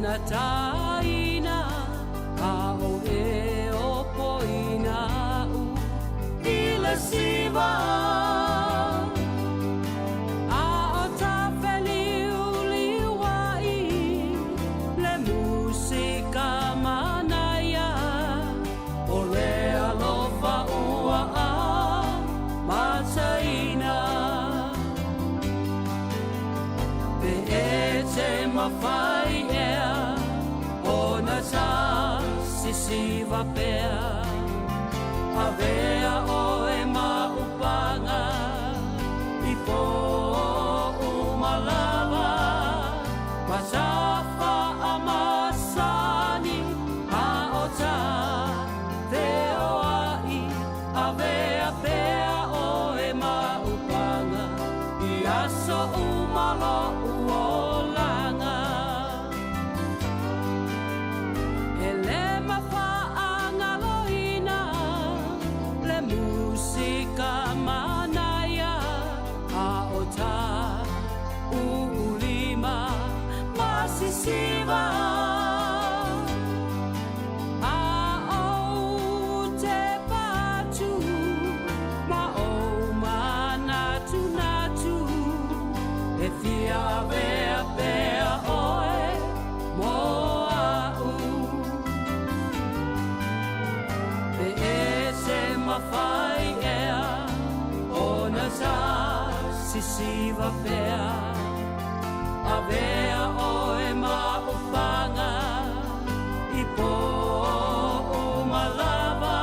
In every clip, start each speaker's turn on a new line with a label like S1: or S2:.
S1: Na taina a o e o poina u i le siva. A o ta feliuliuai le musika manaia o le alofa ua amataina. Pe e te mafai ea ona ta sisiva pea, avea oe ma upaga i pō uma lava, ma tafa a masani a o ta feoai, avea pea oe ma upaga i aso uma lo'u olaga. E le mafaagaloina le musika manaia a o ta uulima ma sisiva. A ou te patu ma ou manatunatu e fia avea pea oe mo a'u. Pe e te mafai ea ona ta sisiva pea, avea oe ma upaga i pō uma lava,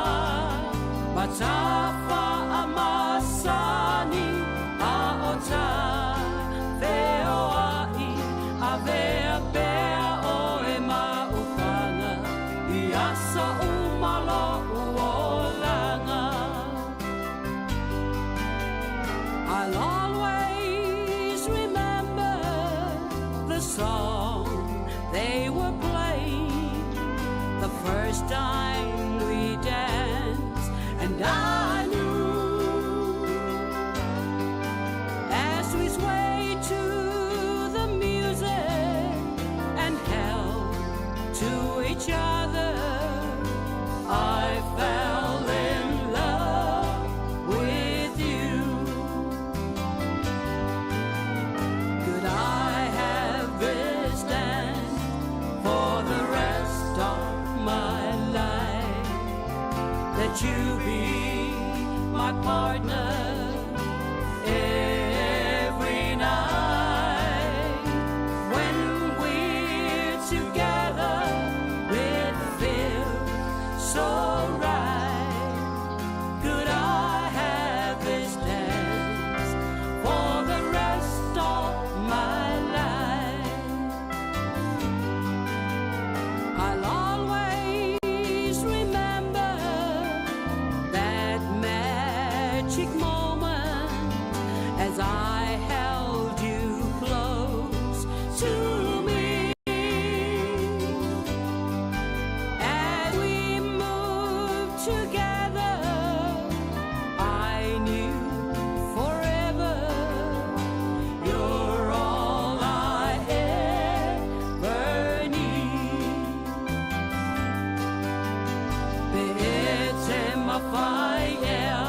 S1: ma tafa a masani a o ta feoai, avea pea oe ma upaga i aso uma lo'u olaga. I'll always remember the song they were playing the first time we danced, and I knew as we swayed to the music and held to each other, I fell in love with you. Could I have this dance for the rest of my life? That you be my partner every night. When we're together, it feels so right. Could I have this dance for the rest of my life? I'll always remember that magic moment as I held you close to me. As we moved together, I knew forever you're all I ever need. Pe e te mafai ea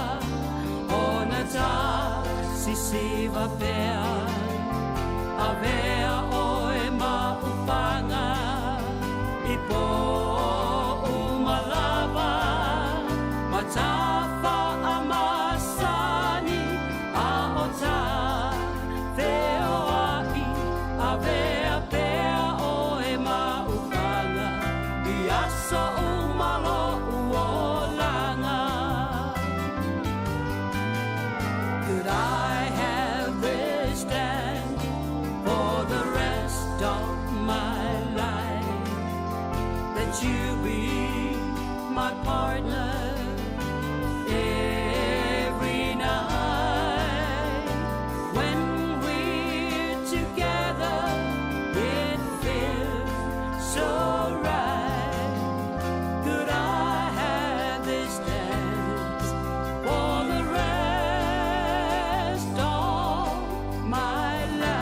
S1: ona ta sisiva pea, avea oe ma upaga i pō uma lava, ma tafa a masani a o ta feoai, avea pea oe ma upaga i aso uma lo'u olaga. Could I have this dance for the rest of my life? That you be my partner every night. When we're together, it feels so right. Could I have this dance for the rest of my life?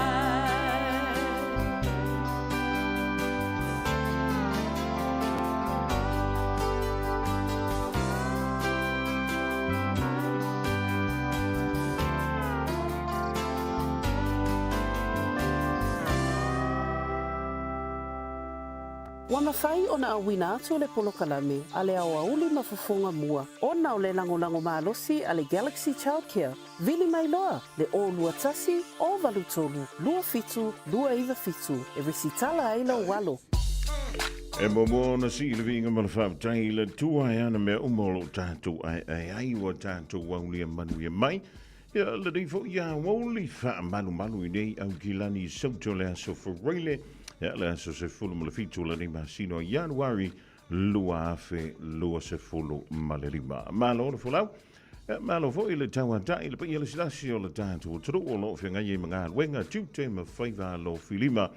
S2: Ua mafai ona auina atu le polokalame a le aoauli ma fofoga mua ona o le lagolago malosi a le Galaxy Childcare. Vili mai loa le 021 083 27 297 e resitala ai lou alo.
S3: E muamua ona sii le viiga ma le faafetai i le Atua e ana mea uma o lo o tatou aeae ai ua tatou aulia manuia mai. Ia lenei foi aoauli faamalumalu i nei Aukilani Sauto le aso Faraile, ia le aso 17 o lenei masina o Ianuari 2025. Malo le folau. Ia, malo foi le tauatai le paia lasilasi o le tatou atunuu o lo o feagai ai ma galuega, tiute ma faiva alofilima.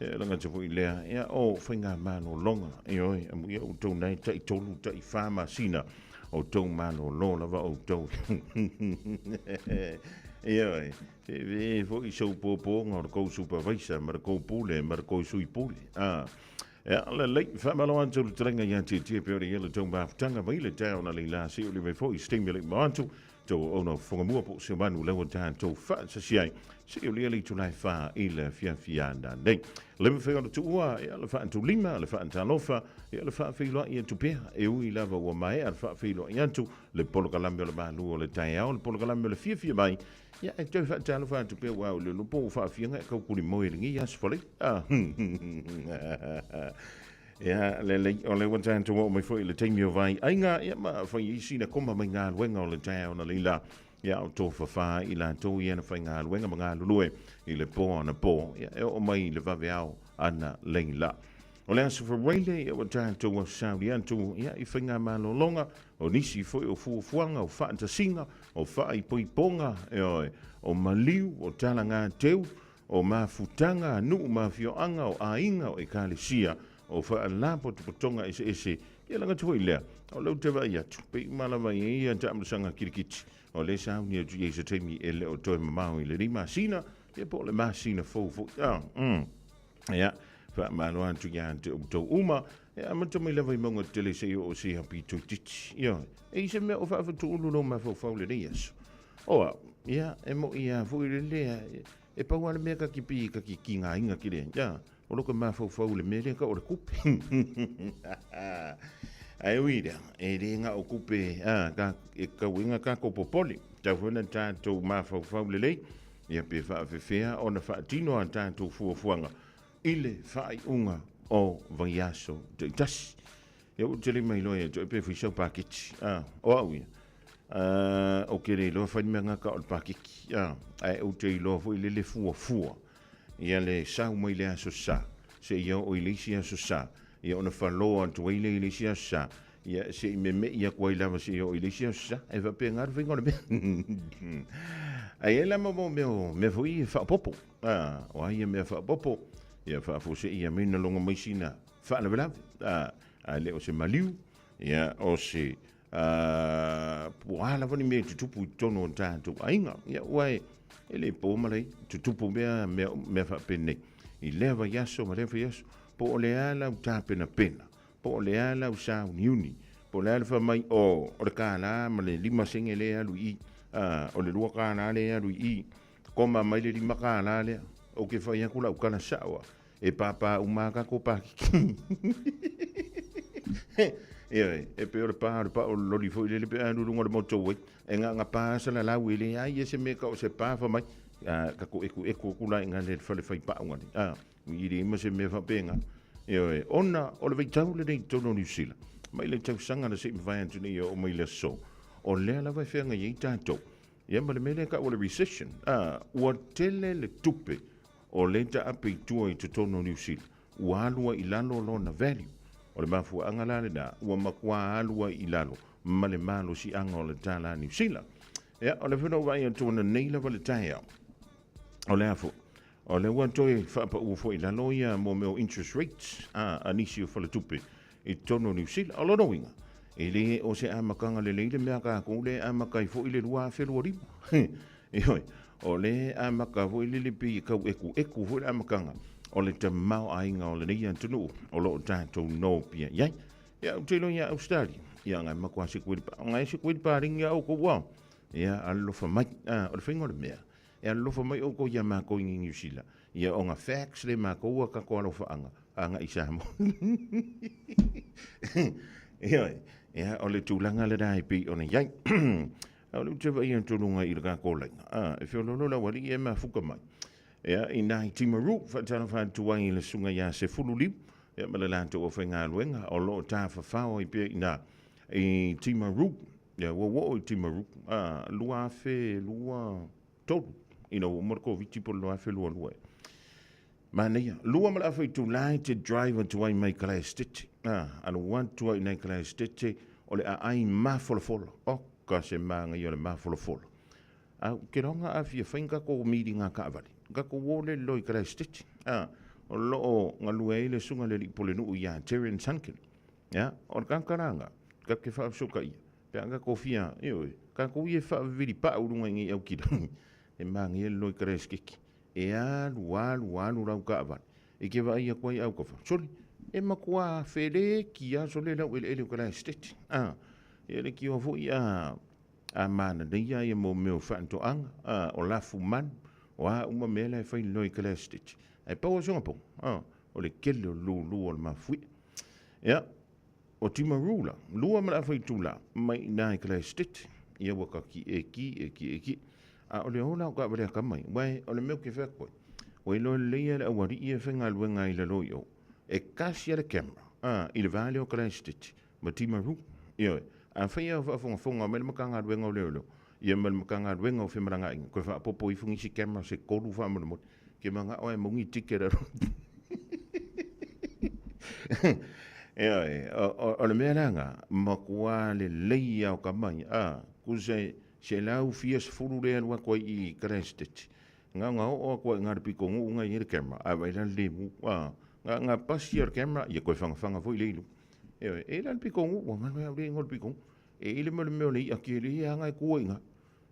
S3: Ia, le gata foi lea, ia, o faigamalologa, ioe, amuia outou nai tai 3, tai 4 masina o tou malolo lava outou. Ioe, e foi sou pōpōga o le kou supervisor ma le kou pule ma le kou sui pule. Ah. Ia, lelei, faamalo atu le talega ia Tietie pe o le ia le tou mafutaga mai le taeao na leila se o le mai foi se taimi e le i ma atu tou auauna o fofoga mua po o se manu lea ua tatou faatasi ai se o le ia le itula e 4 i le afiafi ananei. Le mafai ona tuua ia le faatulima, le faatalofa, ia le faafeiloai atu pea e ui lava ua maea le faafeiloai atu le polokalame o le malu o le taeao, le polokalame o le fiafia mai. Ia, e toe faatalofa atu pea aua o le lopo ua faafiaga e kaukulimoe i lenei aso Faraile. Ah. Ia, lelei, o lea ua tatou oo mai foi i le taimi o vai aiga, ia ma fai ai sina koma mai galuega o le taeao na leila. Ia, o tofafā i latou ia na faigaluega ma galulue i le po anapo, ia, e oo mai i le vaveao ana leila. O le aso Faraile, ia ua tatou asauli atu, ia, i faigamalologa, o nisi foi o fuafuaga, o faatasiga, o faaipoipoga, ioe, o maliu, o talagateu, o mafutaga a nuu ma afioaga, o aiga, o ekalesia, o faalapotopotoga eseese, ia le gata foi lea, o lea ou te vaai atu, pei uma lava i ai ia taamilosaga kirikiti, o lea e sauni atu i ai se taimi e le o toe mamao i lenei masina, ia po o le masina fou foi. Ah, Ia, faamalo atu ia te outou uma, e amata mai lava i mauga tele seia oo i se pito itiiti. Ioe, e i se mea o faafatuulu lou mafaufau lenei aso. O au, ia, e moʻi lava foi le lea, e pau lava le mea ka ki ka ki kigaina ki le, ia, o lo ka mafaufau i le mea lea ka o le kupe. Ae ui lea, e le na o kupe, a, ka, e kauiga tatou popole, tau foi na tatou mafaufau lelei, Ia pe faafefea ona faatino a tatou fuafuaga i le faaiuga o vaiaso taitasi. Ia ua tele mai loa ia te oe pe fai sau paketi. Ah, o au ia. Ah, ou te le iloa fai le mea gata o le paketi. Ah, ae ou te iloa foi le le fuafua. Ia le sau mai le aso sa, seia oo i le isi aso sa, ia ona falo atu ai lea i le isi aso sa, Ia, se i meme'i atu ai lava seia oo i le isi aso sa, e faapena le faiga o le mea. Ae i ai la ma mo mea o mea foi ia faaopoopo. A, o a ia mea faaopoopo? Ia faafuasei ia mai na logo mai sina faalavelave. A, ae le o se maliu, ia o se a, po o a lava ni mea e tutupu i totonu o tatou aiga. Ia, ua e, e le po ma le tutupu mea, mea, mea faapenei. I lea vaiaso ma lea vaiaso, po o le a lau tapenapena Po o le a lau sauniuni, po o le a le fai mai, oh, o le $1 ma le 5 sene lea e alu i i, ah, o le $2 lea e alu i i, koma mai le $5 lea, ou te fai atu lau tala sao lava, e pāpā uma lava tatou pakiki. Ioe, e pei o le pā o le pao o le loli foi lele pe a alu i luga o le motorway, e na ona pa salalau e leai e se mea e tau o se pa fai mai, ah, ka ekueku atu la i ina le fale fai pao ngale, ah. I le ma se mea faapena. Ioe, ona o le vaitau lenei i totonu o Niu Sila, mai le tausaga na se i mavae atu nei e oo mai le aso, o lea lava e feagai ai tatou. Ia ma le mea lea e tau o le recession, a, ua tele le tupe o lea e taape i tua i totonu o Niu Sila, ua alu ai i lalo lona value. O le mafuaaga la lena, ua matua alu ai i lalo ma le malosiaga o le tala Niu Sila. Ia, o lea foi na ou vaai atu ananei lava le taeao, o le a foi? O lea ua toe faapau foi i lalo ia mo mea o interest rates a nisi o faletupe i totonu o Niu Sila. O lona uiga, e le o se amataga lelei le mea a tatou lea e amata ai foi le 2025. Ioe, o lea e amata foi lele pei e tau ekueku foi le amataga o le tamaoaiga o lenei atunuu o lo o tatou nopiai ai. Ia, ou te iloa ia Ausetalia, ia ngai matua sikuili pa, ngai sikuili paleni ia outou ua. Ia, alofa mai. Ah, o le faiga o le mea, E alolofa mai oukou ia makou i Niu Sila, ia ona fax le makou a kako alofaaga. Agai i Samoa. Ioe, ia, o le tulaga lena e pei ona i ai. A o le ou te vaai atu i luga i le tatou laina, a, e feoloolo le aualii e mafuta mai. Ia, i nai Timaru, faatalofa atu ai i le susuga ia Sefululiu, ia ma le latou aufaigaluega o lo o tafafao ai pea i ina i Timaru. Ia, ua oo i Timaru, a, 2023, ina ua uma le Koviti po o le 2022 ea. Manaia. Lua ma le afa itula e te drive atu ai mai Kalaestete. A, alu atu ai i Kalaestete, o le aai mafolafola. Oka se manaia o le mafolafola. A, ou te iloa a fia fai ni tatou meeting a taavale, tatou o lea loa i Kalaestete. A, o lo o galue ai le susuga i le alii pulenuu ia Terence Hunkin. Ia, o le tagata la lena, tatou te faafesootai'a, pe a tatou fia, ioe, tatou ia e faavivili pau i luga i nei aukilagi, e manaia le loa i Kalaestete. E alu, alu, alu lau taavale, e te vaai atu ai autafa, sole, e matua feleki lava sole le aueleele o Kalaestete. A, ia le tioa foi a, a manaia ia mo mea o faatoaga, a, o lafumanu, o a uma mea la e fai loa i Kalaestete. Ae pau lava si ona pono, a, o le tele o le lulu o le mafuie. Ia, o Timaru la, lua ma le afa itula mai i ina i Kalaestete, ia ua ta ki'eki'e, ki'eki'e. A o le ola o taavale atamai, aua o le mea ou te fai atu ai, ua iloa lelei lava le aualii ia e faigaluega ai i lalo i o, e tasi lava le camera, a, i le va lea o Kalaestete ma Timaru. Ioe. Afai lava o faafogafoga mai le Matagaluega o Leoleo, ia ma le Matagaluega o Femalagaaiga, toe faaopoopo ifo nisi camera se tolu faamolemole, Ke manao e maungi ticket a Ioe, o le mea lea nga, matua lelei lava o ka mai, a, tusa e 170 lea e alu atu ai i Christchurch. Na ona oo atu lava i ina i le pitonuu na i ai le camera, ae vaai la le lemu, a, na ona pasi lava o le camera, ia toe fagafaga foi lea i luga. Ioe, e i ai la le pitonuu, ua galo ia au le igoa o le pitonuu. E i ai le mea o le i'a tele lava na e tu ai i ina.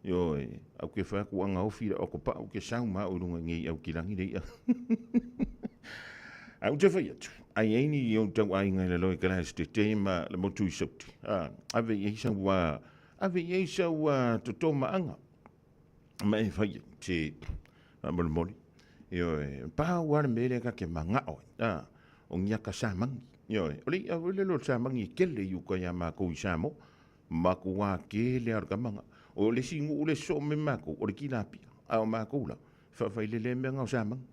S3: Ioe, ae ou te fai atu ana ofi le okopa'u ke sau ma au i luga i nei aukilagi le i'a. Ae ou te fai atu, a i ai ni ou tauaiga i lalo i Kalaestete ma le motu i Saute, a, ave i ai sau, ave i ai sau totomaaga ma e fai ai se faamolemole. Ioe, pau lava le mea lea ta te mana'o ai, a, o ni ata samagi. Ioe, o le i'a foi lele o le samagi e tele i uta iā makou i Samoa. Matua tele lava o le tamaga. O le isi nuu le sosoo mai ma matou, o le tilapia. A o matou la, e faafailele ai mea na o samagi.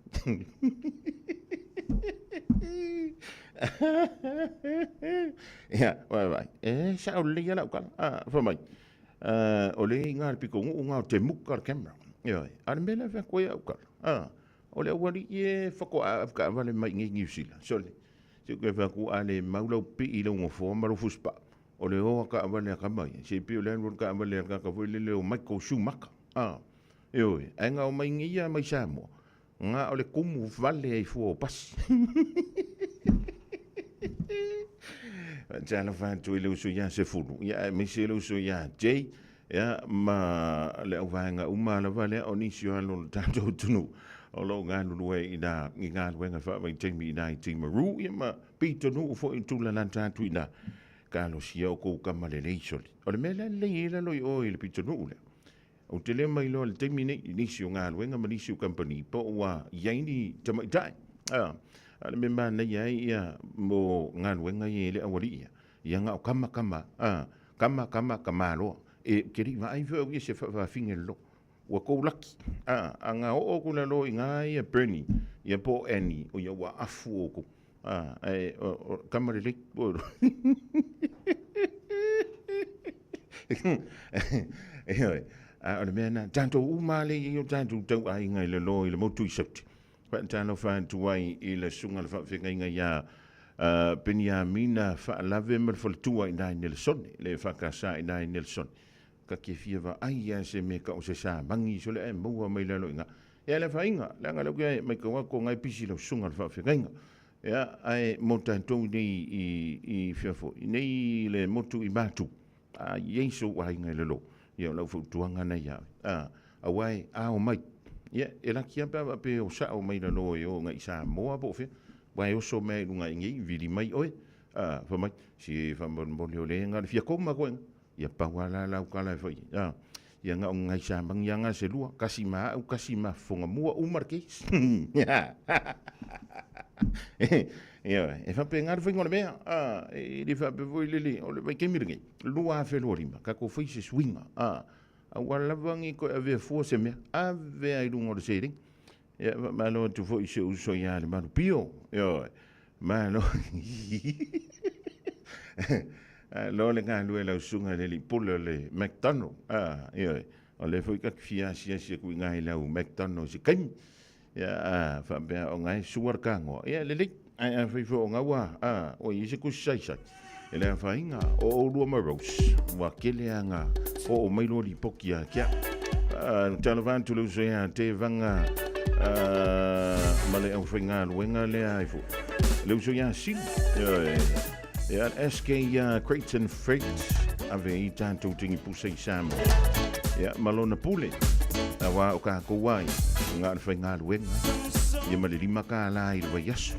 S3: Ia, vaai, e sao lelei lava lau tala. A, fai mai, o le i ina le pitonuu na o te muka le camera. Ioe, a o le mea lea e fai atu ai au tala, a, o le aualii e faatoa avetaavale mai i inei i Niu Sila, sole, se i ou toe fai atu, a le mau lau pii i lou nofoa ma lou fusipaa, O le o a taavale a tama ia, se pei o le alu o le taavale a le tagata foi lele o Michael Schumacher. A, ioe, ae na omai nei ia mai Samoa, na o le kumu vale ai fua o pasi. Talofa atu i le uso ia Sefulu, ia aemaise le uso ia Jay, ia ma le auvaega uma lava lea o nisi o alo o le tatou atunuu o lo o galulue i nā i galuega faavaitaimi i nā i Timaru, ia ma pitonuu foi i tulalata atu i nā. Talosia o kou kama lelei soli. O le mea la lelei ai lalo i o i le pitonuu lea, ou te le mailoa i le taimi nei i nisi o galuega ma nisi o kamupani po o ua i ai ni tamaitai. A, a o le mea manaia ai ia mo galuega ia i le aualii ia, ia na o kama kama, a, kama kama kama loa. E, ou te le i vaai foi au ia i se faafafine lolo. Ua tou laki. A, a na oo atu lalo i na ia Bernie, ia po o Annie, o ia ua afu outou. A, ae, o, o, kama lelei. Ioe, a o le mea na, tatou uma lea i ai o tatou tauaiga i lalo i le motu i Saute. Faatalofa atu ai i le susuga i le faafeagaiga ia Peniamina Faalave ma le faletua i ina i Nelesone, le EFKS i ina i Nelesone. Ka te fia vaai lava se mea tau o se samagi sole ae maua mai lalo i ina. Ia le afaina, leaga lea ou te matau atu o na e pisi lau susuga i le faafeagaiga. Ia, ae mo tatou nei i, i fea foi, nei le motu i Matu, a i ai sou aiga i lalo, ia o lau fautuaga lena ia oe. A, aua e ao mai. Ia, e laki lava pe a faapea e o sao mai lalo e o agai i Samoa po o fea, aua e oso mai lava i luga i inei, vili mai oe, a, fai mai, se faamolemole o lea na o le fia koma koe. Ia pau lava la lau tala e fai ai. A, ia na o ni nai samagi lava na se lua, kasi ma au, kasi ma fofoga mua, uma le case. Ioe, e faapena le faiga o le mea, a, e le faapea foi lele, o le vaitaimi lenei, 2025, tatou fai se suiga, a, aua lava ne i toe avea fua se mea, ave lava i luga o le seleni. Ia, faamalo atu foi i si ou uso ia Lemalupio, ioe, malo. Malo le galue i lau susuga i le alii pule o le McDonald, a, ioe, o lea foi ta te fia asiasi atu i ina i lau McDonald i se taimi. Ia, a faapea o na e sua le tanoa, ia lelei. Ae afai foi o na ua, a, ua i ai se tusi saisai, e le afaina, o oulua ma Rose, ua tele lava na oo mai loa lipoti ia te au. Talofa atu le uso ia Tevaga ma le aufaigaluega lea ai foi. Le uso ia Sili, ioe, ia SK Creighton Freight, ave i tatou tinipusa i Samoa. Ia, ma lona pule, aua o tatou ai, na o le faigaluega, ia ma le $5 i le vaiaso.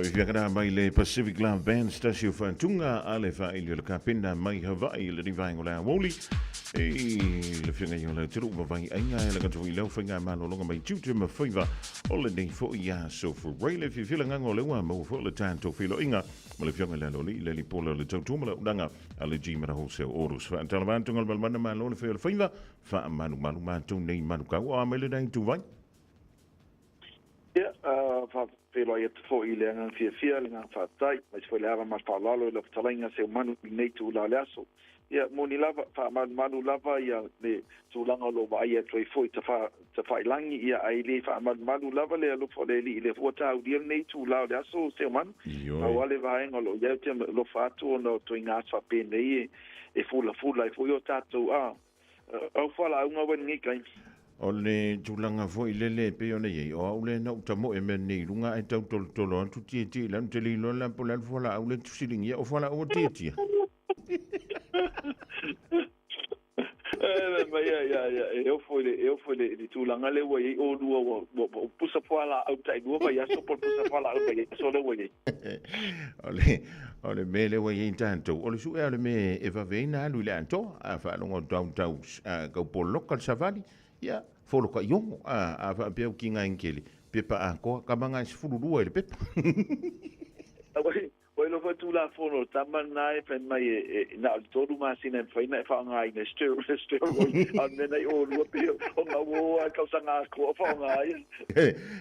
S3: Faafiafiaga mai le Pacific Love Band se tasi o faatuga a le faaili o le kapena mai Hawaii i lenei vaega o le aoauli i le feagai o le atunuu ma vaiaiga e laga atu i lau faigamalologa mai tiute ma faiva o lenei foi aso Furai le fiafia le agaga o lea ua maua foi o le tatou feiloaiga ma le afioga i le Aloalii le Lipola o le tautua ma le auaunaga a le G-Mara Wholesale Autos. Faatalofa atu Galumalemana malo le fai o le faiva faamalumalu matou nei manukau o a mai lenei ituvai.
S4: Ia, faafeiloai atu foi i le agaga fiafia, le agaga faafetai, aemaise foi le ava ma le faaaloalo i lau fetalaiga Seumanu i lenei itula o le aso. Ia, moni lava, faamalumalu lava ia le tulaga o lo o vaaia atu ai foi tafailangi, ia, ae le faamalumalu lava le alofa o le Alii, lea foi ua taulia lenei itula o le aso Seumanu. Pau lava le vaega o lo o i ai, ou te alofa atu ona o ituaiga aso faapenei e fulafula ai foi o tatou au fualaauga ua i lenei taimi.
S3: O le tulaga foi lele e pei ona i ai, o au lea na ou tamoe mea nei i luga ae tau tolotolo atu tietie i lalo, ou te le iloa la po o le a le fualaau lea e tusiligia, o fualaau a tietie.
S4: Mai ia, ia, ia, e ofo i le, e ofo i le, le tulaga lea ua i ai oulua ua, ua, ua pusa fualaau tailua vaiaso po o le pusa fualaau vaiaso lea ua i ai.
S3: O le, o le mea lea ua i ai tatou, o le suʻe o le mea e vave ai ona alu i le atoa. A faalogo atu tau, tau poloka le savali, ia, foloka i ogo. A, a faapea u kiga enkele, pepa atoa, ka maga e 12 i le pepa.
S4: Ua iloa foi le Tulafono o le tama lena e fai mai e na o le tolu masina e mafai ona e faaaogaina e steroid, a o le mea na i oulua pei o gauo lava i tausaga atoa o faaaoga ai.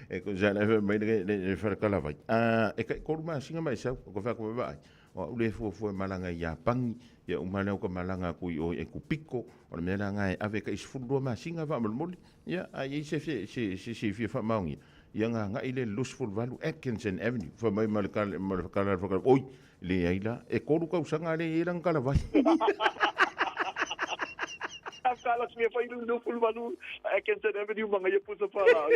S3: E tusa la e fai mai le faletalavai, a e tai tolu masina ma e sau, ou te fai atu, vaai, o au lea e fuafua e malaga i Iapani, ia uma lea ou te malaga atu i o i Ekupiko, o le mea la lena e ave e tai 12 masina faamolemole, ia a i ai se se fia faamaonia, ia ona agai lea i le 28 Atkinson Avenue, fai mai ma le ma le kala le oi, leai la, e tolu tausaga lea e i ai lana talavai.
S4: Kala mea fai lu lu fulu malu Atkinson Avenue manga ia pusa pala.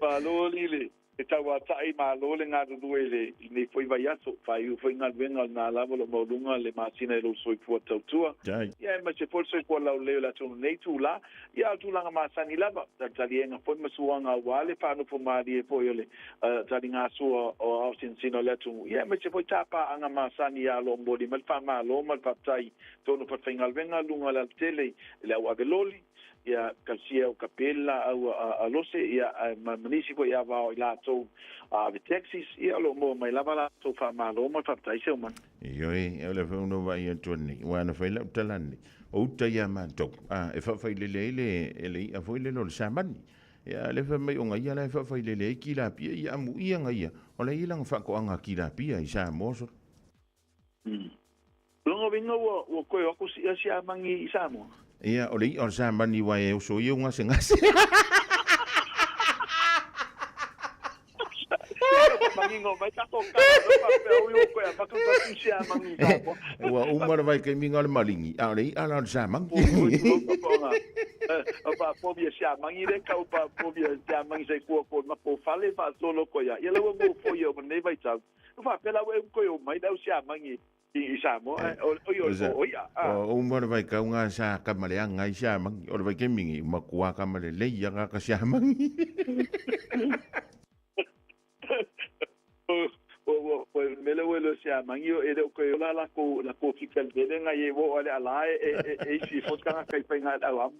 S4: Malo lile. E tauātaʻi malo le galulue i lenei foi vaiaso, faaiu foi galuega o lena lava o lo o maualuga le masina i lou soifua tautua, ia aemaise foi le soifua laulelei o le atunuu i lenei itulā. Ia a o le tulaga masani lava, talitaliega foi ma suaga aua le faanofo malie foi o le taligasua o aosinasina o le atunuu, ia aemaise foi tapaaga masani ia o lo o momoli mai le faamalo ma le faafetai i totonu o falefaigaluega, luga o le alatele i le au ave loli, ia Kalsia o Kapele laau a Lose, ia ma nisi foi avao i latou a ave taxis, ia o lo o maua mai lava latou faamalo ma le faafetai Seumanu.
S3: Ioe, o le foi ona vaai atu nei, ua na fai lau tala nei, o uta ia matou, a, e faafailele ai le, le i'a foi lele o le samani. Ia, le fai mai o ngaia la e faafailele ai kilapia, ia amuia ngaia, o la e i ai lana faatoaga kilapia i Samoa solo.
S4: Lona uiga ua toe o atu sia siamani i Samoa.
S3: Ia, o le i'a o le samani aua e oso ia gasegase.
S4: Manino mai tatou tala o faapea ui ua toe avatu tatou siamani i Samoa.
S3: Ua uma le vaitaimiga o le maligi, a o le i'a la o le samani.
S4: O faapovi e siamani le tau faapovi e siamani sai kua ko matou fale faasolo koe ia. Ia la ua nofoia o lenei vaitau. Ua faapea la ua e toe o mai le au siamani i Samoa, o ia.
S3: O uma le vaitau sa kama leaga ai siamani, o le vaitaimi ua matua kama lelei lava ka siamani.
S4: O mea lea ua iloa siamani, e le o toe ola latou fika i le mea lea na i ai ua oo lava i le ala e isi foi tagata i faiga le auamu.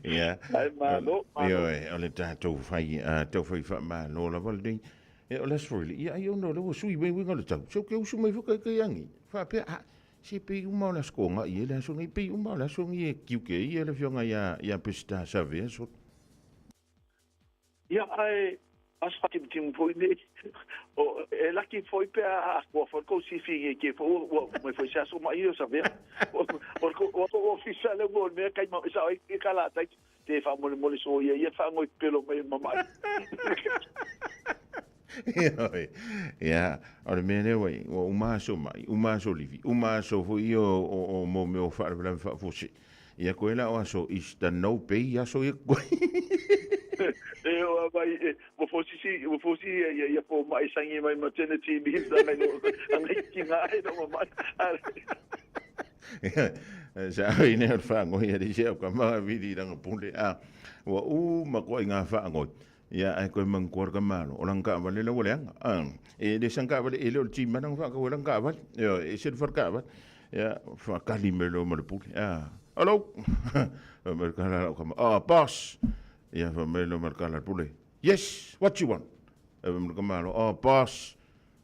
S3: Ia.
S4: Ai malo, malo.
S3: Ioe, o le tatou fai, tau fai faamalo lava lenei. E, o le aso foi, ia ai ona o lea ua sui mai uiga o le tau. Se ou te usu mai foi kai agi. Faapea, ah, se pei uma o le aso toga i e le aso nei, pei uma o le aso nei e tiute ai ia le afioga ia Peseta Savea solo.
S4: Ia, ae aso fatimutimu foi nei. O, e laki foi pe a atoa foi le tou sifi i ke foi ua mai foi se aso mai o Savea. O o o o ofisa le mo mea kai ma sa ai ke kala tai te faamolemole so ia ia faangoi pelo mai mamai.
S3: Ioe. Ia, o le mea lea ua i ai, ua uma aso mai, uma aso livi, uma aso foi ia o mo mea o faalavelave faafuasei. Ia koe la o aso Easter no pay aso ia koe.
S4: E o mai e mo fosi si mo fosi ia ia ia po mai sangi mai maternity leave sa ngai no ngai kinga ai no mai.
S3: Sa ai ne o le whango ia le isi au ka maa vili ranga pule a. Ua uma koa i ngā whaangoi. Ia ai koe mangkua ka malo. O lang kaavale la wale anga. E le sang kaavale e le o le timana nga whaakawe lang kaavale. Ia, e se le whar kaavale. Ia, whakali me lo ma le pule. Ia, hello. Me kala lau kama. Oh, boss. Ia, wha me lo ma le kala pule. Yes, what you want? E me ka malo. Oh, boss,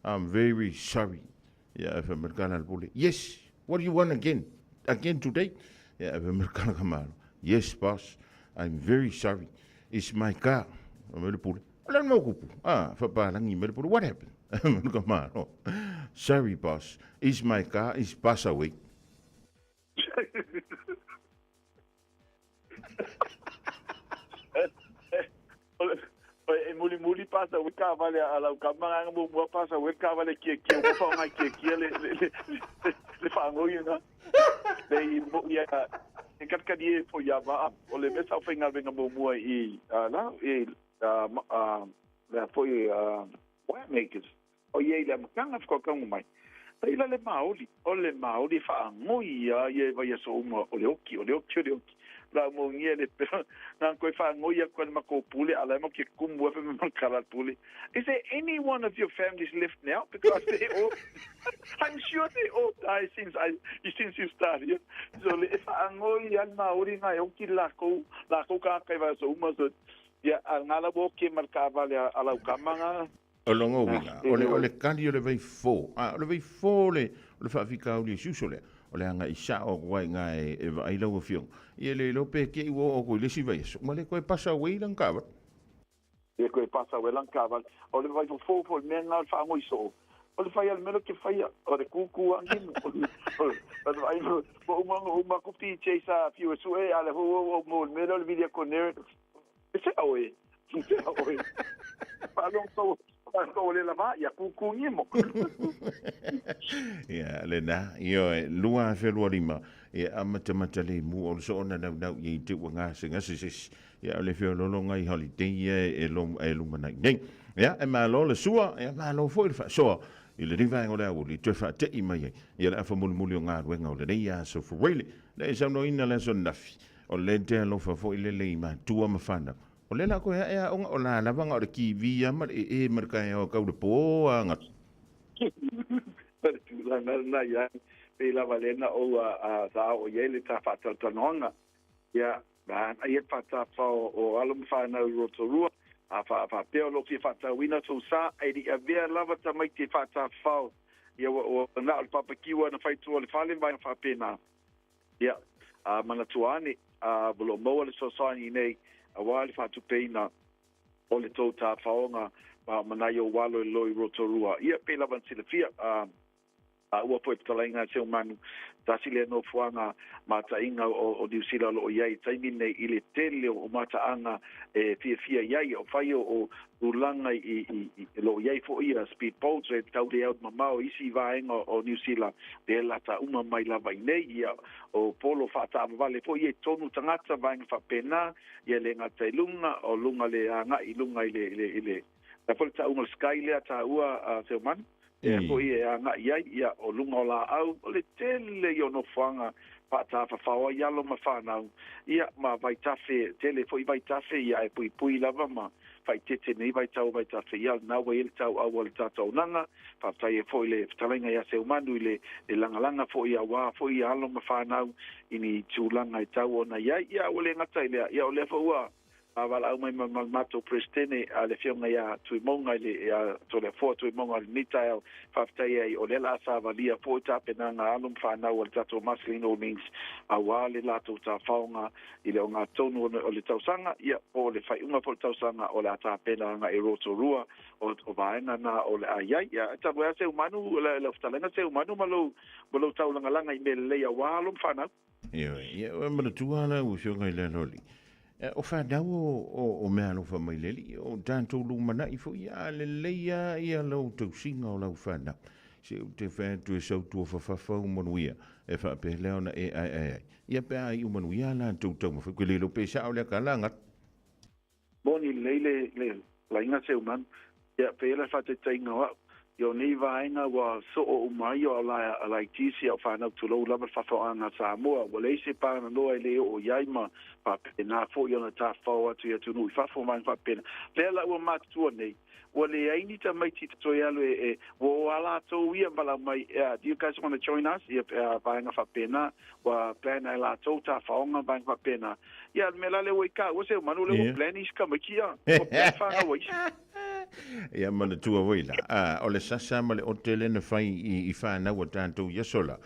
S3: I'm very sorry. Ia, e me kala pule. Yes, what do you want again? Again today? Ia, e me kala ka malo. Yes, boss, I'm very sorry. It's my car. Me le pule. Ala mo kupu. Ah, whapalangi me le pule. What happened? Me ka malo. Sorry, boss. It's my car. It's pass away.
S4: E muli muli pasa we ka vale a lau ka manga mo mo pasa we ka vale kia kia mo fa ngai kia kia le le le fa ngoi na le mo ia e kat ka die fo ia va o le mesa o fenga venga mo mo i la e la fo i winemakers o ia le makanga fo ka mai ila le maoli o le maoli fa ngoi ia ia vai so uma o le oki o le oki o le oki la mo ngia le na koe fa ngoi ko ma ko pule ala mo ke kumu fe ma kala pule. Is there any one of your families left now? Because they all, I'm sure they all die since you started here. So le fa ngoi al maoli ngai oki la ko ka kai va so uma so ia ngala bo ke marka vale ala ukamanga.
S3: O longo winga, o le kali o le vei fō. O le vei fō le, o le whaafika o le suso le. O le anga i sa o kua i ngā e vaai lau whiong. Ia le lo pe ke ua o koe lesi vai aso. Ma le koe pasa wei lang kawa.
S4: Le koe pasa wei lang kawa. O le vai fō fō le mea ngā whaangoi so. O le whai al melo ke whaia. O le kuku angi. O le vai fō umanga umaku pi chase a fiu e sue. A le hō o mo le melo le vidia konere. E se aoe. Se aoe. Whaalong tau. Ko le lava ia kuku ni mo.
S3: Ia le na io lua fe lua lima ia amata mata le mu o so ona nau nau i te wanga se ngase se ia le fe lolo ngai holiday ia e lo e lumana nei. Ia e malo le sua ia malo fo le fa so i le riva o le au li te fa te i mai ia le afa mulu mulu ngā ruenga o le ia so for really le sa no ina le so nafi o le te lo fa fo i le le ma tua mafana. O le la koe ea onga o la lavanga o le kiwi a ma e e marka e o kau le po a ngā.
S4: Pere tūlanga na ia, pe lava lena o a tā o ia le tā whātautanonga. Ia, a ia whātawha o alam whānau Rotorua, a whāpeo lo ki whātauina tō sā, e ri a vea lava ta mai te whātawhao. Ia o nā o le papakiwa na whaitua le whale mai whāpena. Ia, a mana tuane, a bolo moa le society nei, a wā le whātupeina o le tō tā whaonga ma manai o walo i loi Rotorua. Ia pe lava silafia, a ua po e putalainga se o manu, tasi le no fuanga matainga o New Zealand o iai taimi nei i le tele o mataanga e fia fia iai o whai o ulanga i lo iai fo ia speedboats e taure au mamao isi vaenga o New Zealand le lata uma mai lava i nei ia o polo whaatawale fo ia tonu tangata vaenga whapena ia le ngata i lunga o lunga le anga i lunga i le i le ta fo ta unga sky le ta ua se o manu e ko ia anga ia ia o lunga o la au o le tele i ono fuanga whaatawhawhawa i alo ma whanau ia ma vaitafe tele fo i vaitafe ia e pui pui lava ma whaitete nei vaitau vaitafe ia nā wai ele tau au o le tātou nanga whaatai e fo i le whatalenga ia se umanu i le langalanga fo ia wā fo i alo ma whanau i ni tūlanga i tau ona ia ia o le ngata i lea ia o le fo ua a wala au mai ma mato presidente a le fionga ia Tuimonga i le ia tole fo Tuimonga le nita au whaftai ai o le la sa valia fo ta penanga alo ma whanau o le tato Marcelino means a wā le lato ta whaonga i le o ngā tonu o le tausanga ia o le whaiunga po le tausanga o le ata penanga e Rotorua o vaenga na o le ai ia ta wea se umanu le whatalenga se umanu malo malo taulangalanga i me le ia wā alo ma whanau.
S3: Ia ia o mana tuala o fionga i le loli. O whanau o mea alofa mai leli, o tātou lumana i fo ia le leia ia lau tausinga o lau whanau. Se o te whanau e sautua whawhawhau manuia, e whape leo na e ai ai ai. Ia pe ai umanuia la tau tau mawhi, koe lelo pe sao lea ka langat.
S4: Moni lei le lainga se umanu, ia pe ela whateteinga wau, Ia o nei vaega ua soo uma ai o laitiiti a o fanau, tulou lava le faafofogaaga a Samoa, ua leai se paganoa e lē oo i ai ma faapenā foi ona tafafao atu i atunuu i fafo ma vaega faapena. Lea la ua matutua nei, ua leai ni tamaiti toe alu e ua o a latou ia valaau mai, "Do you guys want to join us?" Ia, vaega faapena ua plan ai latou tafaoga, vaega faapena. Ia le mea la lea ua i kaua Seumanu, lea ua plan isi tamaiti ia, ua plan fanau a isi.
S3: Ia manatua foi la, o le sasa ma le ote lea na fai i fanau a tatou i aso la,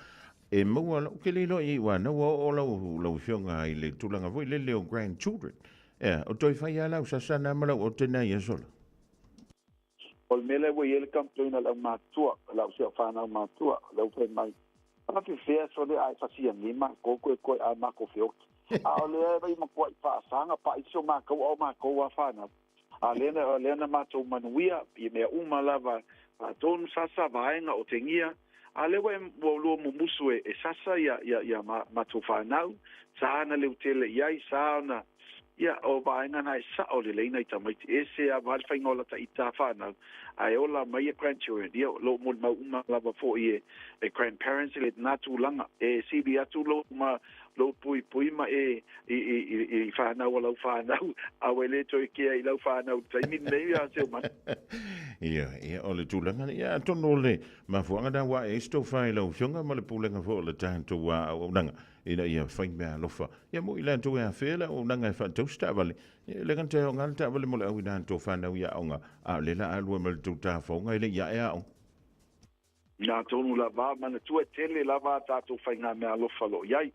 S3: e maua lau ke le iloa i ai ua na ua oo lau afioga i le tulaga foi lele o grandchildren. Ea, o toe fai lava lau sasa na ma lau ote na i aso la.
S4: O le mea lea ua i ai le complain a le aumatutua, lau si au fanau matua, lea ua fai mai, faafefea sole a e fasia nei makou koe a makou feoki. A o lea e vai matuai faasaga paʻi so makou a o makou a fanau. A lea na matou manuia i mea uma lava, faatonu sasa vaega o tegia, a lea ua lua mumusu e sasa ia matou fanau, sa na leutele i ai, sa ona, ia, o vaega na e sao lelei nai tamaiti, ese lava le faiga o lata ita fanau, ae ola mai e grandchildren, ia, lo molimau uma lava foi e grandparents i lena tulaga, e sili atu lou ma lou puipui ma e i whanau o lau whanau, a ua le toe kea i lau whanau taimi nei a Seumanu.
S3: Ia, o le tulaga, ia, atonu o le mafuaaga na ua e isi fai lau afioga ma le pulega foi o le tatou auaunaga, ina ia fai mea alofa. Ia mo i latou e afea le auaunaga e faatausi taavale, ia, le gata e aoga le taavale mo le au i latou fanau i aoga, a o le la alua ma le tou tafaoga e le i ae aoga.
S4: Nā tonu lava, manatua e tele lava a tātou whai ngā mea alofa lo iai.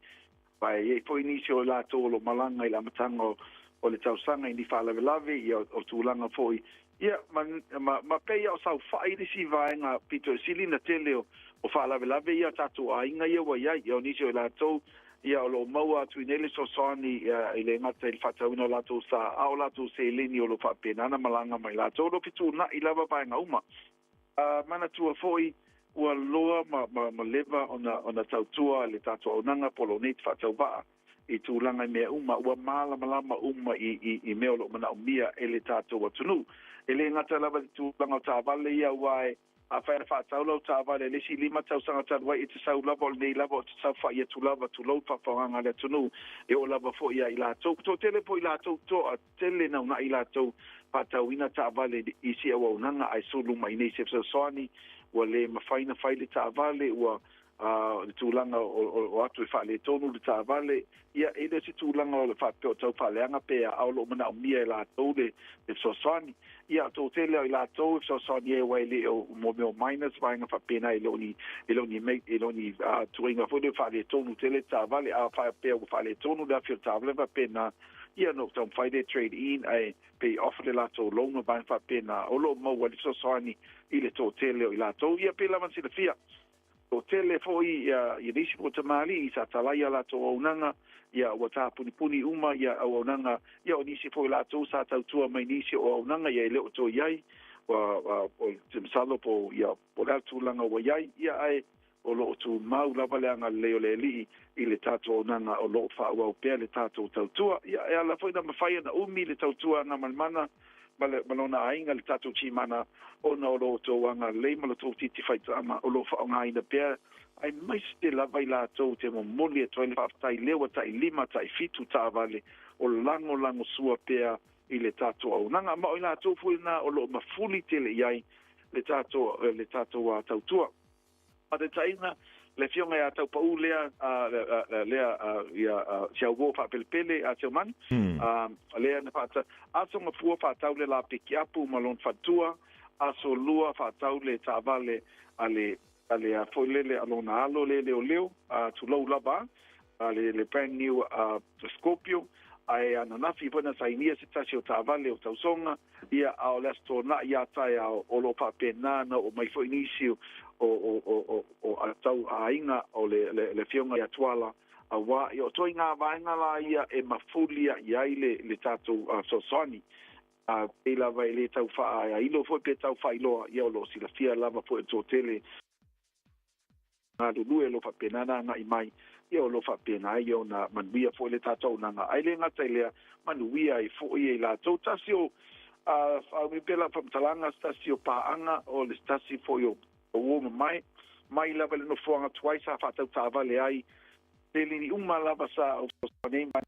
S4: Vai e foi nisi o latou o lo malaga i le amataga o le tausaga i ni faalavelave ia o tulaga foi. Ia, ma pei o saofaʻi le isi vaega pito e sili na tele o faalavelave ia tatou aiga ia ua iai. Ia o nisi o i latou ia o loo maua atu i nei le fesoasoani ia, i le gata i le faatauina o latou sa a o latou seleni o lo faapena na malaga mai latou o lo fetuunaʻi lava vaega uma. Manatua foi ua loa ma leva ona tautua le tatou auaunaga po o lou nei faatauvaa i tulaga i mea uma, ua malamalama uma i mea o loo manaomia e le tatou atunuu. E le gata lava i le tulaga o taavale ia, ua e afai ana faatau lau taavale le isi 5 tausaga talu ai, e te sau lava o lenei lava o te saofaʻi atu lava, tulou le faafofogaaga a le atunuu, e oo lava foi ia i latou. Toatele foi i latou toa tele naunaʻi latou faatauina taavale i si auaunaga ae sulu mai nei se fesoasoani, ua le mafai na fai le taavale, ua le tulaga o atu e faaletonu le taavale. Ia e le o se tulaga o le faapea o tau faaleaga pe a o loo manaomia e latou le fesoasoani. Ia toatele o i latou e fesoasoani ai, ua e le o mo mea o minors, vaega faapena, e le o ni e le o ni e le o ni tuaiga foi le faaletonu tele taavale. A faapea ua faaletonu le afi o le taavale faapena, ia no taumafai le trade in ae pay off le latou loan ma vaega faapena, o loo maua le fesoasoani i le toatele o i latou. Ia pe lava na silafia toatele foi ia nisi po tamalii sa talai a latou auaunaga, ia ua tapunipuni uma ia auaunaga. Ia o nisi foi latou sa tautua mai nisi o auaunaga, ia e le o toe iai, ua o te masalo po ia po le a tulaga ua iai. Ia ae o loo tumau lava le agalelei o le Alii i le tatou auaunaga, o loo faaauau pea le tatou tautua. Ia e ala foi na mafai ona umi le tautua a Gamalemana ma lona aiga le tatou timana, ona o lo outou agalelei ma lo tou titi faitaama o loo faaaogaina pea, ai maise lava i latou te momoli atu ai le faafetai lea ua tai 5 tai 7 taavale o lagolago sua pea i le tatou auaunaga, ma o i latou foi na o loo mafuli tele i ai le tatou tautua. Faataitaiga, le afioga ia Taupau lea ia si auo faapelepele a Seumanu, lea na faata aso gafua faatau le la pikiapu ma lona faletua, aso lua faatau le taavale a le foi lele a lona alo le leoleo, tulou lava, le brand new Scorpio. Ae ananafi foi na sainia se tasi o taavale o tausoga. Ia a o le aso Tonaʻi ia taeao o loo faapena na oo mai foi nisi o atau aiga o le afioga ia Tuala auā. Ia o toaiga vaega la ia e mafuli i ai le tatou fesoasoani a pei lava e le tau faailo foi pe tau faailoa. Ia o loo silafia lava foi e toatele galulue o lo faapena na agai mai. Ia o lo faapena ai ona manuia foi le tatou auaunaga, ae le gata i lea, manuia ai foi i latou tasi o Faaumi pea lau faamatalaga, se tasi o paaga o le tasi foi o uo mamae, mai lava i le nofoaga tuai sa faatau taavale ai, seleni uma lava sa ou fesoasoani ai ma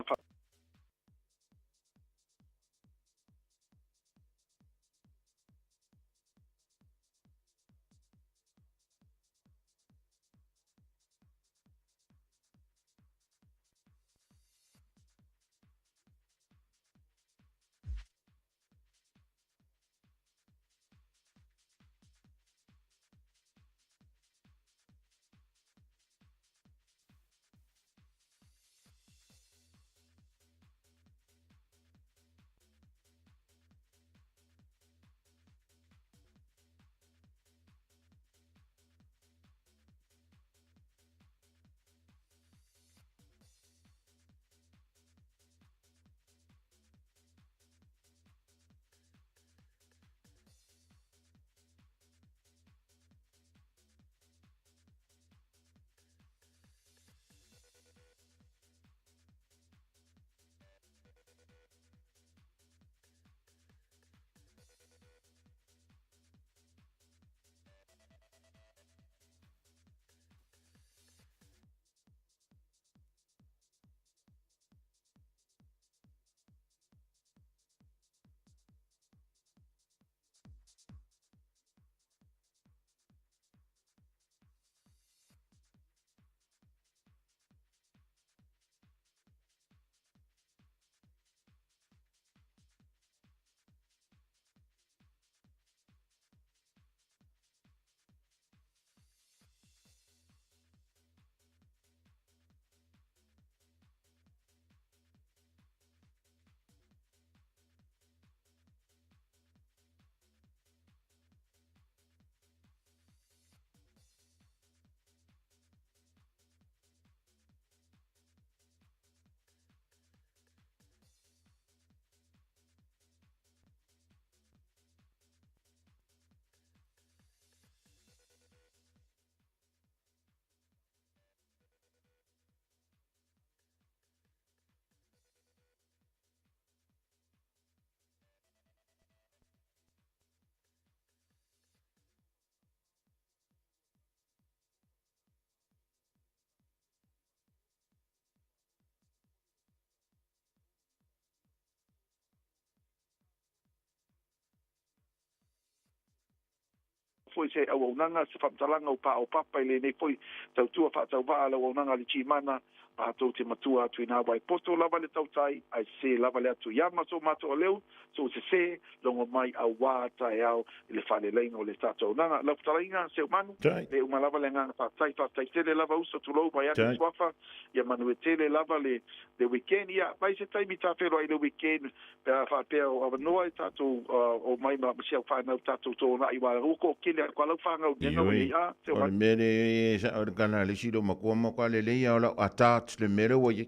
S4: foi se auaunaga, se faamatalaga ua paopapa i lenei foi tautua faatauvaa a le auaunaga a le Gmana, matou te matua atu i nā wai poto lava le tautai, ae sese lava le atu ia ma so matou aleu, so sese, logo mai auā taeao i le faaleleiga o le tatou auaunaga. Lau fetalaiga, Seumanu, le uma lava le agaga faafetai, faafetai tele lava uso, tulou mai atu suafa, ia manuia tele lava le weekend. Ia, mai se taimi ta feiloai i le weekend, pe a faapea o avanoa e tatou omai ma si au whanau tatou tōna'i wā ua toatele atu a lau whanau i mea nei a te
S3: O le mea lea e sao i le kana a le isi lou matua ma ka lelei a o lau atat le mea lea ua i ai.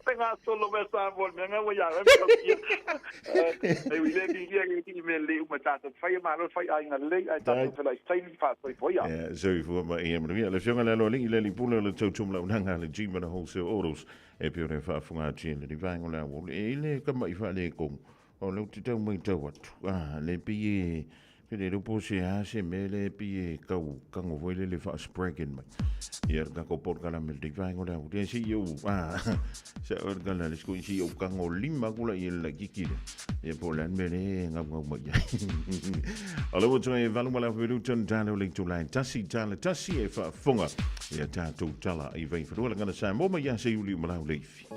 S4: Te ngā solo mea Samoa le mea ngā ua ia oe ma tautia. E ui lea ki ia ki mea lelei uma tātou whai e malo whai aiga lelei ai tātou whela i taimi whātoifua ia.
S3: Ia, soifua ma ia manuia. Le Afioga i le Aloalii le Alii Pule o le Tautumulaunaga a le Gmana Wholesale Autos E pei ona e faafofoga atu i lenei vaega o le aoauli, e i le tama'i faaletonu, o lea ou te tau matau atu, a, le pei e, pe le iloa po o se a se mea lea e pei e tau tago foi lele faa-spragging mai. Ia le tatou polokalame i lenei vaega o le aoauli. Ia se i ou, a, se i kala le siko se i ou tago lima atu la i le laitiiti lea. Ia po o le a le mea lea e gaugau mai ai. O lea ua toe 8 ma le afa minuta ona tala o le itula e 1.1 e faafofoga ia tatou tala i Vaifanua le Gagana Samoa mai ia Seiuli ma Lauleifi.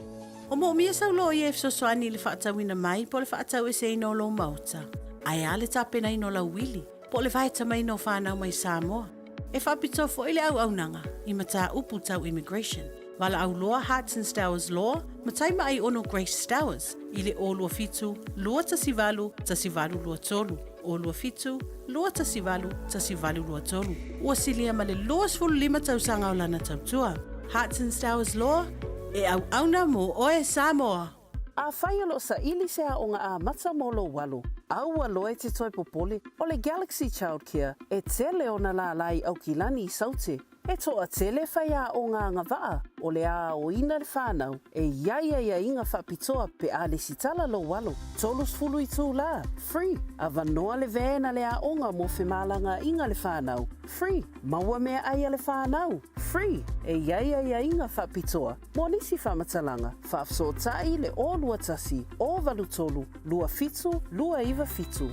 S2: O moomia sau loia e fesoasoani i le faatauina mai po o le faataueseina o lou maota. Ae a le tapenaina o lau uili po o le vaetamaina o fanau mai Samoa? E faapitoa foi le auaunaga i mataupu tau immigration. Valaau loa Hearts and Stowers Law ma Taimaai Ono Grace Stowers i le 027 218 1823, 027 218 1823. Ua silia ma le 25 tausaga o lana tautua. Hearts and Stowers Law, e auauna mo oe Samoa! Afai o lo o saili se aoga amata mo lou alo, aua loa e te toe popole, o le Galaxy Childcare e tele ona lālā i Aukilani i Saute. E toatele faiaoga agavaa o le a aoina le fanau e i ai aiaiga faapitoa pe a lesitala lou alo. 30 itulā, free, avanoa le van a le aoga mo femalagaaiga le fanau, free, maua meaai a le fanau, free, e i ai aiaiga faapitoa mo nisi faamatalaga, faafesootai le 021 083 27 297.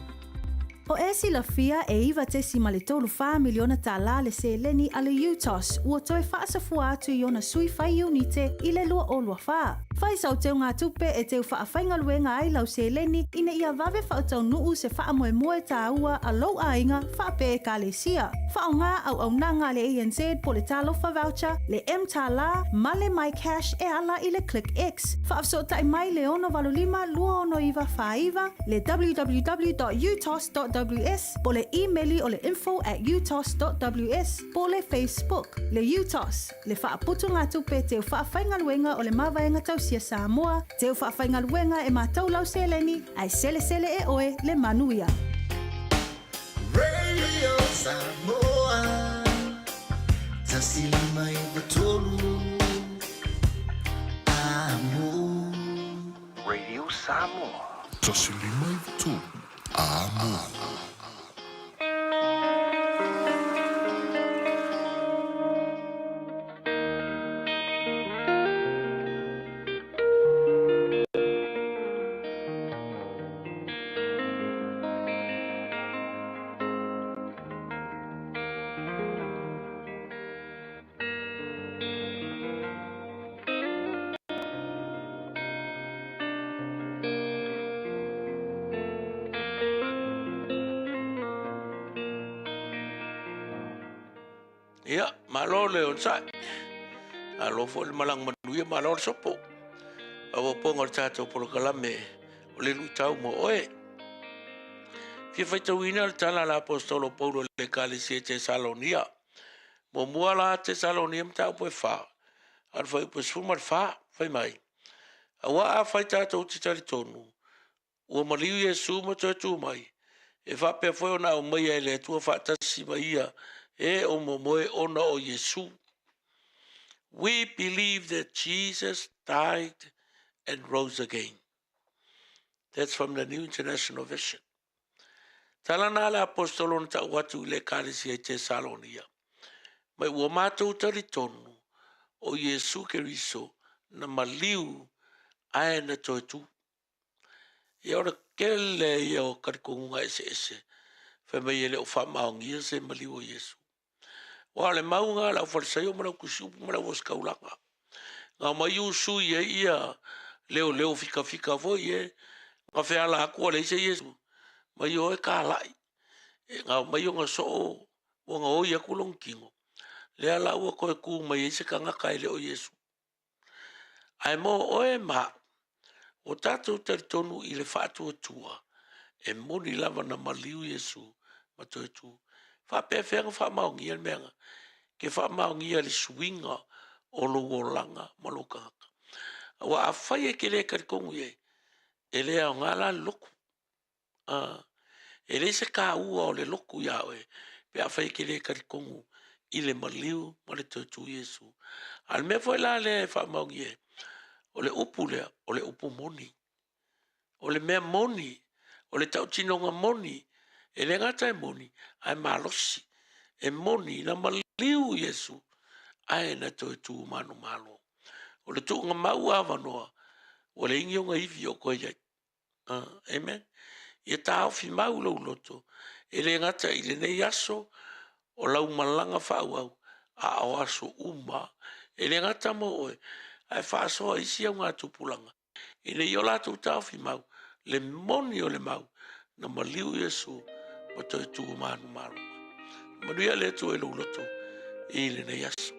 S5: O e silafia e $9.34 miliona tālā le seleni a le UTOS ua toe faasafua atu i ona sui fai iunite i le 2024. Fai sau teugatupe e teu faafaigaluega ai lau seleni ina ia vave faataunuu se faamoemoe tāua a lou aiga faapea Ekalesia. Faaaoga auaunaga a le ANZ po o le Talofa Voucher, le mTālā ma le MyCash e ala i le ClickX. Faafesootai mai le 685 269 49, le www.utos.ws po o le imeli o le info at utos.ws po o le Facebook. Le UTOS, le faaputugatupe teu faafaigaluega o le Mavaega Tausia Samoa, teu faafaigaluega e matau lau seleni ae selesele e oe le manuia.
S6: Radio Samoa, 153 Amo.
S7: Radio Samoa.
S8: 153 Amo.
S9: Ia, malo le onosai. Malo foi le malaga manuia, malo le sopo. Faaopoopoga o le tatou polokalame o le luitau mo oe. Fia faitauina le tala a le Aposetolo Paulo i le Ekalesia i Tesalonia. Muamua la Tesalonia mataupu e fa, a le fuaiupu e 14, fai mai, Auā afai tatou te talitonu, ua maliu Iesu ma toe tu mai, e faapea foi ona aumaia e le Atua faatasi ma ia e o momoe ona o Iesu. We believe that Jesus died and rose again. That's from the New International Version. Tala na le apostolo na tau atu i le ekalesia i Tesalonia. Mai ua matou talitonu o Iesu Keriso na maliu ae na toe tu. Ia o le kele ia o kalikonuga eseese fai mai e le o faamaonia se maliu o Iesu. Aua o le mauga a le aufalesaio ma le autusiupu ma le auosikaulaga. Na omai usui ai ia leoleo fikafika foi e na feala atu ua leai se Iesu mai o e kalai. E na omai ona soo ua gaoi atu lona tino. Lea la ua toe tu mai ai se tagata e le o Iesu. Ae mo oe ma au, ua tatou talitonu i le faatuatua e moni lava na maliu Iesu ma toe tu. Faapefea ona faamaonia le mea na? Ke faamaonia le suiga o lou olaga ma lou tagata. Aua afai e te le talitonu i ai, e le aoga la le lotu. Ā, e leai se kāua o le lotu iā oe pe afai e te le talitonu i le maliu ma le toe tu Iesu. A o le mea foi la lea e faamaonia ai, o le upu lea, o le upu moni. O le mea moni, o le tautinoga moni, e le gata e moni, ae malosi. E moni na maliu Iesu, ae na toe tu manumalo. O le tuuga mau avanoa, ua leai ni ona ivi o koe i ai. Amen. Ia taofi mau lou loto, e le gata i lenei aso o lau malaga faaauau, a o aso uma, e le gata mo oe, ae faasoa isi augatupulaga, ina ia o latou taofi mau le moni o le mau na maliu Iesu ma toe tu manumalo mai. Manuia le Atua i lou loto i lenei aso.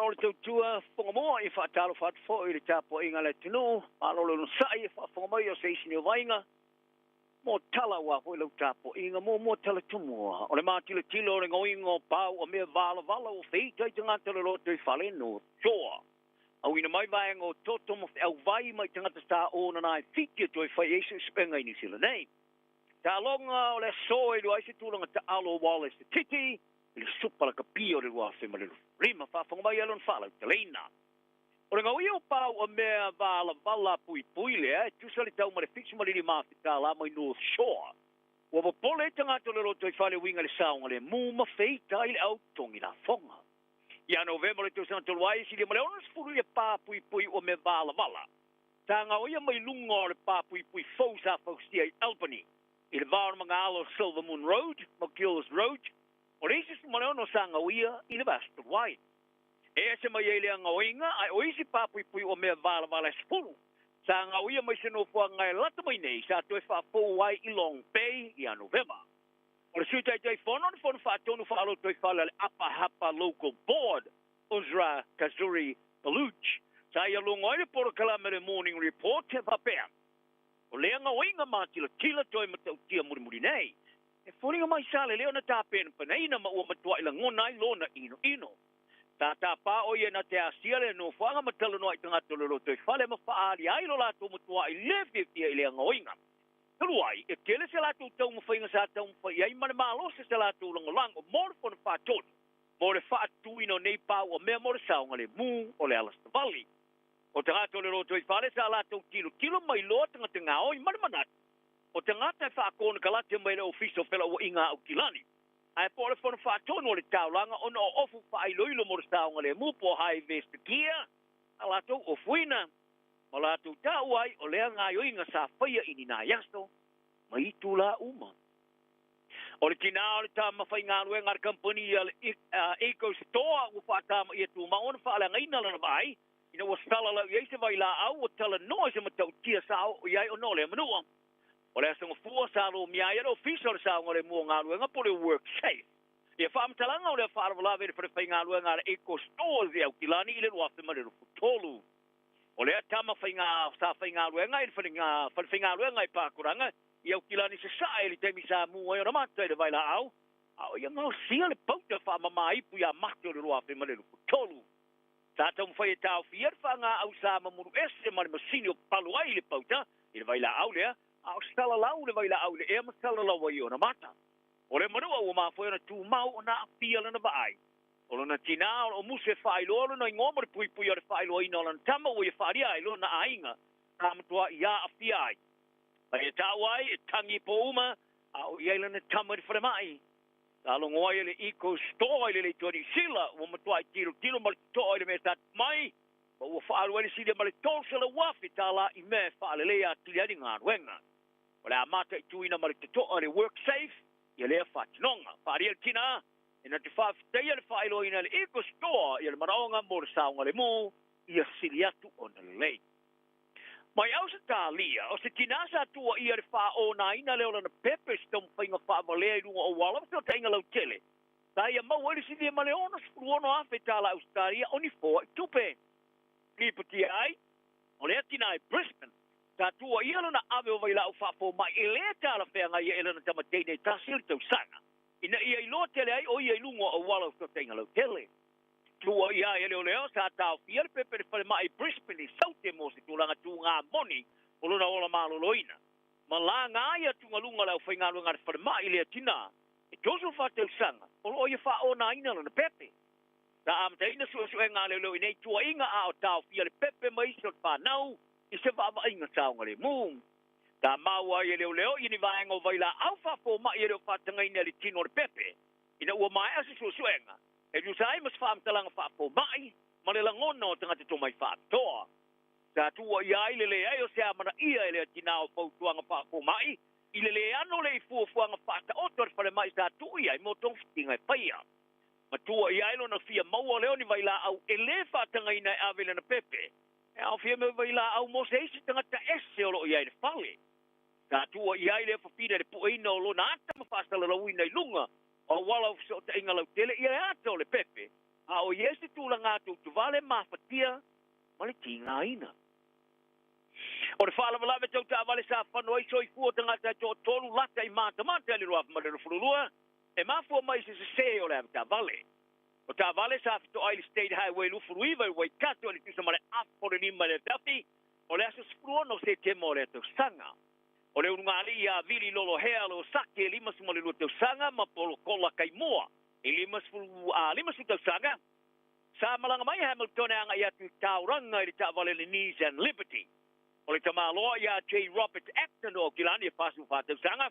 S10: Malo le tautua fofoga moa i faatalofa atu foi i le tapuaiga a le atunuu, malo le onosai e faafofoga mai o se isi nei o vaaiga mo tala aua foi lau tapuaiga muamua tala tumua. O le matilatila o le gaoiga o pau o mea valavala ua feita i tagata o le lotoifale North Shore. Auina mai vaega o toto ma feau vai mai tagata sa onana e Fiti e toe fai ai suesuega i Niu Sila nei. Taaloga o le aso e iloa ai se tulaga taalo o Wallace Titi i le Supa Lakapi o le 2025. Faafofoga mai e lona faalauteleina. O le gaoia o pau o mea valavala puipui lea e tusa le tau ma le $75,000 mai North Shore. Ua popole ai tagata o le lotoifale e uiga i le saogalemu ma feita ai le au totogi lafoga. Ia Novema o le tausaga talu ai, silia ma le 60 ia pa puipui ua mea valavala sa gaoia mai luga o le pa puipui fou sa fausia i Albany i le va o le magaalo o Silver Moon Road ma Gills Road. O le isi 16 sa gaoia i le vaiaso talu ai. E ese mai ai lea gaoiga, ae o isi pa puipui ua mea valavala e 10 sa gaoia mai se nofoaga e lata mai nei sa toe faafou ai i Long Bay ia Novema. O le Sui Taitaifono o le Fono Faatonu Faalotoifale a le Upper Hutt Local Board, Uzra Kazuri Baluch, sa ia logo ai le polokalame le Morning Report e faapea, O lea gaoiga matilatila toe matautia mulimuli nei, e foliga mai sa lelei ona tapenapenaina ma ua matuai lagona ai lona inoino. Sa tapa o ia na te asia le nofoaga ma talanoa i tagata o le lotoifale ma faaali ai lo latou matuai le fiafia i lea gaoiga. Talu ai, e tele se latou taumafaiga sa taumafai i ai ma le malosi se latou lagolago mo le Fono Faatonu mo le faatuina o nei pauamea mo le saogalemu o le ala savali. O tagata o le lotoifale sa latou tilotilo mai loa tagata gaoi ma le manatu o tagata e faakonekarate mai le Ofisa o Felauaiga a Aukilani ae po o le Fono Faatonu o le Taulaga ona o ofu faailoilo mo le saogalemu po o high vis gear a latou ofuina ma latou taua ai o lea gaoioiga sa faia i ni nai aso ma itulā uma. O le tinā o le tama faigaluega a le kamupani a le Eco Store ua faatamaia tumau ona faaleagaina lana vaai ina ua salalau i ai se vailaau ua talanoa i se matautia sa oo i ai ona o lea manua. O le aso Gafua sa lomia ai e le Ofisa o le Saogalemu o Galuega po o le WorkSafe ia faamatalaga o lea faalavelave i le falefaigaluega a le Eco Stores i Aukilani i le 2023. O lea tama faiga sa faigaluega i le falefaigaluega i Pakuranga i Aukilani Sasae i le taimi sa mu ai ona mata i le vailaau, a o ia gaosia le pauta faamama ipu ia Mati o le 2023. Sa taumafai e taofia le faagaau sa mamulu ese ma le masini o palu ai le pauta i le vailaau lea, a o salalau le vailaau i le ea ma salalau ai ona mata. O le manua ua mafua ai ona tumau ona aafia lana vaai. O lona tinā o lo o musu e faailoa lona igoa mo le puipuia o le faailoaina o lana tama ua ia faaalia ai lona aiga sa matuai aafia ai. Ma ia taua ai e tangi po uma a o i ai lana tama i le falemai. Sa logo ai e le Eco Store i le Leitoa Niu Sila ua matuai tilotilo ma le totoa i le mea sa mai ma ua faaalu ai le silia ma le $300,000 i mea e faaleleia atili ai le galuega. O le a mataituina ma le totoa e le WorkSafe ia lea faatinoga. Faaalia le tinā e na te faafetaia le faailoaina e le Eco Store ia le manaoga mo le saogalemu ia sili atu ona lelei. Mai Ausetalia, o se tinā sa tuuaia i le faaonaina lea o lana pepe i se taumafaiga faavalea i luga o auala ma fesootaiga lautele, sa ia maua ai le silia ma le $66,000 tala Ausetalia o ni foai tupe. Lipotia ai, o lea tinā i Brisbane, sa tuuaia lona ave o vailaau faafomai e le talafeagai e lana tama teine e tasi o le tausaga, ina ia iloa tele ai o ia i luga o auala o fesootaiga lautele. Tuuaia ai e leoleo sa taofia le pepe i le falemai i Brisbane i Saute mo se tulaga tugā moni o lona ola maloloina. Ma laga ai atugaluga o le aufaigaluega a le falemai i lea tinā e 34 tausaga o lo o ia faaonaina lona pepe. Sa amataina suesuega a leoleo i nei tuuaiga a o taofia le pepe ma isi o le fanau i se vaavaaiga saogalemu. Sa maua ai e leoleo i ni vaega o vailaau faafomai e le o faatagaina e le tino o le pepe ina ua maea se suesuega e tusa ai ma se faamatalaga faafomai ma le lagona o tagata tomai faapitoa. Sa tuuaia ai le leai o se amanaia e lea tinā o fautuaga faafomai i le le ano lea i fuafuaga faataoto a le falemai sa tuu i ai mo togafitiga e faia. Ma tuuaia ai lona fia maua lea o ni vailaau e le faatagaina e ave i lana pepe e aofia mai vailaau mo se isi tagata ese o lo o i ai i le fale. Sa tuuaia ai lea fafine i le pueina o lona ata ma faasalalauina i luga o auala o fesootaiga lautele ia le ata o le pepe A o i ai se tulaga tutuvale mafatia ma le tigaina. O le faalavelave tau taavale sa fano ai soifua o tagata e toatolu lata i Matamata i le 2022, e mafua mai i se sesē o le avetaavale. O taavale sa fetoai i le State Highway 29 i Waikato i le tusa ma le afa o le 5 i le afiafi o le aso 16 o Setema o lea tausaga. O le ulugalii ia Vili Lolohea Losake e 52 tausaga ma Polokola Kaimua e 50 tausaga sa malaga mai Hamilton e agai atu i Tauranga i le taavale le Nissan Liberty. O le tamaloa ia J. Robert Acton o Aukilani e 44 tausaga,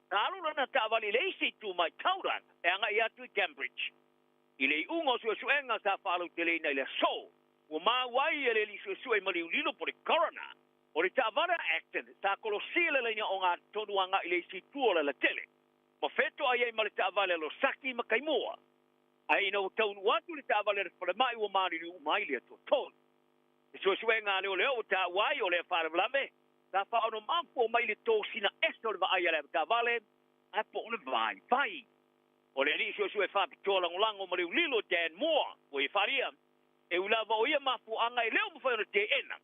S10: sa alu lana taavale i le isi itu mai Tauranga e agai atu i Cambridge. I le iuga o suesuega sa faalauteleina i le aso, ua maua ai e le alii suesue maliu lilo po o le coroner, o le taavale a Acton sa kolosia le laina ogatotonu agai i le isi itu o le alatele, ma fetoai ai ma le taavale a Losaki ma Kaimua. Ae ina ua taunuu atu le taavale a le falemai ua maliliu uma ai le atoatolu. I suesuega a leoleo ua taua ai o lea faalavelave sa faaonomafua mai le tosina ese o le vaai a le avetaavale ae po o le vaivai. O le alii suesue faapitoa lagolago ma leulilo Dan Moore ua ia faaalia, e ui lava o ia mafuaaga e le o mafai ona teena,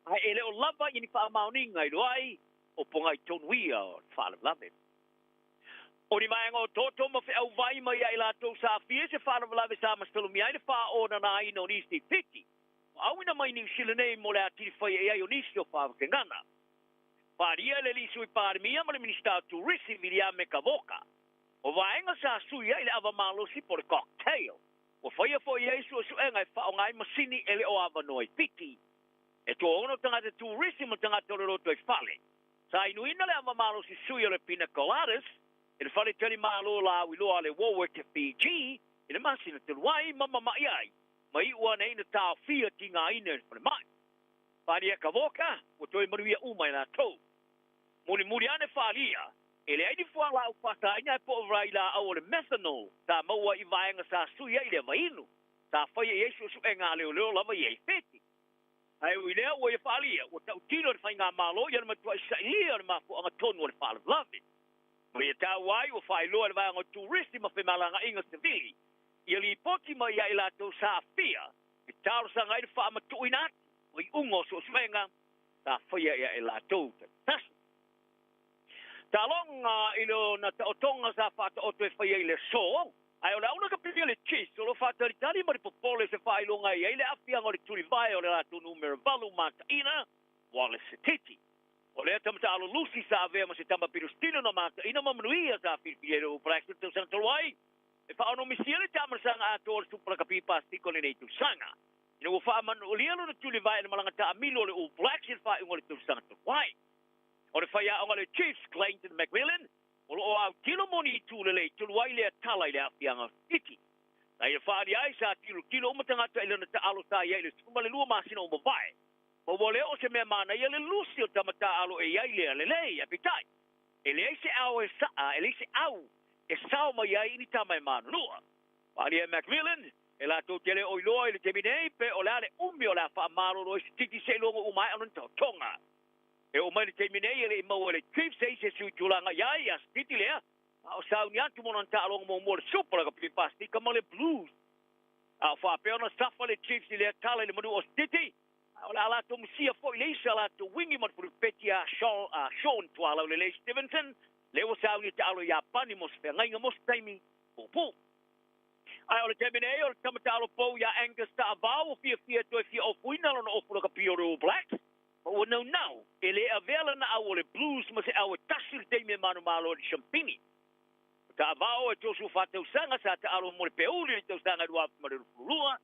S10: ae e le o lava i ni faamaoniga i iloa ai o pogai tonu ia o le faalavelave. O ni vaega o toto ma feau vai mai ia i latou sa aafia i se faalavelave sa masalomia ai le faaonanaina o nisi i Fiti, ua auina mai Niu Sila nei mo le atili faia i ai o nisi o faavakegana. Faaalia e le alii Sui Palemia ma le Minisita o Turisi Viliame Gavoka, o vaega sa sui ai le ava malosi po o le cocktail, ua faia foi i ai suesuega e faaaoga ai masini e le o avanoa i Fiti. E toaono tagata turisi ma tagata o le lotoifale sa inuina le ava malosi sui o le Pina Coladas i le faletalimalo lauiloa a le Warwick Fiji i le masina talu ai ma mama'i ai ma iu ane ai na taofia tigaina i le falemai. Faaalia e Gavoka, ua toe manuia uma i latou. Mulimuli ane faaalia, e leai ni fualaau faasaina ae po o vailaau o le methanol sa maua i vaega sa sui ai le ava inu, sa faia i ai suesuega a leoleo lava i ai Fiti. Ae ui i lea ua ia faaalia, ua tautino e le Faigamalo ia le matuai sailia o le mafuaaga tonu o le faalavelave. Ma ia taua ai ua faailoa e le vaega o Turisi ma Femalagaaiga Savili ia lipoti mai ia i latou sa aafia e talosaga ai le faamatuuina atu o iuga o suesuega sa faia ia i latou taitasi. Taaloga i lona taotoga sa faataoto e faia i le aso, ae o le aulakapi a le Chiefs o lo o faatalitali ma le popole se faailoga e i ai le aafiaga o le tulivae o le latou numera 8 mataina, Wallace Sititi. O lea tama taalo Lusi sa avea ma se tama Pirostino na mataina ma manuia sa filifili ai le All Blacks i le tausaga talu ai. E faaonomisia le taamalasaga atoa o le Supa Lakapi Pasefika o lenei tausaga, ina ua faamanualia lona tulivae i le malaga taamilo a le All Blacks i le faaiuga o le tausaga talu ai. O le faiaoga a le Chiefs, Clayton McMillan, o lo o autilo mo ni itu lelei talu ai lea tala i le aafiaga o Sititi. Na ia faaali ai sa tilotilo uma tagata i lana taalo sa i ai i le 12 masina ua mavae. Ma ua le oo se mea manaia le lusi o tama taaalo e i ai lea lelei, ae peitai, e leai se ao e e leai se au e sao mai ai i ni tama e manunua. Faaalia e McMillan, e latou te le o iloa i le taimi nei pe o le a le umi o le a faamalolo ai Sititi seiloga ua maea lona taotoga. E oo mai le taimi nei e le i maua e le Chiefs se isi e sui tulaga i ai ia Sititi lea, a o sauni atu mo lana taaloga muamua o le Super Rugby Pasefika ma le Blues. A o faapea ona safa le Chiefs i lea tala i le manu o Sititi, a o le a latou masia foi le isi a latou wingi ma le pulupeti a Sean Tualaulelei Stevenson, lea ua sauni e taalo i Iapani mo se feagaiga mo se taimi puupuu. Ae o le taimi nei o le tama taalo pou ia Angus Ta'avao ua fiafia e toe fia ofuina lona ofu lakapi o le All Blacks, ma ua naunau e le avea lana au o le Blues ma se au e tasi i le taimi e manumalo ai le Siampini. O Ta'avao e 34 tausaga sa taalo mo le Peuli i le tausaga 2022,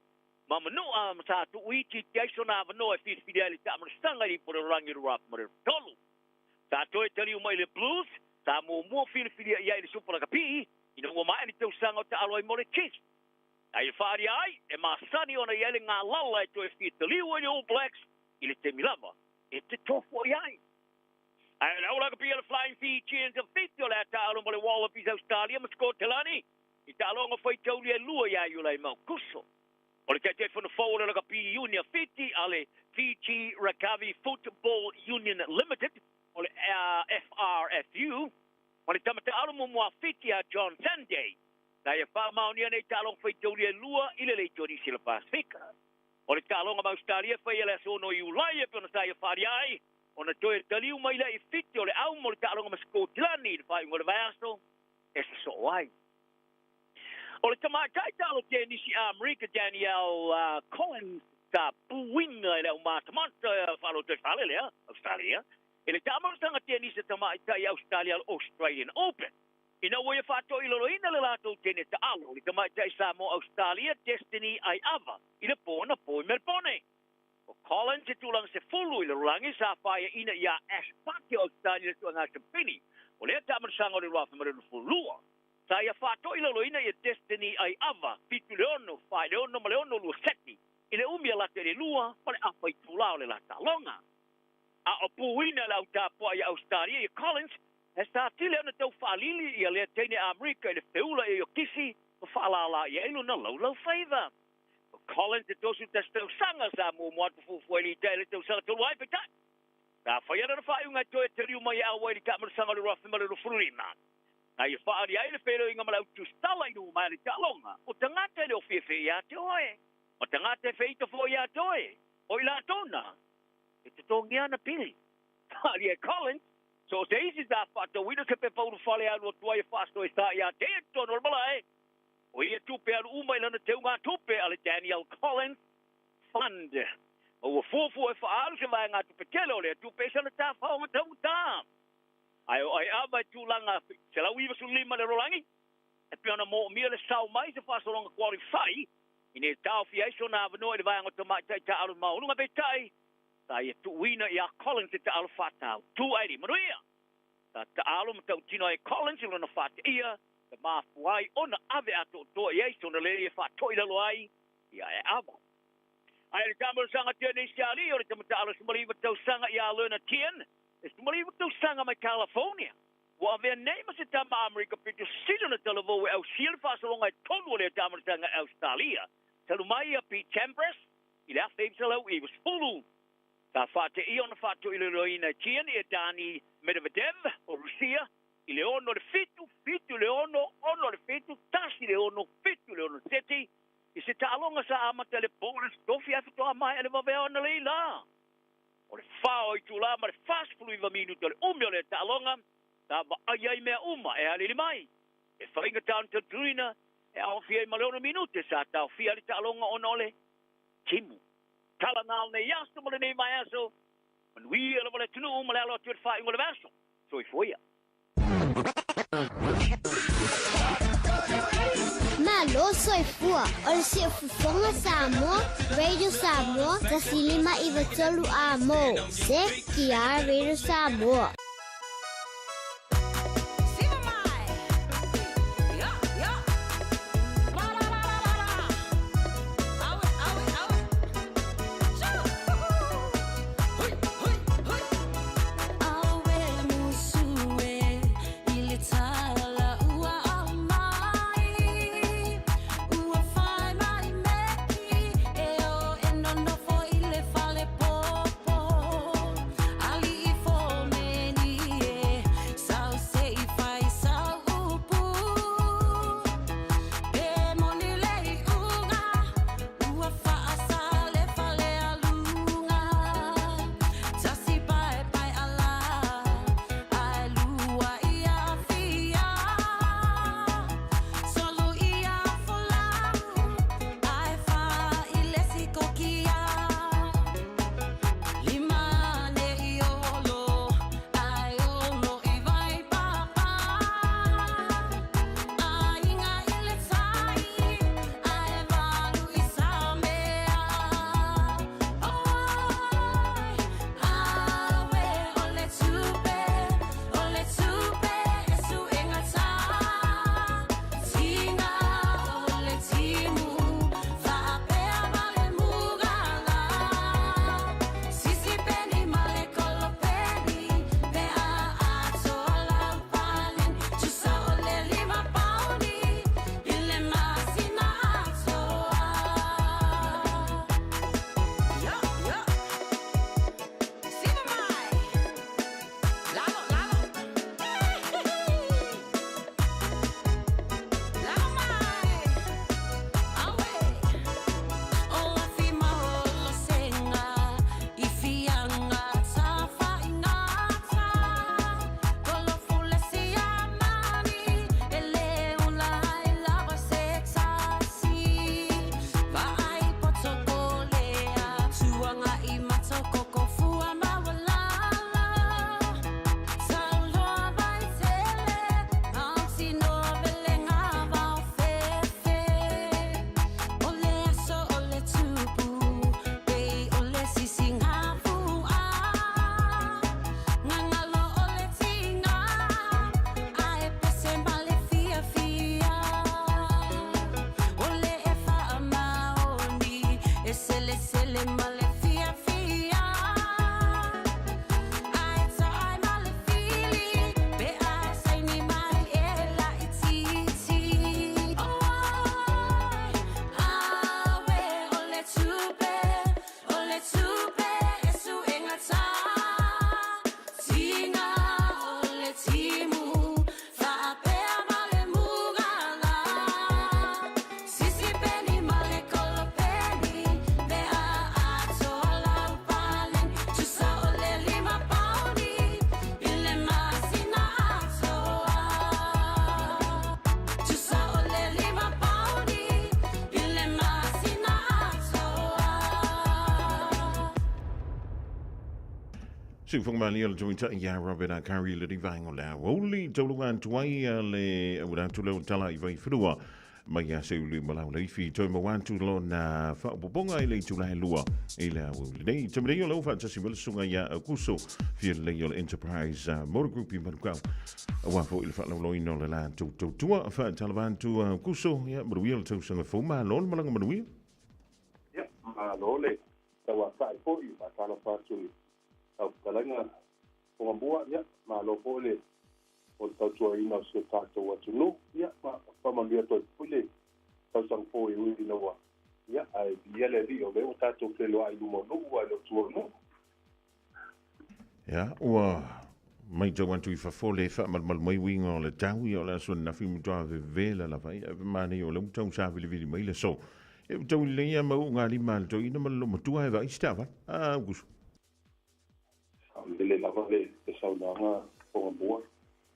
S10: ma manua ma sa tuuitiiti ai sona avanoa e filifili ai le taamalasaga i le ipu o le lalolagi 2023. Sa toe taliu mai i le Blues, sa muamua filifilia i ai i le Supa Lakapi, ina ua maea ni tausaga o taalo ai mo le Chiefs. A ia faaalia ai, e masani ona i ai le galala e toe fia taliu ai le All Blacks i le taimi lava e te tofu i ai. Ae o le au lakapi a le Flying Fijians o Fiti o le a taalo mo le Wallabies Australia ma Scotland i taaloga faitaulia e lua ia Iulai ma Aokuso. O le Taitaifono fou o le Lakapi Iuni a Fiti a le Fiji Rakavi Football Union Limited, o le FRFU, ma le tama taalo muamua a Fiti a John Sanday. Sa ia faamaonia nei taaloga faitaulia e lua i le Leitio Nisi o le Pasefika. O le taaloga ma Ausetalia e faia i le aso 6 Iulai e pei ona sa ia faaalia ai, ona toe taliu mai lea i Fiti o le au mo le taaloga ma Sikotilani i le faaiuga o le vaiaso e sosoo ai. O le tamaitai taalo tenisi Amerika Danielle Collins sa puina e le aumatamata faalotoifale lea, Ausetalia, i le taamalosaga tenisi a tamaitai Ausetalia Australian Open. Ina ua ia faatoilaloina le latou teine taalo, le tamaitai Samoa Ausetalia Destiny Aiava i le po anapo i Melebone. O Collins i tulaga 10 i le lalolagi sa faiaina iā Ash Barty o Ausetalia i le suega Sipini o lea taamalosaga o le 2022. Sa ia faatoilaloina ia Destiny Aiava 7-6, 4-6 ma le 6-2 seti i le umi a lata i le 2 ma le afa itulā o le la taaloga. A o puina le au tapuai ia Ausetalia ia Collins, he sa tele ona tau faalili ia lea teine Amerika i le feula ia Iokisi ma faalālā i ai lona laulau faiva. O Collins e 31 tausaga sa muamua atu fuafua i le i le tausaga talu ai peitai. Sa fai lana faaiuga e toe taliu mai e auai i le taamalosaga o le 2025. Na ia faaali ai le feiloaiga ma le au tusitala i luma mai le taaloga. O tagata e le o fiafia ia te oe. O tagata e feita foi ia te oe. O i latou na e totogia ana pili. Faaali e Collins, so o se isi sa faatauina se pepa ulufale e alu atu ai e faasoa e sa ia te ia i totonu o le malae. O ia tupe alu uma i lana teugatupe a le Danielle Collins Fund. Ma ua fuafua e faaalu se vaegatupe tele o lea tupe i sana tafaoga taugata. Ae o Aiava e tulaga 195 le rolagi, e pei ona moomia le sao mai se faasologa qualify ina ia taofia ai sona avanoa i le vaega o tamaitai taaalo maualuga peitai sa ia tuuina iā Collins se taaalo faatau tu ai le manuia. Sa taaalo ma tautino ai e Collins i lona faateia sa mafua ai ona ave atoatoa i ai sona leli e faatoilalo ai ia Aiava. Ae le taamalosaga tenisi a alii o le tama taaalo 19 tausaga iā Lerner Tien e 19 tausaga mai California ua avea nei ma se tama Amerika pito sili ona talavou e ausia le faasologa e tolu o lea taamalosaga i Ausetalia talu mai ia Pete Sampras i le 1990. Sa faateia ona faatoilaloina e Tien ia Dani Medvedev o Rusia i le 6-7, 7-6, 6-7, 1-6, 7-6 seti i se taaloga sa amata i le po o le Aso Tofi ae faatoa maea le vaveao analeila. O le 4 o itulā ma le 49 minute o le umi o lea taaloga sa vaai ai mea uma e aliali mai. E faigata ona talitonuina e aofia ai ma le 6 minute sa taofia ai le taaloga ona o le timu. Tala na o lenei aso ma lenei vaiaso, manuia lava le atunuu ma le alo atu i le faaiuga o le vaiaso. Soifua ia.
S11: Malo soifua o le Siufofoga Samoa, Radio Samoa, 105 93 A mo, CKR Radio Samoa.
S3: Siufoga malie o le tamaitai ia Robert Akari i le vaega o le aoauli tauluga atu ai le auala atu lea o le tala i Vaifanua mai ia Seuliu ma Lauleifi toe maua atu lona faaopoopoga i le itula e 2 i le aoauli nei. Taimi nei o lea ua faatasi mai le susuga ia Aukuso Fialelei o le Enterprise Motor Group i Manukau aua foi le faalauiloaina o le latou tautua. Faatalofa atu Aukuso, ia manuia le tausaga fou, malo le malaga manuia.
S12: Ia, malo le tauatai foi, faatalofa atu i lau fetalaiga Fogamua, ia, malo foi le o le tautuaina o si o tatou atunuu, ia, ma faamanuia atu ai foi le tausaga fou e ui ina ua, ia, ae viia le Alii o lea ua tatou feiloai i luma o nuu ae le o tua o nuu.
S3: Ia, ua matau atu i fafo le faamalumalu mai uiga o le tau, ia o le aso ananafi matua vevela lava, ia e manaia o lea ua tau savilivili mai le aso. Ia ua tau lelei lava ma uugalima a le toeaina ma le loomatua ae vaai se taavale. A, Aukuso.
S12: Saolele lava le saunoaga Fogamua.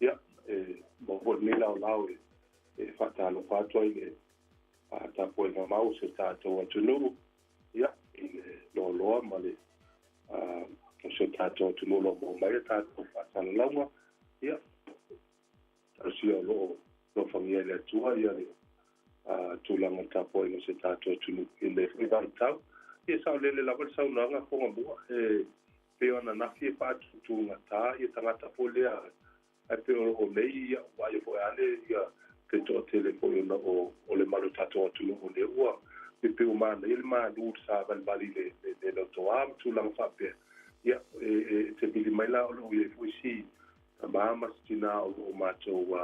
S12: Ia, e maua foi lenei laolao e faatalofa atu ai i le tapuaiga mau o si o tatou atunuu, ia, i le loaloa ma le o si o tatou atunuu o lo o maua mai a tatou faasalalauga. Ia, talosia o lo o alofagia e le Atua ia le tulaga o le tapuaiga o si o tatou atunuu i lenei foi vaitau. Ia, saolele lava le saunoaga Fogamua, e pei o ananafi e faatutugata ia tagata foi lea, ae pei o nei ia vaaia foi lava le ia le toatele foi ona o le mamalu o le tatou atunuu o lea ua pei ua manaia le malu i le savalivali i le lotoa ma tulaga faapea. Ia, e te vili mai la o lo o i ai foi si tama ma si tina o lo o matou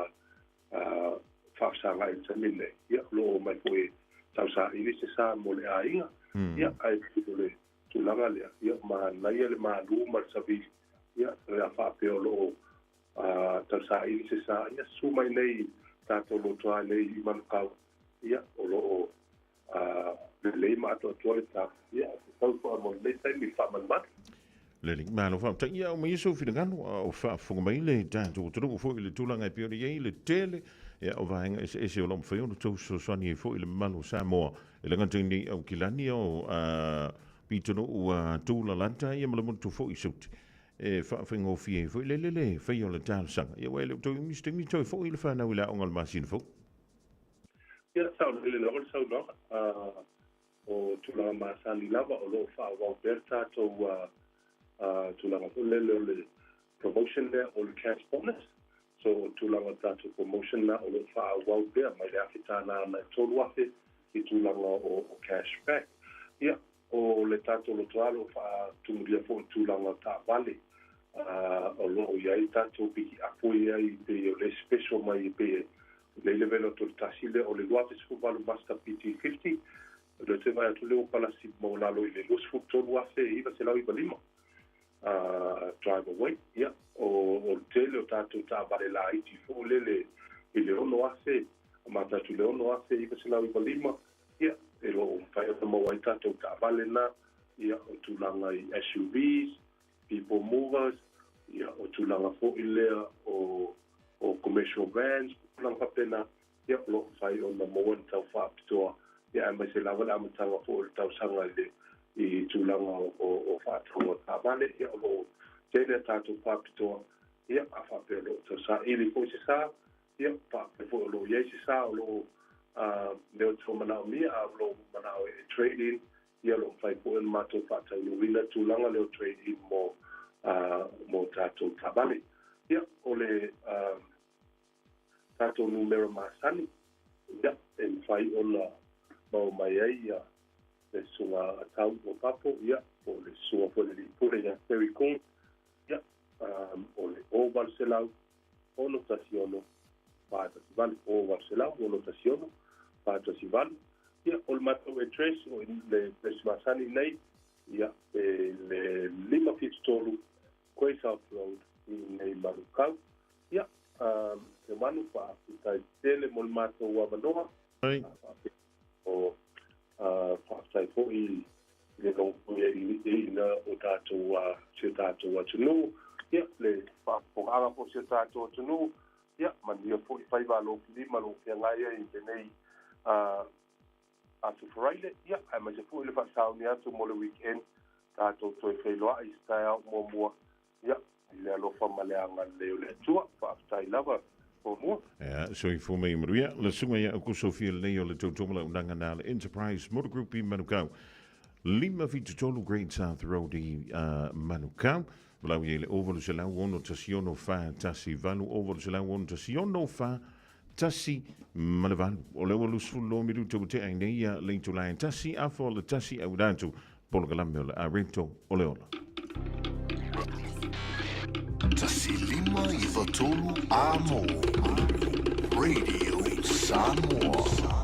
S12: faafesagai i le taimi lenei. Ia, o lo o omai foi e tausaili se sa mo le aiga. Ia, ae pei o le tulaga lea, ia, manaia le malu ma le savili, ia, pe a faapea o lo o tausaili se sa, ia, susu mai nei tatou lotoa nei i Manukau, ia, o lo o lelei ma atoatoa le ta, ia, e tau foi mo lenei taimi faamalumalu.
S3: Lelei, malo faafetai. Ia, aumaia sou finagalo a o faafofoga mai le tatou atunuu foi i le tulaga e pei ona i ai le tele ia, o vaega eseese o lo o mafai ona outou fesoasoani ai foi i le mamalu o Samoa e le gata i nei Aukilani o pitonuu tulalata ia ma le motu foi i Saute e faafaigofie ai foi le lele faia o le talosaga. Ia, aua e le o toe umi se taimi toe foi le fanau i le aoga o le masina fou.
S12: Ia, saolele lava le saunoaga. O tulaga masani lava o lo o faaauau pea le tatou tulaga foi lele o le promotion lea o le cash bonus. So o tulaga o le tatou promotion lena o lo o faaauau pea mai le $1,000 agai $3,000 i tulaga o cash back. Ia, o le tatou lotoa o lo o faatumulia foi i tulaga o taavale o lo o i ai tatou pikiapu e i ai pei o le special mai e pei le levela o le tasi lea o le 2018 Mazda BT50, o lea te vaai atu lea ua palasi maualalo i le 23,995 drive away. Ia, o le tele o tatou taavale laiti foi lele i le 6,000, amata atu i le 6,995, ia, e lo o mafai ona maua ai tatou taavale na, ia, o tulaga i SUVs, people movers, ia, o tulaga foi lea o o commercial vans, tulaga faapena, ia, o lo o mafai ona maua ni tau faapitoa, ia, aemaise lava le amataga foi o le tausaga i le i tulaga o faatauga taavale, ia, o lo o tele a tatou faapitoa, ia, a faapea o lo o tausaili foi se sa, ia, faapea foi o lo o i ai se sa o lo o lea o tau manaomia, a o lo o manao e trade in, ia, o lo o mafai foi ona matou faataunuuina tulaga lea o trade in mo tatou taavale. Ia, o le tatou numera masani, ia, e mafai ona maua mai ai ia le susuga a Tau o Papo, ia, po o le susuga foi le alii pule ia Terry Kung, ia, o le 0800 616 418, 0800 616 418. Ia, o le matou address, o le address masani nei, ia, e le 573 Quay South Road i inei Manukau. Ia, Ioane, faafetai tele mo le matou avanoa. Faapea o faafetai foi i le logoina o tatou si o tatou atunuu. Ia, le faafofogaaga foi o si o tatou atunuu. Ia, manuia foi faiva a lou filima lou feagai ai i lenei Aso Faraile, ia, aemaise foi le faasauni atu mo le weekend, tatou toe feiloai i se taeao muamua. Ia, i le alofa ma le agalelei o le Atua, faafetai lava muamua.
S3: Ia, soifua mai manuia. Le susuga ia Aukuso Fialelei o le Tautomalaunaga na le Enterprise Motor Group i Manukau. 573 Great South Road i Manukau. Valaau i ai le 0800 616 4 18 0800 6 ma le 8. O le ua 22 minuta ua tea ai nei ia le itula e tasi, afa o le tasi auina atu polokalame o le Areto o le Ola.
S8: 1593 A mo Radio Samoa.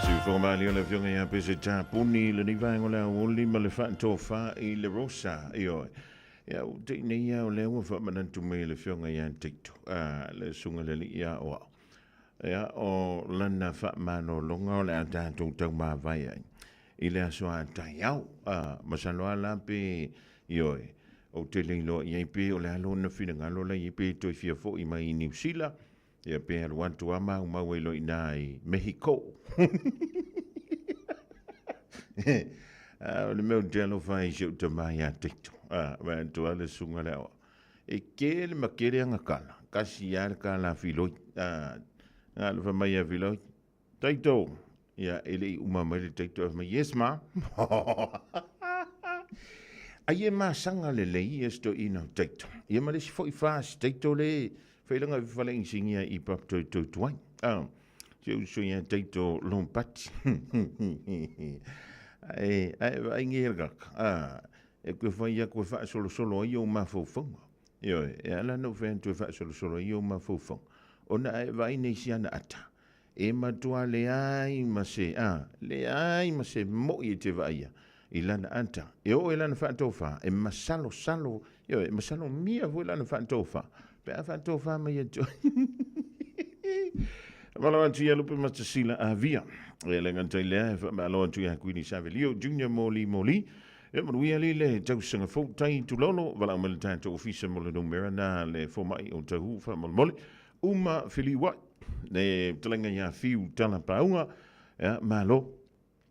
S3: Siufogamali o le afioga ia Pese Tapuni lenei vaega o le aoauli ma le faatofa i le Rosa. Ioe. Ia, ua te'i nei lava o lea ua faamanatu mai e le Afioga ia Tito, a, le Susuga i le Alii Aoao, ia, o lana faamalologa o le a tatou taumavae ai i le aso a taeao. A, masalo lava la pe, ioe, ou te le iloa i ai pe o le a lona finagalo la i ai pe toe fia foi mai i Niu Sila, ia pe alu atu lava maumau ai loa i ina i Mexico. A, o le mea ou te alofa ai i si ou tama ia Tito, a, vaai atu lava le susuga le aoao, e kele ma kele ana kala, kasi lava le kala a Filoi. A, na alofa mai ia Filoi, Taito, ia, e le i uma mai le Taito, e mai, yes ma. Ai e masaga lelei ia si toeaina o Taito. Ia ma le isi foi fasi Taito le failaga i fale inisinia i pap toi toi tuai. A, si uso ia Taito Lompati. Ae, ae vaai nge hele kaka. A, e koe fai aku e faasolosolo ai ou mafaufauga. Ioe, e ala ona ou fai atu e faasolosolo ai ou mafaufauga. Ona a e vaai nei si ana ata, e matua leai ma se, a, leai ma se moi e te vaaia i lana ata. E oo i lana faatofa, e masalosalo, ioe, e masalomia foi lana faatofa, pe a faatofa mai atu. Malo atu ia Lupe Matasila Avia. E le gata i lea, e faamalo atu ia Kuini Savelio Junior Moli Moli. E manuia li le tausaga fou tai tulolo, valaau mai le tatou ofisa mo le numera na le fomai o Tahu faamolemole. Uma Filiuai, le fetalaiga ia Fiu Tala Pauga, ia, malo.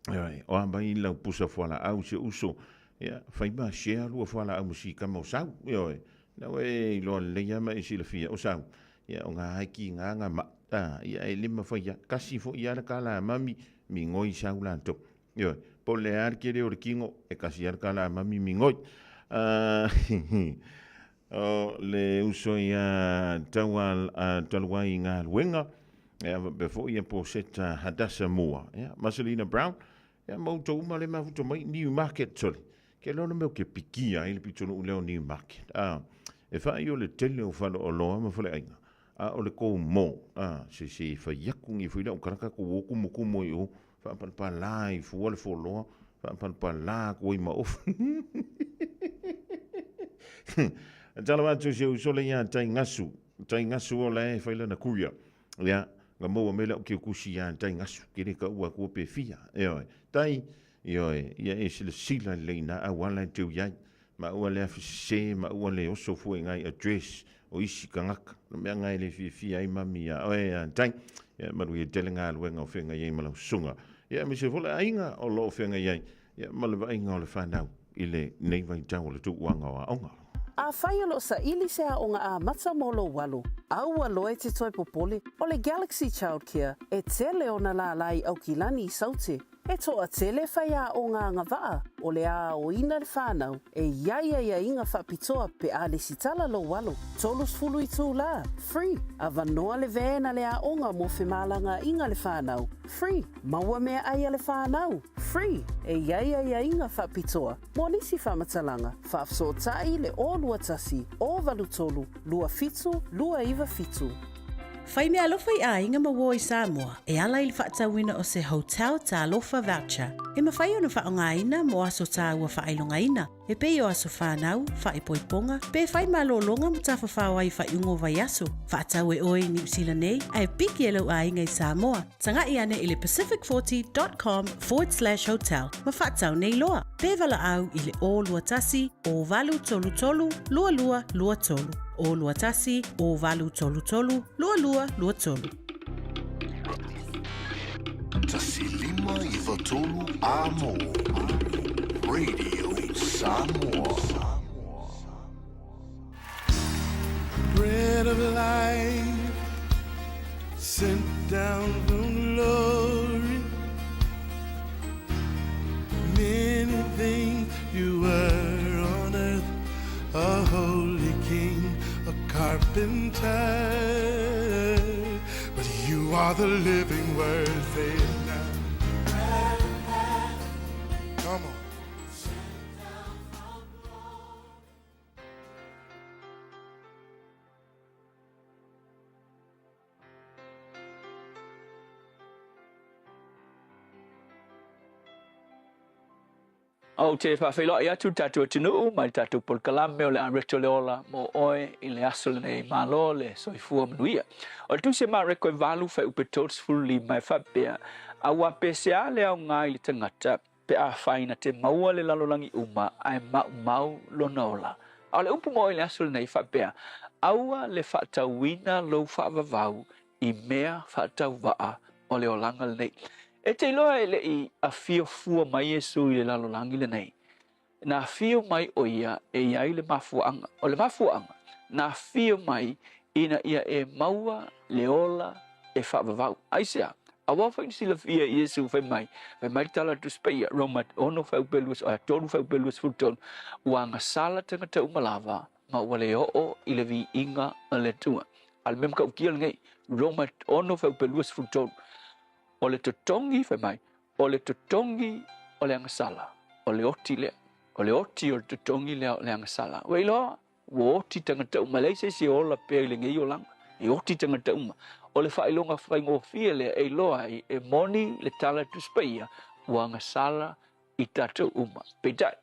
S3: Ioe, o a mai lau pusa fualaau si ou uso, ia, fai ma share lua fualaau ma si kama o sau, ioe. Na ua e iloa lelei lava ma e silafia, o sau, ia, o ngā ai ki ngā ngā ma, a, ia, e le mawhai ia, kasi fo ia le kala a mami, mingoi sau latou. Ioe, po o le a le kele o le kino, e kasi lava le kala a mami mingoi. A, O le uso ia taua talu ai i galuega, ia faapea foi ia Poseta Hadasa Moa, ia Marcelina Brown, ia ma outou uma le mafuta mai New Market sole. Ke loa le mea o ke pikia ai le pitonuu lea o New Market. A, e whaai o le tele o faleoloa ma faleaiga, a o le kou mō, a, se se whai aku ngi fui lau karaka ko wō kumu kumu i o, whaapalapala i fua le foloa, whaapalapala ko i ma ofu. Tala atu si au sole ia tai ngasu, tai ngasu o la e whai lana kuria. Ia, nga maua me lau ki kusi ia tai ngasu, kere ka ua kua pe fia. E oe, tai, ioe, ia e sila sila leina au ala e teu iai. Ma ua le afi sese, ma ua le oso fua i ngai address o isi kangaka. No mea ngai le fiafia ai mami ia oe ia tai. Ia malu ia tele galuega o feagai ai ma lau susuga. Ia aemaise foi le aiga o lo o feagai ai ia ma le vaaiga o le fanau i lenei vaitau o le tuuaga o aoga.
S2: Afai o lo o saili se aoga amata mo lou alo, aua loa e te toe popole, o le Galaxy Childcare e tele ona lālā i Aukilani i Saute. E toatele faiaoga agavaa o le aoina le whanau e i ai aiaiga faapitoa pe a lesitala lou alo. 30 itulā, free, avanoa le van a le aoga mo femalagaaiga le whanau, free, maua meaai a le whanau, free, e i ai aiaiga faapitoa mo nisi faamatalaga, faafesootai le 021 083 27 297.
S5: Fai meaalofa i aiga ma uo i Samoa e ala i le faatauina o se Hotel Talofa Voucher e mafai ona faaaogaina mo aso tāua faailogaina e pei o aso whānau, whaipoiponga, pe whai malōlōga ma tafafao ai i faaiuga o vaiaso. Faatau e oe i Niu Sila nei ae piki e lou aiga i Samoa. Taga'i ane i le pacific40.com forward slash hotel ma faatau nei loa. Pe valaau i le 021 0833 2223. 021 0833 2223.
S8: 1593 Amo Radio Samoa.
S6: Bread of life sent down from glory. Many things you were on earth, a holy king, a carpenter. But you are the living word, say it now. Come on.
S13: Ou te faafeiloai atu le tatou atunuu mai le tatou polokalame o le Areto le Ola mo oe i le aso lenei. Malo le soifua manuia. O le tusi a Mareko e 8 fuaiupu 35 e faapea, Auā pe se a le aoga i le tagata pe afai na te maua le lalolagi uma ae maumau lona ola. A o le upu mo oe i le aso lenei e faapea, Aua le faatauina lou faavavau i mea faatauvaa o le olaga lenei. E te iloa e le i afio fua mai Iesu i le lalolagi lenei. Na afio mai ʻo ia e i ai le mafuaaga. O le mafuaaga, na afio mai ina ia e maua le ola e faavavau. Aisea? Aua foi na silafia e Iesu fai mai, fai mai le tala a le Tusi Paia, Roma 6 fuaiupu 20, 3 fuaiupu 23, ua agasala tagata uma lava ma ua le oo i le viiga o le Atua. A o le mea matautia lenei, Roma 6 fuaiupu 23, o le totogi, fai mai, o le totogi o le agasala, o le oti lea. O le oti o le totogi lea o le agasala. Ua iloa, ua oti tagata uma, e leai se isi e ola pea i lenei olaga. E oti tagata uma. O le faailoga faigofie lea e iloa ai e moni le tala a le Tusi Paia, ua agasala i tatou uma. Peitai,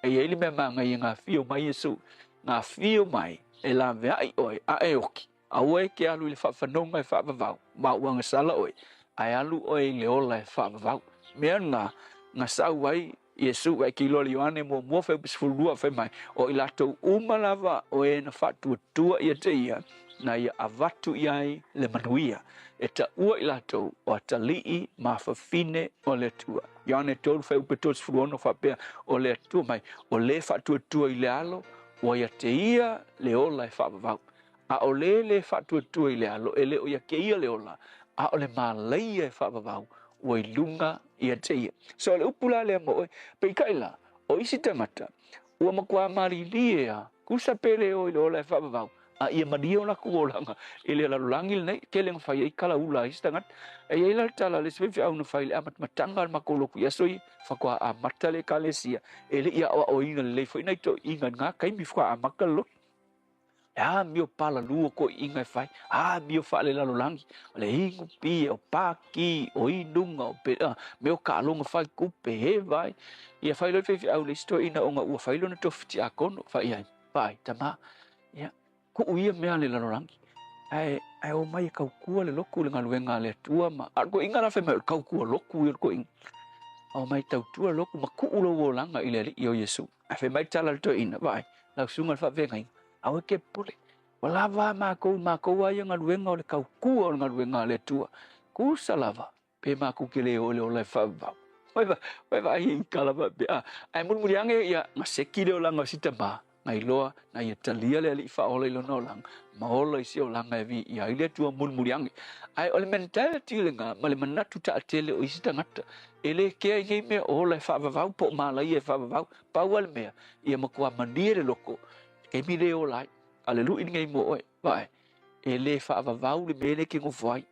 S13: e i ai le mea manaia na afio mai Iesu, na afio mai e laveai oe a e oki. Aua e te alu i le faafanoga e faavavau, ma ua agasala oe, ae alu oe i le ola e faavavau. Mea na, na sau ai Iesu, e te iloa le Ioane muamua fuaiupu 12 fai mai, o i latou uma lava o e na faatuatua ia te ia, na ia avatu i ai le manuia, e taua i latou o atalii ma fafine o le Atua. Ioane 3 fuaiupu 36 faapea, o le Atua mai, o le faatuatua i le alo, ua ia te ia le ola e faavavau. A o le le faatuatua i le alo, e le o ia te ia le ola, a o le malaia e faavavau, ua i luga ia te ia. So o le upu la lea mo oe, peitai la, o isi tagata, ua matua malilie a, tusa pe le o i le ola e faavavau, a ia malie o latou olaga i le lalolagi lenei, tele na fai ai kalaula a isi tagata. E i ai la le tala a le isi faifeau na fai i le amatamataga o le matou lotu i aso ia, faatoa amata le Ekalesia, e le i aoaoina lelei foi nai toeaiina i lena taimi faatoa amata le lotu. E amio palalū o toeaiina e fai, amio faalelalolagi, o le inu pia, o pākī, o inuga, o pe, mea o taaloga fai tupe, e vai. Ia fai loa le faifeau i le isi toeaina ona ua fai lona tofi tiakono, fai i ai, vaai, tama, ia, tuu ia mea a le lalolagi, ae, ae omai e tautua le lotu i le galuega a le Atua ma, a o le toeaina la fai mai o le tautua lotu ia o le toeaina. Omai e tautua le lotu ma tuu lou olaga i le Alii o Iesu. Ae fai mai le tala a le toeaina, vaai, lau susuga i le faafeagaiga, aua e te popole, ua lava a makou, makou lava ia galuega o le tautua o le galuega a le Atua. Tusa lava, pe matou te le oo i le ola e faavavau. Ua vaai i tala faapea, ae mulimuli ane ia na seki le olaga o si tama, na iloa na ia talia le Alii faaola i lona olaga, ma ola i se olaga e viia ai le Atua mulimuli ane. Ae o le mentality lena ma le manatu taatele o isi tagata, e le kea i nei mea o ola e faavavau po o malaia e faavavau. Pau lava le mea, ia matua malie le loko, taimi le ola ai. A o le lui lenei mo oe, vaai, e le faavavau le mea lea e te nofo ai.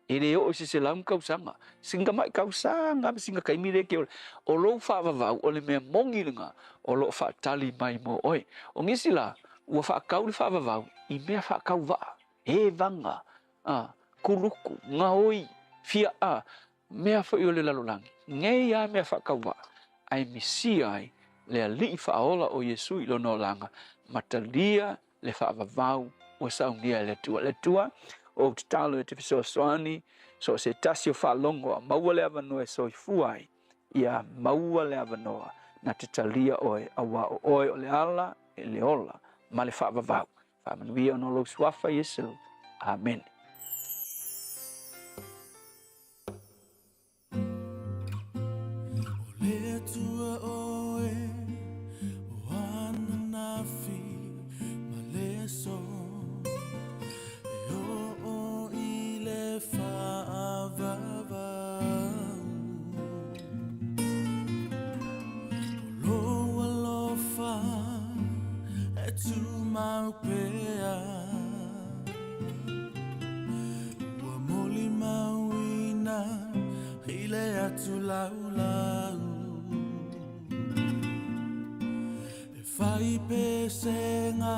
S13: E le oo i se selau tausaga, sina tamai tausaga ma sina taimi lea e te ola. O lou faavavau, o le mea moni lena o lo o faatali mai mo oe. O nisi la, ua faatau le faavavau i mea faatauvaa, evaga, a, kuluku, gaoi, fiaa, mea foi o le lalolagi, nei lava mea faatauvaa, ae misia ai le Alii faaola o Iesu i lona olaga, ma talia le faavavau ua saunia e le Atua. Le Atua, ou tatalo e te fesoasoani, so o se tasi o faalogo a maua le avanoa e soifua ai, ia maua le avanoa na te talia oe, auā o oe o le ala e le ola ma le faavavau. Faamanuia ona o lou suafa Iesu. Amene.
S6: O le Atua oe o ananafi ma le aso E oo i le faavavau O lou alofa e tumau pea Ua molimauina i le atu laulau E fai pesega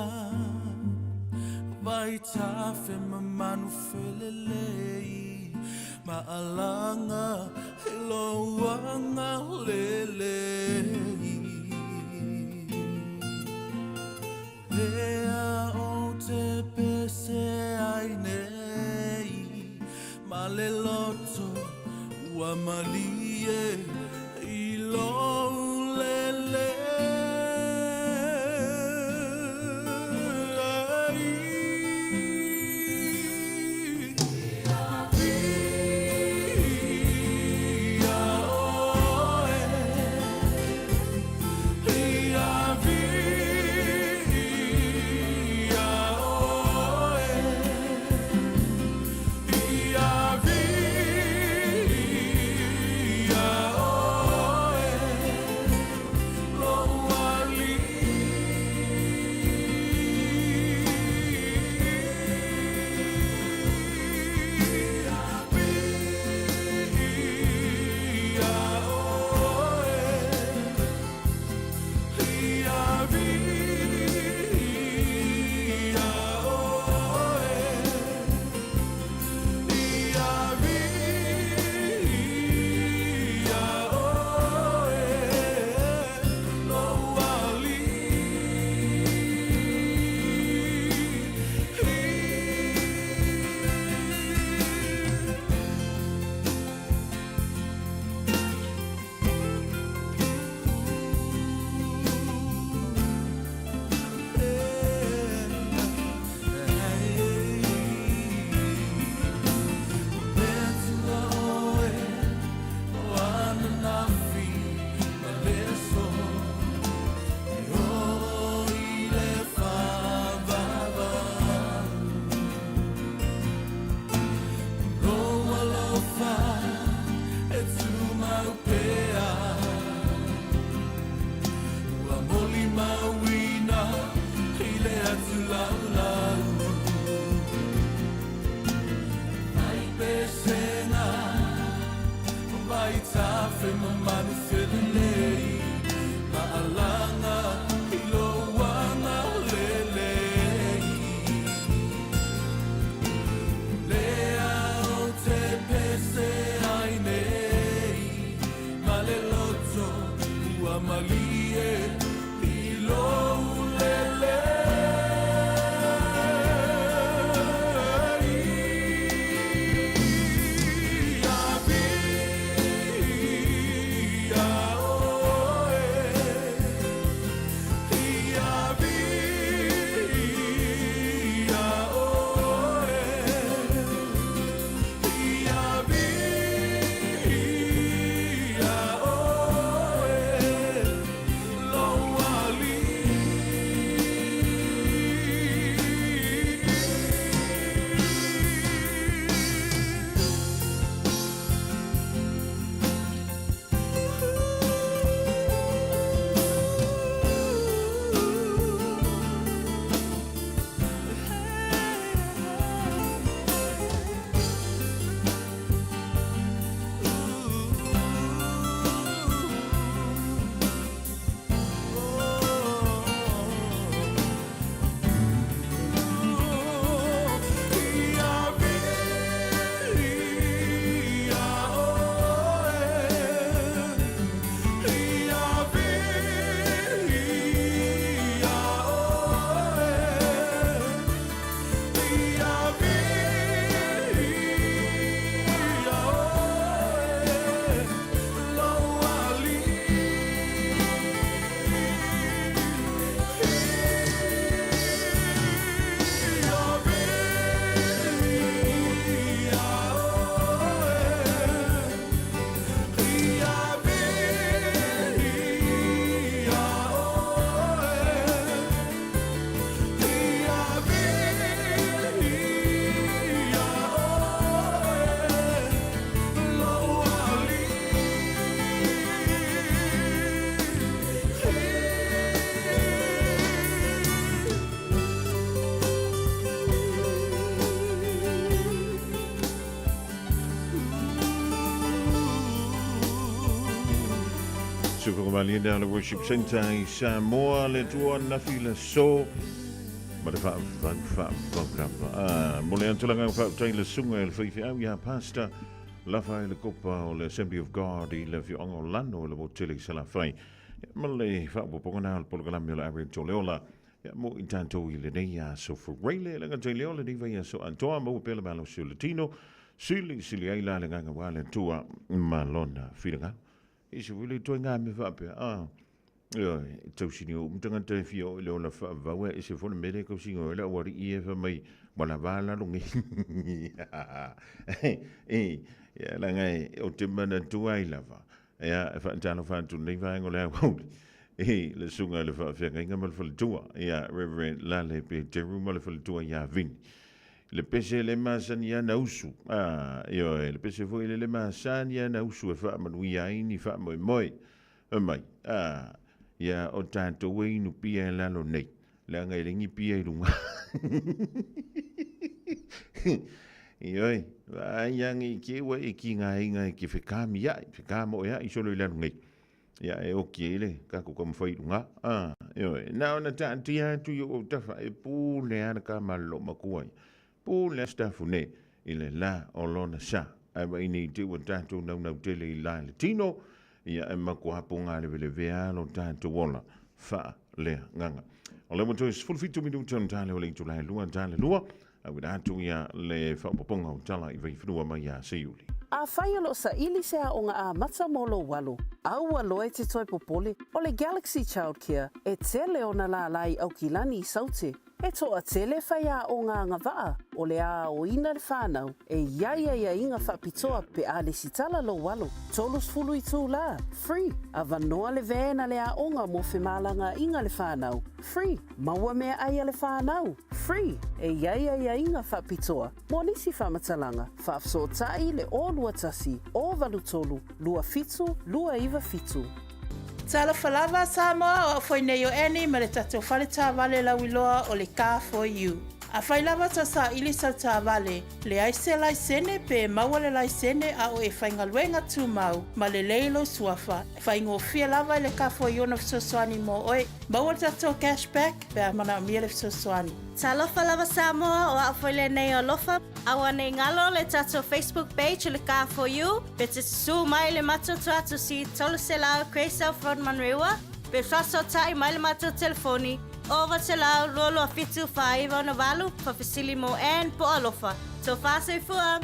S6: Vaitafe ma manu felelei Ma alaga i lou agalelei.
S14: Lea o te pese ai nei ma le loto ua malie i lou lele.
S3: Sufokomalie le Worship Center i Samoa le tua nafi le so ma le faavau. Mo le antulaga faafetai le suga i le faifeau ia Pastor Lafa i le kopa o le Assembly of God i le afioaga o Lano i le motele i Salafai ma le faaopoopoga na o le polokalame o le Ari Toleola. Ia, mo i tatou i lenei aso Fureile, le gata i lea o lenei vaiaso atoa, maua pea le malosi o le tino, sili sili ai la le agaga ua le Atua ma lona finagalo. I se foi le ituaiga mea faapea, a, ioe, e tausini uma tagata e fia oo i le ola faavavau, ae ese foi le mea lea e tausini ai le aualii ia fai mai ua lava lalo nei. E, ia, leaga e, ou te manatua ai lava, ia, e faatalofa atu i lenei vaega o le aoauli, i le susuga i le faafeagaiga ma le faletua, ia, Reverend Lale Peteru ma le faletua ia Vini. Le pese le masani ana usu, a, ioe, le pese foi le le masani ana usu e faamanuia ai ni faamoemoe. Fai mai, a, ia, o tatou e inu pia e lalo nei, leaga e le ni pia i luga. Ioe, vaai ane i te ua e tigaina e te fekamia'i, fekamoea'i solo i lalo nei. Ia, e oti ai le tatou taumafai i luga. A, ioe, na ona taatia atu i ou autafa, e pule lava le tama a le loomatua ia. Pule lava Sitafune i le la o lona sa. Ae vaai nei te i ua tatou naunau tele i la i le tino, ia e matua pogalevelevea lava lo tatou ola faaleagaga. O lea ua toe 17 minute ona tale o le itula e 2 tale 2, auina atu ia le faaopoopoga o tala i Vaifanua mai ia Seiuli.
S2: Afai o lo o saili se aoga amata mo lou alo, aua loa e te toe popole, o le Galaxy Childcare e tele ona lālā i Aukilani i Saute. E toatele faiaoga agavaa o le a aoina le whanau e i ai aiaiga faapitoa pe a lesitala lou alo. 30 itulā, free, avanoa le van a le aoga mo femalagaaiga le whanau, free, maua meaai a le whanau, free, e i ai aiaiga faapitoa mo nisi faamatalaga, faafesootai le 021 083 27 297.
S5: Talofa lava Samoa, o au foi nei o Annie ma le tatou fale taavale lauiloa o le Car For You. Afai lava tau saili sau taavale, leai se laisene pe maua le laisene a o e faigaluega tumau ma lelei lou suafa, faigofie lava i le Car For You ona fesoasoani mo oe. Maua le tatou cash back pe a manaomia le fesoasoani.
S15: Talofa lava Samoa, o au foi lenei o Alofa. Aua nei galo le tatou Facebook page o le Car For You, pe te susu mai le matou tuatusi 300 Grey South Road Manurewa, pe faasootai mai le matou telefoni 900 227 4968, faafesili mo Ann po o Alofa. Tofa soifua!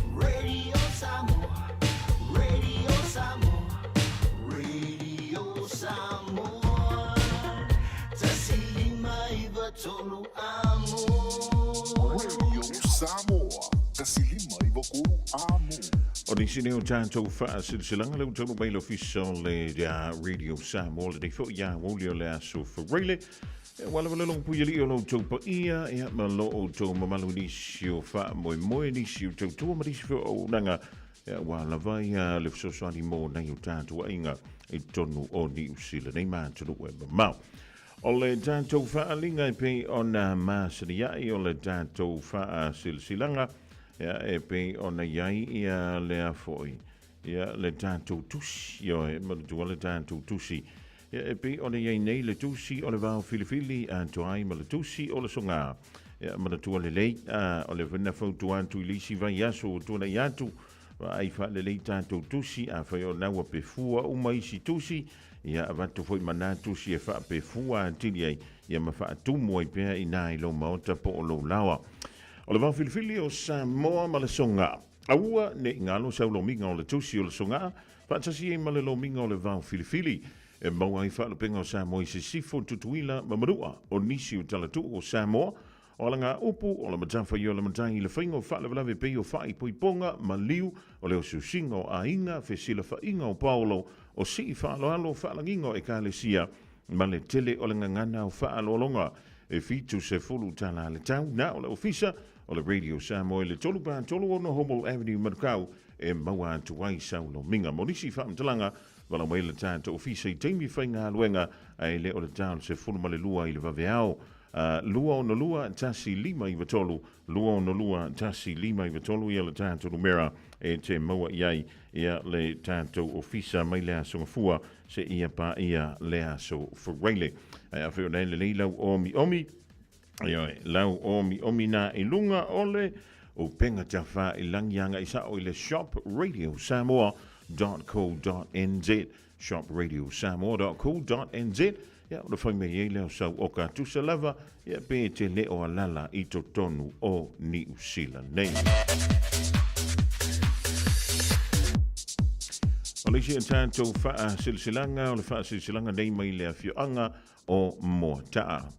S8: Radio Samoa, 153 amo.
S3: O nisi nei o tatou faasilasilaga le ua taunuu mai le ofisa o le Radio Samoa lenei foi ia aoauli o le aso Faraile. E ua lava le logopuialii o lo outou paia, ia, ma lo outou mamalu i nisi o faamoemoe, nisi o tautua ma nisi foi o auaunaga, ia, ua lava ia le fesoasoani mo nai o tatou aiga i totonu o Niu Sila nei ma atunuu e mamao. O le tatou faaaliga e pei ona masania'i o le tatou faasilasilaga, ia, e pei ona i ai ia lea foi, ia, le tatou tusi, ioe, manatua le tatou tusi. Ia, e pei ona i ai nei le tusi o le vao filifili atoa ai ma le tusi o le sogā. Ia, manatua lelei, a, o le na fautua atu i le isi vaiaso ua tuanai atu, vaai faalelei tatou tusi, afai o lena ua pefua uma isi tusi, ia avatu foi ma na tusi e faapefua atili ai, ia ma faatumu ai pea i na i lou maota po o lou laoa. O le vao filifili o Samoa ma le sogā. Aua ne i galo sau lomiga o le tusi o le sogā, Faatasi ai ma le lomiga o le vao filifili, e maua ai faalupega o Samoa i Sisifo, Tutuila ma Manua. O nisi o talatuu o Samoa, o alagaupu, o le matafaioi o le matai i le faiga o faalavelave pei o faaipoipoga, maliu, o le osiosiga o aiga, fesilafaiga o paolo, o sii faaaloalo, faalagiga o ekalesia, ma le tele o le gagana o faaaloaloga. E 70 tala le tau na o le ofisa o le Radio Samoa i le 3 3 6 Humble Avenue, Manukau, e maua atu ai sau lomiga. Mo nisi faamatalaga, valaau mai le tatou ofisa i taimi faigaluega, ae le o le ta o le 12 i le vaveao. 262 1593, 262 1593 ia le tatou numera e te maua i ai ia le tatou ofisa mai le aso Gafua seia paia le aso Faraile. Ae afai o lena e lelei lau omiomi, Ioe, lau omiomi na i luga o le upega tafailagiaga i sao i le shop radiosamoa.co.nz. Shopradiosamoa.co.nz ia ona fai mai ai lea o sau oka tusa lava ia pe e te le o alala i totonu o Niu Sila nei. O le isi a tatou faasilasilaga o le faasilasilaga nei mai le afioaga o Moataa.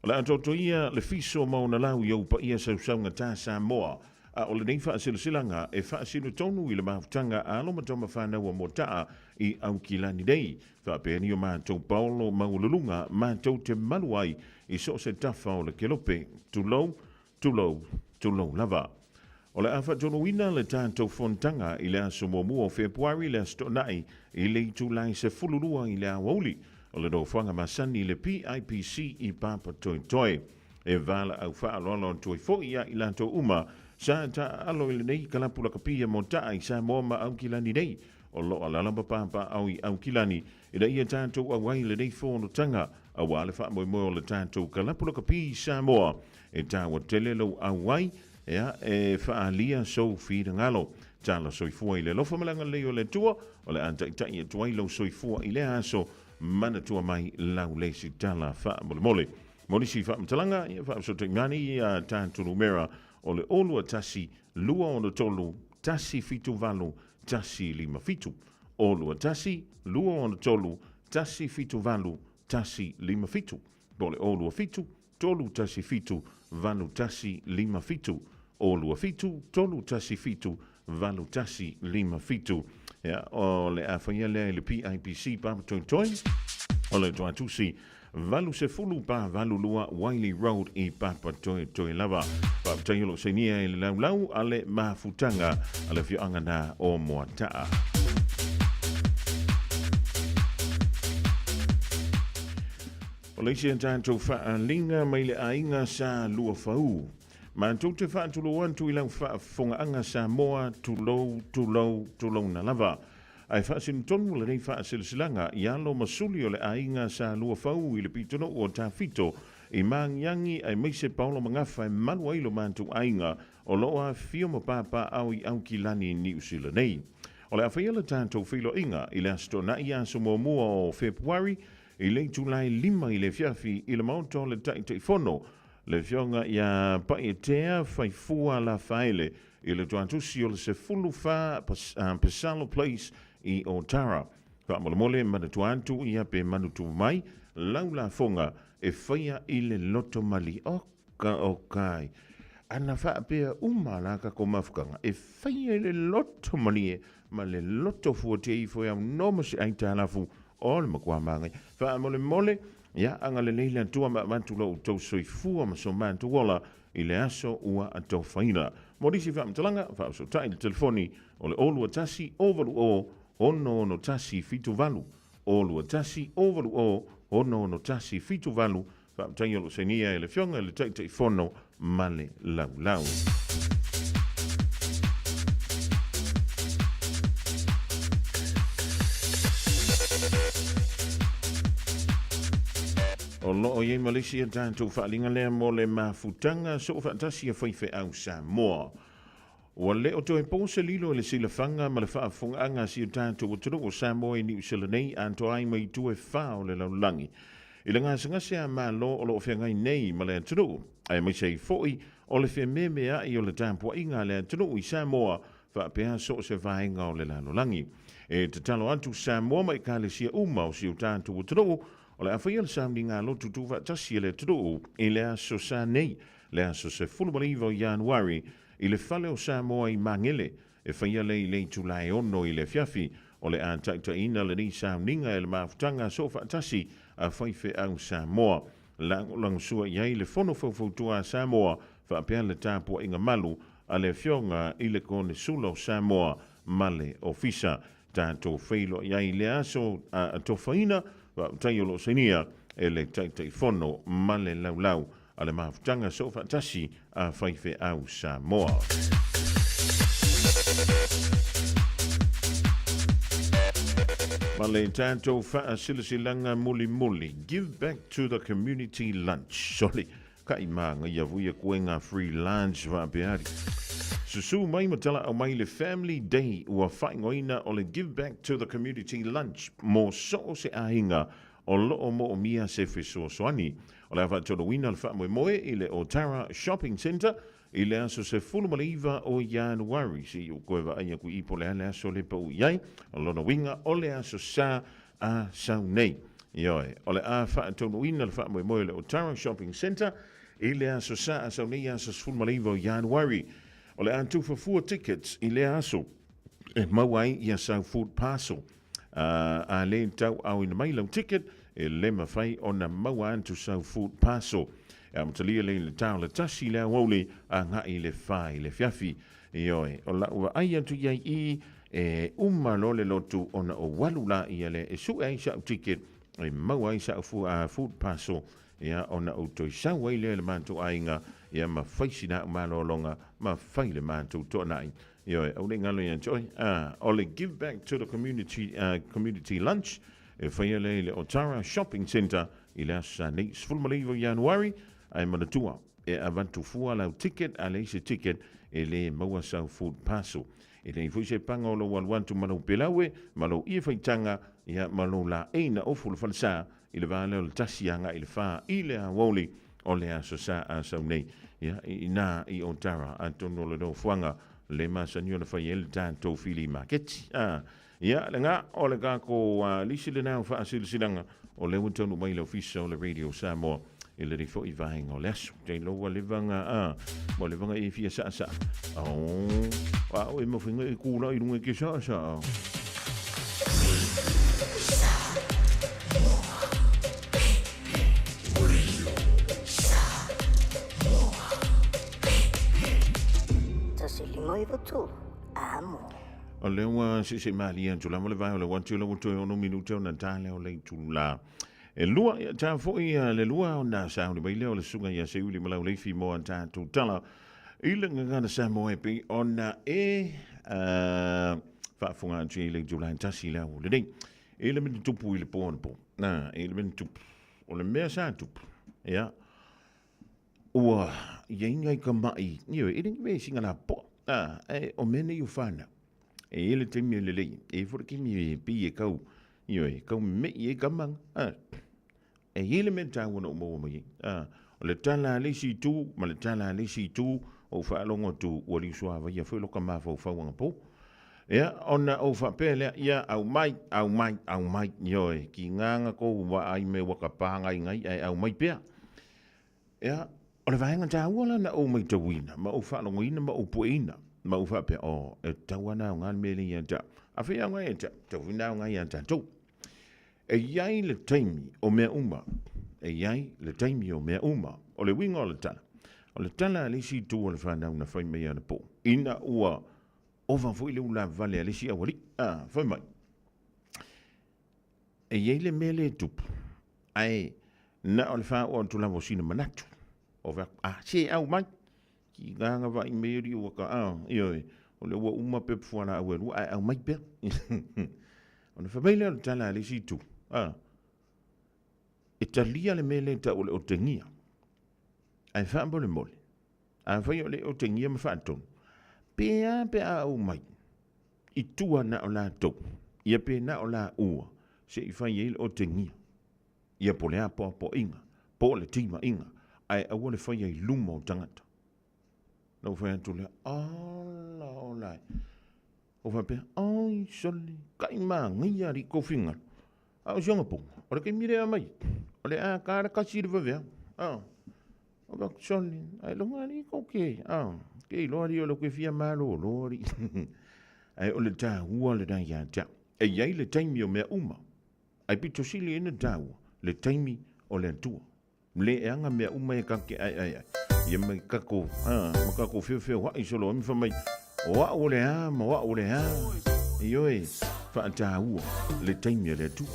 S3: O le a toto ia le fiso ma ona lau i ou paia sausaugata Samoa, a o lenei faasilasilaga e faasino tonu i le mafutaga a alo ma tama fanau a Moataa i Aukilani nei, faapea ni o matou paolo maualuluga matou te malu ai i so o se tafa o le kelope, tulou, tulou, tulou lava. O le a faatonuina le tatou fonotaga i le aso muamua o Fepuari le Aso Toonai i le itula e 12 i le aoauli o le nofoaga masani i le PIPC i Papatoetoe. E valaau faaaloalo atu ai foi ia i latou uma sa taaalo i lenei kalapu lakapi mo taa i Samoa ma Aukilani nei o lo o alaala ma papaaao i Aukilani ina ia tatou auai i lenei fonotaga aua le faamoemoe o le tatou kalapu lakapi i Samoa. E taua tele lou auai, ea, e faaalia sou finagalo. Tala soifua i le alofa ma le agalelei o le Atua, o le a taitai atu ai lou soifua i lea aso, manatua mai lau lesi tala faamolemole. Mo nisi faamatalaga, ia faasotaimani ia tatou numera o le 021 263 178 157. 021 263 178 157. Po o le 027 317 8157 027 317 8157. Ia, o le a faia lea i le PIPC Papatoetoe, o le Tuatusi 80 pa 82 Wiley Road i Papatoetoe lava. Faafetai o lo o sainia i le laulau a le mafutaga a le afioaga na o Moataa. O le isi a tatou faaaliga mai le aiga sa Luafaū. Matou te faatulou atu i lau faafofogaaga Samoa, tulou, tulou, tulouna lava. Ae faasino tonu lenei faasilasilaga i alo ma suli o le aiga sa Luafaū i le pitonuu o Tafito i Magiagi aemaise Paolo Magafa e malu ai lo matou aiga o lo o afifio ma papaaao i Aukilani i Niu Sila nei. O le a faia le tatou feiloaiga i le Aso Toonai aso muamua o Fepuari I le itula e 5 i le afiafi i le Maota o le Taitaifono, le Afioga ia Paietea Faifua Lafaele i le Tuatusi o le 14 Pesalo Place i Otara. Faamolemole manatua atu ia pe manutu mai lau lafoga e faia i le loto malie. Oka okai. Ana faapea uma la kako mafukanga e faia i le loto malie ma le loto fuatia ifo e au no ma se aitalafu o le matua māngai. Faamolemole, ia agalelei le Atua ma avatu lo outou soifua ma so matou ola i le aso ua atofaina. Mo nisi faamatalaga, faaosootai i le telefoni o le 021 080 661 78, 021 080 661 78. Faafetai o lo o sainia e le Afioga i le Taitaifono ma le Laulau. O lo o i ai ma le isi a tatou faaaliga lea mo le mafutaga soofaatasi a faifeau Samoa. Ua le o toe po se lilo i le silafaga ma le faafofogaaga a si o tatou atunuu o Samoa i Niu Sila nei atoa ai ma itu e fa o le lalolagi. I le gasegase a Malo o lo o feagai nei ma le atunuu, aemaise ai foi o le fememea'i o le tapuaiga a le atunuu i Samoa faapea so o se vaega o le lalolagi. E tatalo atu Samoa ma Ekalesia uma o si o tatou atunuu o le a faia le sauniga lotu tuufaatasi a le atunuu i le aso Sa nei, le aso 19 o Ianuari, i le Fale o Samoa i Magele, e faia lea i le itula e 6 i le afiafi. O le a taitaiina lenei sauniga e le mafutaga soofaatasi a faifeau Samoa. Lagolagosua i ai le Fono Faufautua a Samoa faapea le tapuaiga malu a le Afioga i le Konesula o Samoa ma le Ofisa. Tatou feiloai ai i lea aso a atofaina, faafetai o lo o sainia e le Taitaifono ma le Laulau a le mafutaga soofaatasi a faifeau Samoa. Ma le tatou faasilasilaga mulimuli, Give Back to the Community Lunch. Sole, kai māngaia vui a koe ngā free lunch faapea ari. Susu mai ma talaau mai le Family Day ua faaigoaina o le Give Back to the Community Lunch mo so o se aiga o loo moomia se fesoasoani. O le a faataunuuina le faamoemoe i le Otara Shopping Centre i le aso 19 o Ianuari. Se i ou koe vaai aku i po le a le aso le pau i ai, o lona uiga o le aso Sa a sau nei. Ioe, o le a faataunuuina le faamoemoe o le Otara Shopping Centre i le aso Sa a sau nei aso 19 o Ianuari. O le a tufa fua tickets i lea aso e maua ai ia sau food parcel. A le tauaaoina mai lau ticket, e le mafai ona maua atu sau food parcel. E amatalia lea i le ta o le 1 i le aoauli agai i le 4 i le afiafi. Ioe, o lau vaai atu i ai i, e uma loa le lotu ona ou alu laia lea e sue ai sau ticket e maua ai sau food parcel, ia, ona ou toe sau ai lea i le matou aiga, ia, ma fai sina au malologa ma fai le matou toanai. Ioe, aua ne i galo ia te oe. O le Give Back to the Community, Community Lunch, e faia lea i le Otara Shopping Centre i le aso Sa nei, 19 o Ianuari, ae manatua, e avatu fua lau ticket, a leai se ticket, e le maua sau food parcel. E leai foi se paga o lou alu atu ma lou pelaue, ma lou ie faitaga, ia, ma lou laei na ofu le falesa, i le va lea o le 1 agai i le 4 i le aoauli o le aso Sa a sau nei. Ia, i ina i Otara, atonu o le nofoaga le masani ona fai ai le tatou fili maketi. A, ia, lena, o le tatou lisi lena o faasilasilaga o lea ua taunuu mai le ofisa o le Radio Samoa i lenei foi vaega o le aso. Te iloa ua leva nga, a, ua leva nga e fia saasaa. Oh, a o e mawhenga e kūla i runga i ke saasaa. O lea ua seese malie atu lava le vae o le uati o le ua toe 6 minute ona ta lea o le itula e lua. Ia ta foi le lua ona sauni mai lea o le susuga ia Seiuli ma Lauleifi mo a tatou tala i le gagana Samoa e pei ona e faafofoga atu i le itula e 1 le aoauli nei. E le mea na tupu i le po anapo. Na, e le mea na tupu. O le mea sa tupu, ia, ua i ai nai tama'i, ioe, e le ni mea e siga lapoa. A, ae o mea nei o fanau. E i ai le taimi e lelei, e i ai foi le taimi e pei e tau, ioe, e tau me'i ai tama. A, e i ai le mea taua na ou maua mai ai. A, o le tala a le isi itu ma le tala a le isi itu, ou faalogo atu ua liusuavaia foi loka mafaufau anapo. Ia, ona ou faapea lea, ia, aumai, aumai, aumai, ioe, kiga na kou vaai me ua ka pāgaigai ae aumai pea. Ia, o le vaega taua la na ou matauina, ma ou faalogoina ma ou pueina, ma ou faapea, oh, e tatau lava ona aoga le mea lea ia te au. Afai e aoga ia te au, tatau foi ona aoga ia tatou. E i ai le taimi o mea uma, e i ai le taimi o mea uma. O le uiga o le tala, o le tala a le isi itu o le fanau na fai mai anapo, ina ua ova foi le ulavale a le isi aualii. A, fai mai, e i ai le mea lea e tupu, ae na o le faaoo atu lava o sina manatu. O fai atu, a, se au mai, ki ganga vai mai ri ua ka, a, ioe, o le ua uma pepa fualaau e lua, ae aumai pea. Ona fai mai lea o le tala a le isi itu, a, e talia le mea lea e tau o le otegia, ae faamolemole, Afai o le otegia ma faatonu, pe a pe a aumai i tua na o latou, ia pe na o laua, se i fai ai le otegia, ia po o le apoapoaiga, po o le timaiga, ae aua le faia i luma o tagata. Na ou fai atu lea, Ola, ola e. Ou faapea, Ai, sole, kai māgaia alii kou finagalo. A o si ona poga, o le taimi lea aumai, o le a ta le kasi i le vaveao. Ah. O fai atu, sole, ailoga alii kou ke, ah, ke iloa alii o le koe fia malōlō alii. Ae o le tāua lena ia te au. E i ai le taimi o mea uma, ae pito sili ai ona tāua le taimi o le Atua. Le e aga mea uma e ka ke aeae ai. Ia mai kako, ah, ma kako feofeoaʻi solo ai ma fai mai, o au o le a ma o au o le a. Ioe, faataua le taimi a le Atua.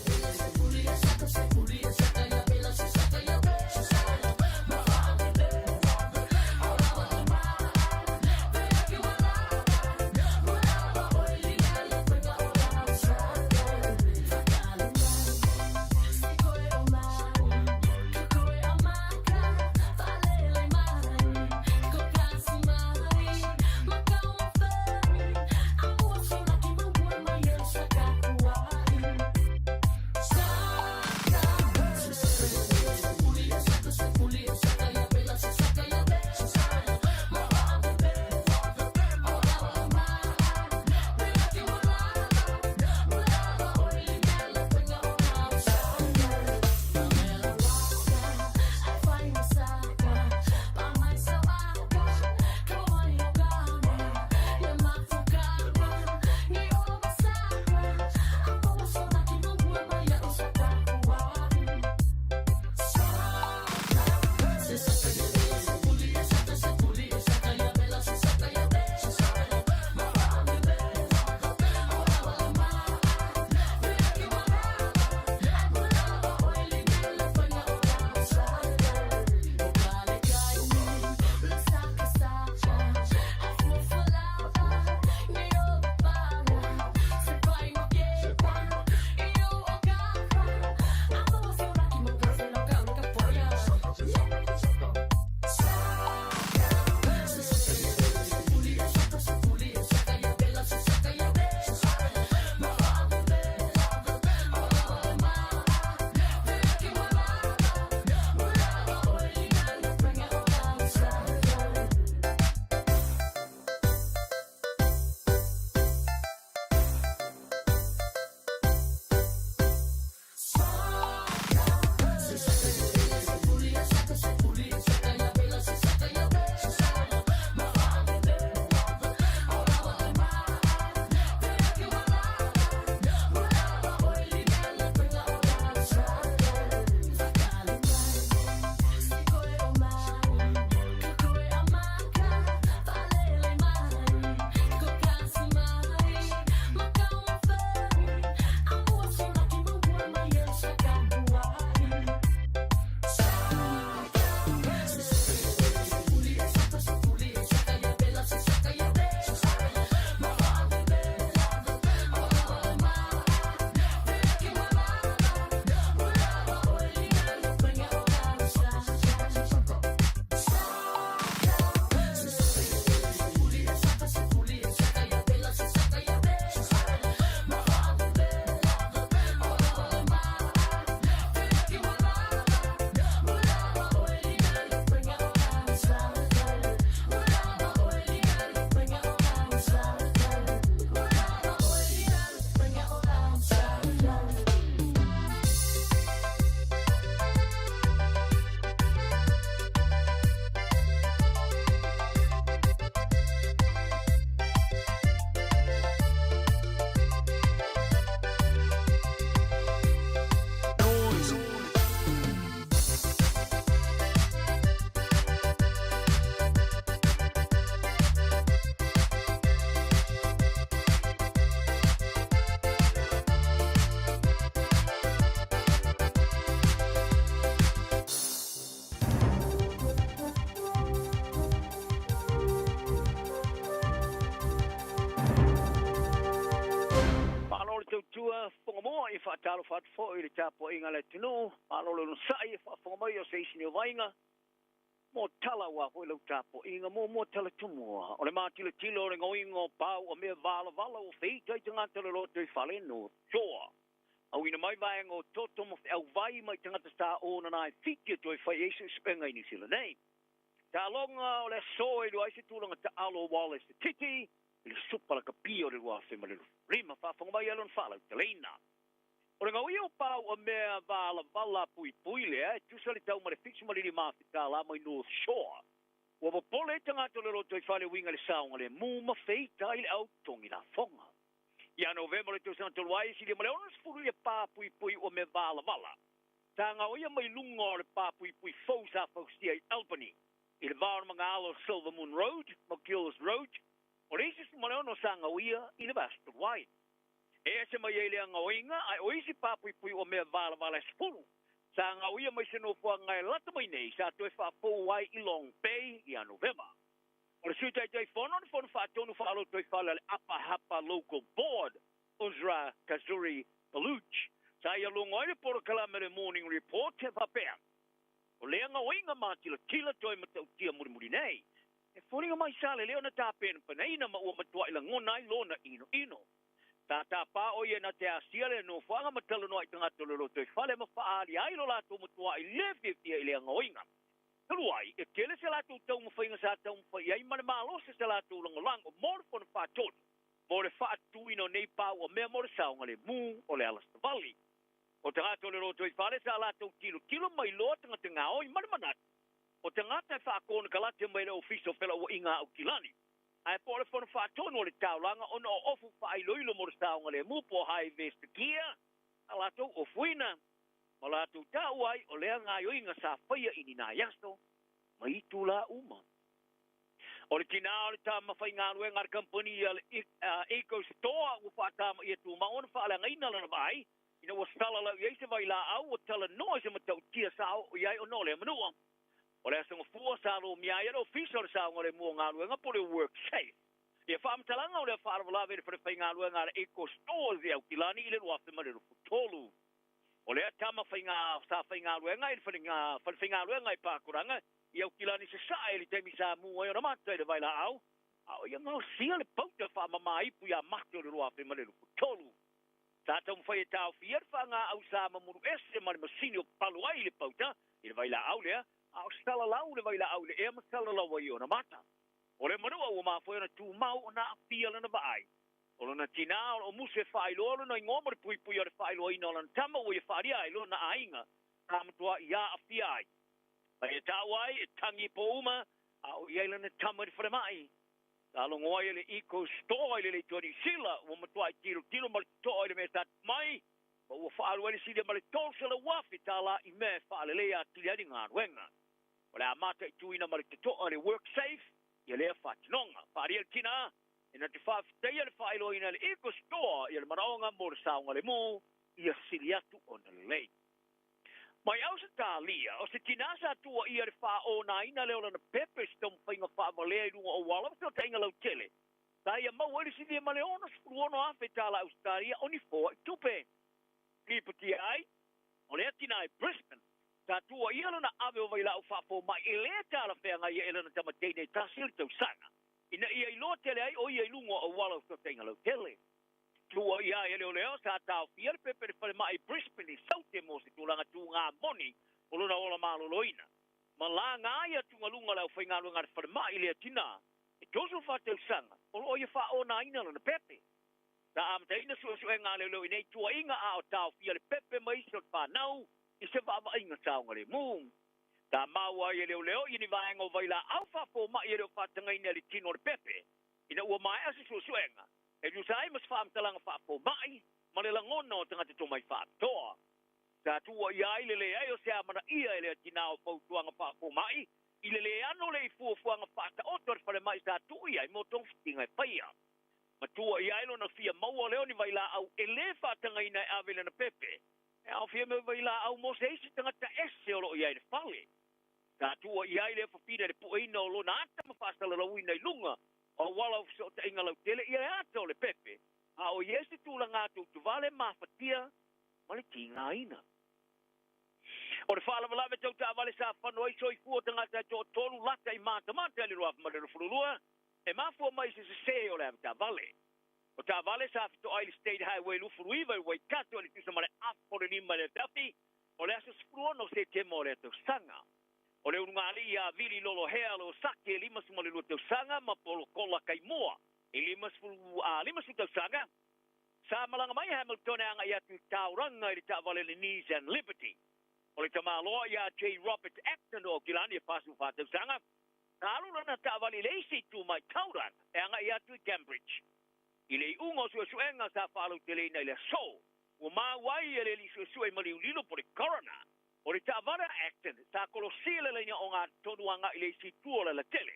S10: Faatalofa atu foi i le tapuaiga a le atunuu, malo le onosai e faafofoga mai o se isi nei o Vaiga mo tala aua foi lau tapuaiga muamua tala tumua. O le matilotilo o le gaoiga o pau o mea valavala ua feita ai tagata o le lotoifale North Shore. Auina mai vaega o toto ma feauvai mai tagata sa ona e fiti e toe fai ai suesuega i Niu Sila nei. Taaloga o le aso e iloa ai se tulaga taalo o Wallace Sititi i le Supa Lakapi o le 2025. Faafofoga mai e lona faalauteleina. O le gaoia o pau o mea valavala puipui lea e tusa le tau ma le $75,000 mai North Shore. Ua popole ai tagata o le lotoifale e uiga i le saogalemu ma feita ai le au totogi lafoga. Ia Novema o le tausaga talu ai, silia ma le 60 ia pa puipui ua mea valavala. Sa gaoia mai luga o le pa puipui fou sa fausia i Albany i le va o le magaala o Silver Moon Road ma Gills Road, o le isi 16 sa gaoia i le vaiaso talu ai. E ese mai ai lea gaoiga, ae o isi pa puipui ua mea valavala e 10 sa gaoia mai se nofoaga e lata mai nei sa toe faafou ai i Long Bay ia Novema. O le Sui Taitaifono o le Fono Faatonu Faalotoifale a le Upper Hutt Local Board, Uzra Kazuri Baluch, sa ia logo ai le polokalame o le Morning Report e faapea, O lea gaoiga matilatila toe matautia mulimuli nei, e foliga mai sa lelei ona tapenapenaina ma ua matuai lagona ai lona inoino. Sa tapa o ia na te asia le nofoaga ma talanoa i tagata o le lotoifale ma faaali ai lo latou matuai le fiafia i lea gaoiga. Talu ai, e tele se latou taumafaiga sa taumafai ai ma le malosi se latou lagolago mo le Fono Faatonu mo le faatuina o nei pauamea mo le saogalemu o le alasavali. O tagata o le lotoifale sa latou tilotilo mai loa tagata gaoi ma le manatu o tagata e faakonekarate mai le Ofisa o Felauaiga a Aukilani. Ae po o le Fono Faatonu o le taulaga ona o ofu faailoilo mo le saogalemu po o high vis gear a latou ofuina ma latou taua ai o lea gaoioiga sa faia i ni nai aso ma itulā uma. O le tinā o le tama faigaluega a le kamupani a le Eco Store ua faatamaia tumau ona faaleagaina lana vaai ina ua salalau i ai se vailaau ua talanoa i se matautia sa oo i ai ona o lea manua. O le aso Gafua sa lomia ai e le Ofisa o le Saogalemu o Galuega po o le WorkSafe ia faamatalaga o lea faalavelave i le fale faigaluega a le Eco Stores i Aukilani i le 2023. O lea tama faiga sa faigaluega i le fale faigaluega i Pakuranga i Aukilani Sasae i le taimi sa mu ai ona mata i le vailaau, a o ia gaosia le pauta faamama ipu ia Mati o le 2023. Sa taumafai e taofia le faagaau sa mamulu ese ma le masini o palu ai le pauta i le vailaau lea, a o salalau le vailaau i le ea ma salalau ai ona mata. O le manua ua mafua ai ona tumau ona aafia lana vaai. O lona tinā o lo o musu e faailoa lona igoa mo le puipuia o le faailoaina o lana tama ua ia faaalia ai lona aiga sa matuai aafia ai. Ma ia taua ai e tagi po uma a o i ai lana tama i le falemai. Sa logo ai e le Eco Store i le leitoa Niu Sila ua matuai tilotilo ma le totoa i le mea sa mai ma ua faaalu ai le silia ma le $300,000 i mea e faaleleia atili ai le galuega. O le a mataituina ma le totoa le WorkSafe ia lea faatinoga. Faaalia le tinā e na te faafetaia le faailoaina e le Eco Store ia le manaoga mo le saogalemu ia sili atu ona lelei. Mai Ausetalia, o se tinā sa tuuaia le faaonaina lea o lana pepe i se taumafaiga faavalea i luga o auala ma fesootaiga lautele, sa ia maua ai le silia ma le $66,000 Ausetalia o ni foai tupe. Lipotia ai, o lea tinā i Brisbane, sa tuuaia lona ave o vailaau faafomai e le talafeagai ai e lana tama teine e tasi o le tausaga, ina ia iloa tele ai o ia i luga o auala o fesootaiga lautele. Tuuaia ai e leoleo sa taofia le pepe i le falemai i Brisbane i Saute mo se tulaga tugā moni o lona ola maloloina. Ma laga ai atugaluga o le aufaigaluega a le falemai i lea tinā e 34 tausaga o lo o ia faaonaina lona pepe. Sa amataina suesuega a leoleo i nei tuuaiga a o taofia le pepe ma isi o le fanau i se vaavaaiga saogalemu. Sa maua ai e leoleo i ni vaega o vailaau faafomai e le o faatagaina i le tino o le pepe ina ua maea se suesuega e tusa ai ma se faamatalaga faafomai ma le lagona o tagata tomai faapitoa. Sa tuuaia ai le leai o se amanaia e lea tinā o fautuaga faafomai i le le ano lea i fuafuaga faataoto a le falemai sa tuu i ai mo togafitiga e faia. Ma tuuaia ai lona fia maua lea o ni vailaau e le faatagaina e ave i lana pepe e aofia mai vailaau mo se isi tagata ese o lo o i ai i le fale. Sa tuuaia ai lea fafine i le pueina o lona ata ma faasalalauina i luga o auala o fesootaiga lautele ia le ata o le pepe, a o i ai se tulaga atoutuvale mafatia ma le tigaina. O le faalavelave tau taavale sa fano ai soifua o tagata e toatolu lata i Matamata i le 2022, e mafua mai i se sesē o le avetaavale. O taavale sa fetoai i le State Highway 29 i Waikato i le tusa ma le afa o le 5 i le afiafi o le aso 16 o Setema o lea tausaga. O le ulugalii ia Vili Lolohea Losake e 52 tausaga ma Polokola Kaimua e 50 tausaga, sa malaga mai Hamilton e agai atu i Tauranga i le taavale le Nissan Liberty. O le tamaloa ia J. Robert Acton o Aukilani e 44 tausaga, sa alu lana taavale i le isi itu mai Tauranga e agai atu i Cambridge. I le iuga o suesuega sa faalauteleina i le aso, ua maua ai e le alii suesue maliu lilo po o le coroner, o le taavale a Acton sa kolosia le laina ogatotonu agai i le isi itu o le alatele,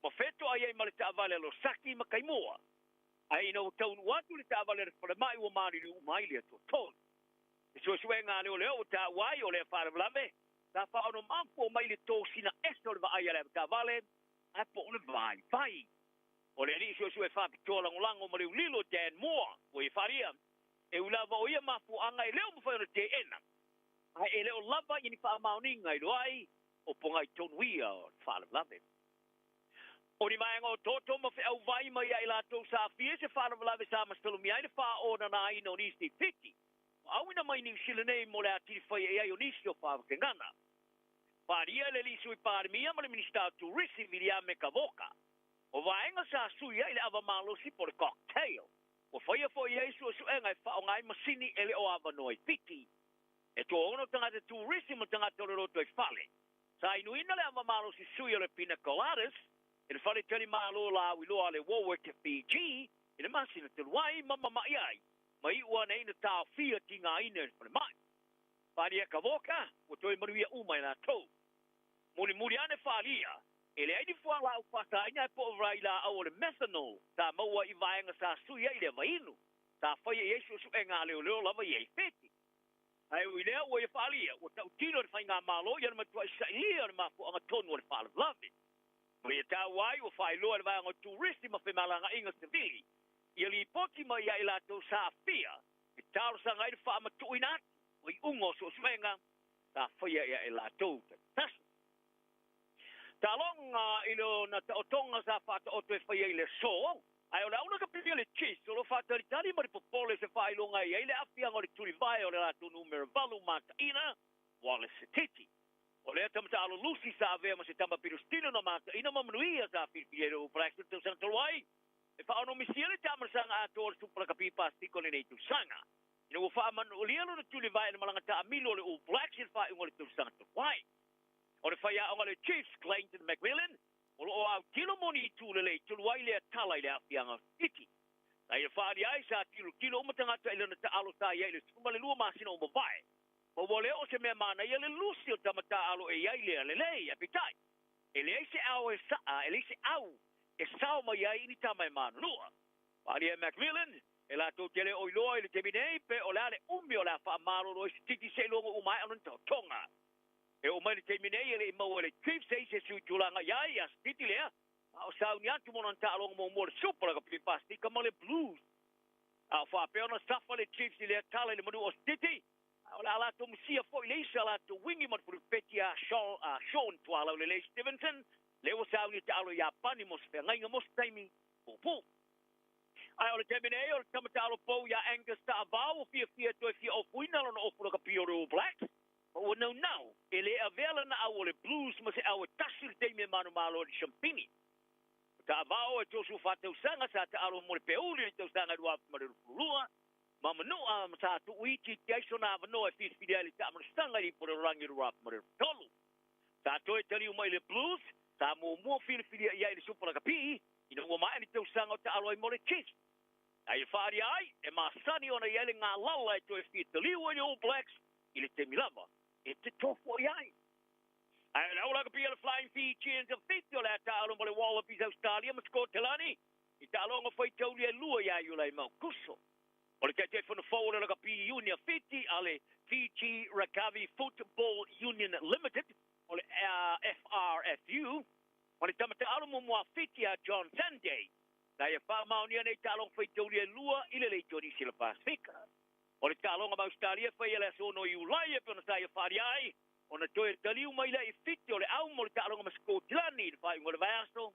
S10: ma fetoai ai ma le taavale a Losaki ma Kaimua. Ae ina ua taunuu atu le taavale a le falemai ua maliliu uma ai le atoatolu. I suesuega a leoleo ua taua ai o lea faalavelave sa faaonomafua mai i le tosina ese o le vaai a le avetaavale ae po o le vaivai. O le alii suesue faapitoa lagolago ma leulilo Dan Moore ua ia faaalia, e ui lava o ia mafuaaga e le o mafai ona teena, ae e le o lava i ni faamaoniga i iloa ai o pogai tonu ia o le faalavelave. O ni vaega o toto ma feau vai mai ia i latou sa aafia i se faalavelave sa masalomia ai le faaonanaina o nisi i Fiti, ua auina mai Niu Sila nei mo le atili faia i ai o nisi o faavategana. Faaalia e le alii Sui Palemia ma le Minisita o Turisi Viliame Gavoka, o vaega sa sui ai le ava malosi po o le cocktail, ua faia foi i ai suesuega e faaaoga ai masini e le o avanoa i Fiti. E toaono tagata turisi ma tagata o le lotoifale. Sa inuina le ava malosi sui o le Pina Coladas i le fale talimalo lauiloa a le Warwick Fiji i le masina talu ai ma mama'i ai ma iu ane ai na taofia tigaina i le falemai. Faaalia Gavoka, ua toe manuia uma e latou. Mulimuli ane faaalia, e leai ni fualaau faasaina ae po o vailaau o le methanol sa maua i vaega sa sui ai le ava inu. Sa faia i ai suesuega a leoleo lava i ai Fiti. Ae ui lea ua ia faaalia, ua tautino le Faigamalo ia le matuai sailia o le mafuaaga tonu o le faalavelave. Ma ia taua ai ua faailoa e le vaega o Turisi ma Femalagaaiga Savili ia lipoti mai ia i latou sa aafia e talosaga ai le faamatuuina atu o iuga o suesuega sa faia ia i latou taitasi. Taaloga i lona taotoga sa faataoto e faia i le aso, ae o le auna kapili a le Chiefs o lo o faatalitali ma le popole se faailoga e i ai le aafiaga o le tulivae o le latou numera 8 mataina, Wallace Sititi. O lea tama taalo Lusi sa avea ma se tama Pirostino na mataina ma manuia sa filifili ai le All Blacks i le tausaga talu ai. E faaonomisia le taamalasaga atoa o le Supa Lakapi Pasefika o lenei tausaga ina ua faamanualia lona tulivae i le malaga taamilo a le All Blacks i le faaiuga o le tausaga talu ai. O le faiaoga a le Chiefs, Clayton McMillan, o lo o autilo mo ni itu lelei talu ai lea tala i le aafiaga o Sititi. Na ia faaali ai sa tilotilo uma tagata i lana taalo sa i ai i le 12 masina ua mavae. Ma ua le o se mea manaia le lusi o tama taaalo e i ai lea lelei, ae peitai, e leai se ao e saa, e leai se au e sao mai ai i ni tama e manunua. Faaalia e McMillan, e latou te le o iloa i le taimi nei pe o le a le umi o le a faamalolo ai Sititi seiloga ua maea lona taotoga. E oo mai le taimi nei e le i maua e le Chiefs se isi e sui tulaga i ai ia Sititi lea, a o sauni atu mo lana taaloga muamua o le Super Rugby Pasefika ma le Blues. A o faapea ona safa le Chiefs i lea tala i le manu o Sititi, a o le a latou masia foi le isi a latou wingi ma le pulupeti a Sean Tualaulelei Stevenson, lea ua sauni e taalo i Iapani mo se feagaiga mo se taimi puupuu. Ae o le taimi nei, o le tama taalo pou ia Angus Ta'avao ua fiafia e toe fia ofuina lona ofu lakapi o le All Blacks, ma ua naunau e le avea lana au o le Blues ma se au e tasi i le taimi e manumalo ai le Champini. O Ta'avao e 34 tausaga sa taalo mo le Peuli i le tausaga 2022, ma Manua ma sa tuuitiiti ai sona avanoa e filifili ai le taamalasaga i le ipu o le lalolagi 2023. Sa toe taliu mai i le Blues, sa muamua filifilia i ai i le Supa Lakapi ina ua maea ni tausaga o taalo ai mo le Chiefs. A ia faaalia ai, e masani ona i ai le galala e toe fia taliu ai le All Blacks i le taimi lava e te tofu i ai. Ae o le au lakapi a le Flying Fijians a Fiti o le a taalo ma le Wallabies Australia ma Scotland i taaloga faitaulia e lua ia Iulai ma Aokuso. O le Taitaifono fou o le Lakapi Iuni a Fiti a le Fiji Rakavi Football Union Limited, o le FRFU, ma le tama taalo muamua a Fiti a John Sanday, na ia faamaonia nei taaloga faitaulia e lua i le Leitoni Sila Pasefika. O le taaloga ma Ausetalia e faia i le aso 6 Iulai e pei ona sa ia faaalia ai, ona toe taliu mai lea i Fiti o le au mo le taaloga ma Sikotilani i le faaiuga o le vaiaso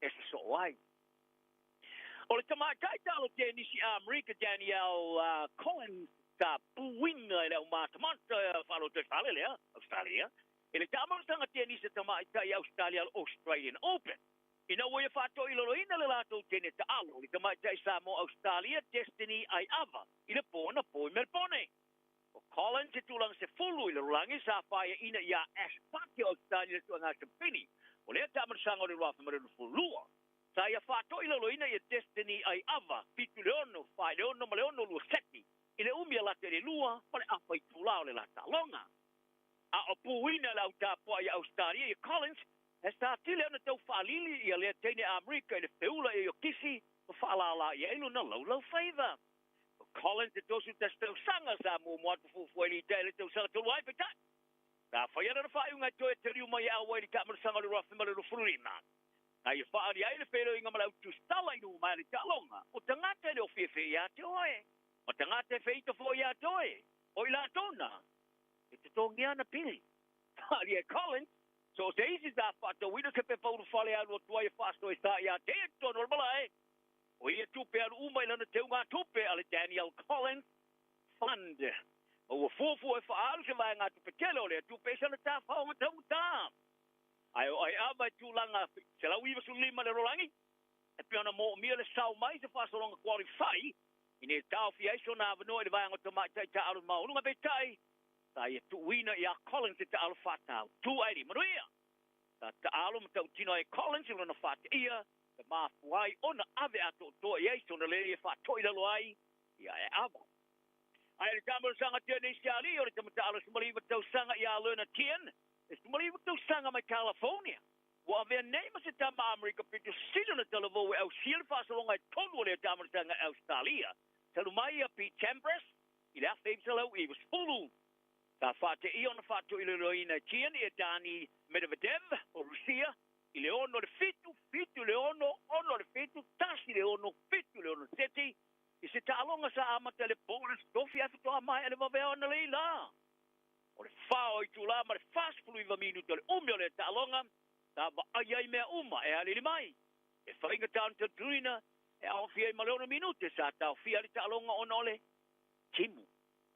S10: e sosoo ai. O le tamaitai taalo tenisi Amerika Danielle Collins sa puina e le aumatamata faalotoifale lea, Ausetalia, i le taamalosaga tenisi a tamaitai Ausetalia Australian Open. Ina ua ia faatoilaloina le latou teine taalo, le tamaitai Samoa Ausetalia Destiny Aiava i le po anapo i Melebone. O Collins e tulaga 10 i le lalolagi sa faiaina iā Ash Barty o Ausetalia i le suega Sipini o lea taamalosaga o le 2022. Sa ia faatoilaloina ia Destiny Aiava 7 i le 6, 4 i le 6 ma le 6 2 seti i le umi a lata i le 2 ma le afa itulā o le la taaloga. A o puina le au tapuai ia Ausetalia ia Collins, he sa tele ona tau faalili ia lea teine Amerika i le feula ia Iokisi ma faalālā i ai lona laulau faiva. O Collins e 31 tausaga sa muamua atu fuafua i le i le tausaga talu ai, peitai, sa faia lana faaiuga e toe taliu mai e auai i le taamalosaga o le 2025. Na ia faaali ai le feiloaiga ma le au tusitala i luma mai le taaloga, o tagata e le o fiafia ia te oe, ma tagata e feita foi ia te oe, o i latou na e totogia ana pili. Faaali e Collins, so o se isi sa faatauina se pepa ulufale e alu atu ai e faasoesa ia te ia i totonu o le malae, o ia tupe alu uma i lana teugatupe a le Danielle Collins Fund. Ma ua fuafua e faaalu se vaegatupe tele o lea tupe i sana tafaoga taugata. Ae o Aiava e tulaga 195 le lalolagi, e pei ona moomia le sao mai se faasologa qualify ina ia taofia ai sona avanoa i le vaega o tamaitai taaalo maualuga, peitai, sa ia tuuina iā Collins se taaalo faatau tu ae le manuia. Sa taalo ma tautino ai e Collins i lona faateia e mafua ai ona ave atoatoa i ai sona leli e faatoilalo ai ia Aiava. Ae le taamalosaga tenisi a alii o le tama taalo 19 tausaga iā Lerner Tien, e 19 tausaga mai California, ua avea nei ma se tama Amerika pito sili ona talavou e ausia le faasologa e tolu o lea taamalosaga i Ausetalia, talu mai ia Pete Sampras i le 1990. Sa faateia ona faatoilaloina e Tien ia Dani Medvedev o Rusia i le 6 i le 7, 7 i le 6, 6 i le 7, 1 i le 6, 7 i le 6 seti i se taaloga sa amata i le po o le Aso Tofi ae faatoa maea le vaveao analeila la. O le 4 o itulā ma le 49 minute o le umi o lea taaloga sa vaai ai mea uma e aliali mai. E faigata ona talitonuina e aofia ai ma le 6 minute sa taofia ai le taaloga ona o le timu.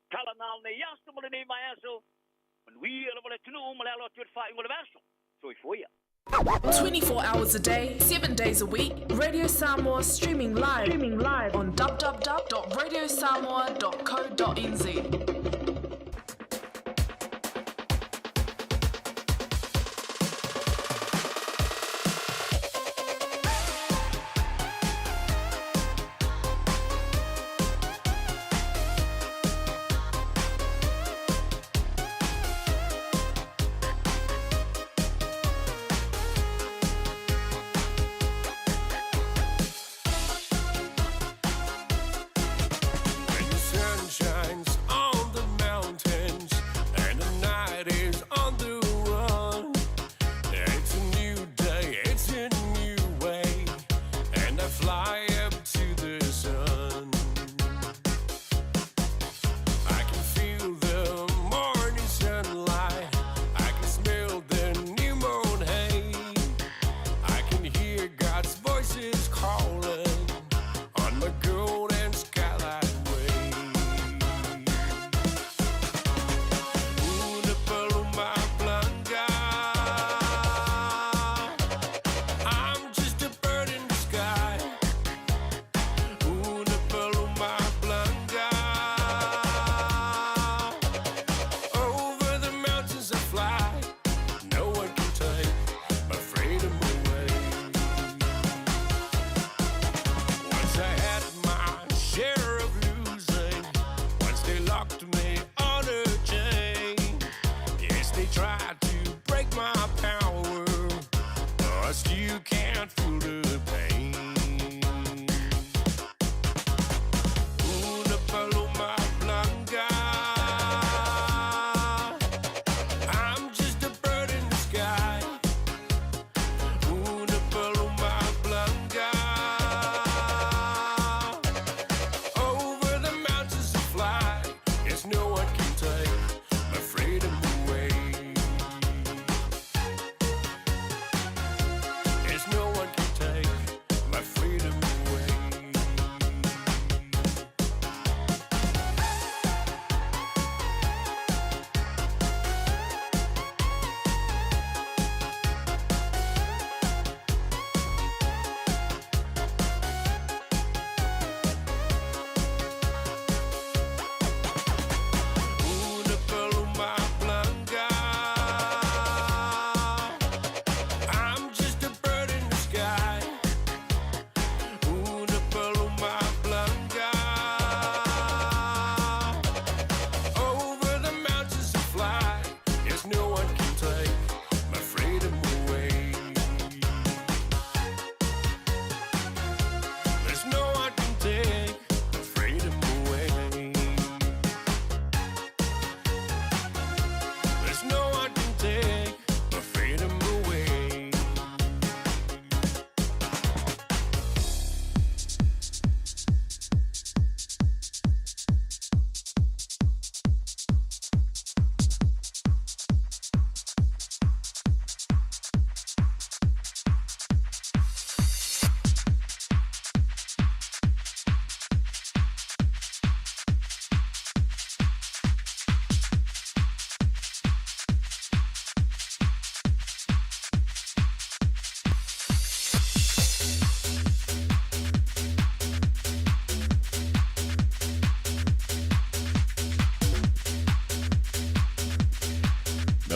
S10: Tala na o lenei aso ma lenei vaiaso, manuia lava le atunuu ma le alo atu i le faaiuga o le vaiaso. Soifua ia.
S16: 24 hours a day, 7 days a week, Radio Samoa streaming live, streaming live on www.radiosamoa.co.nz.
S6: When the sun shines on the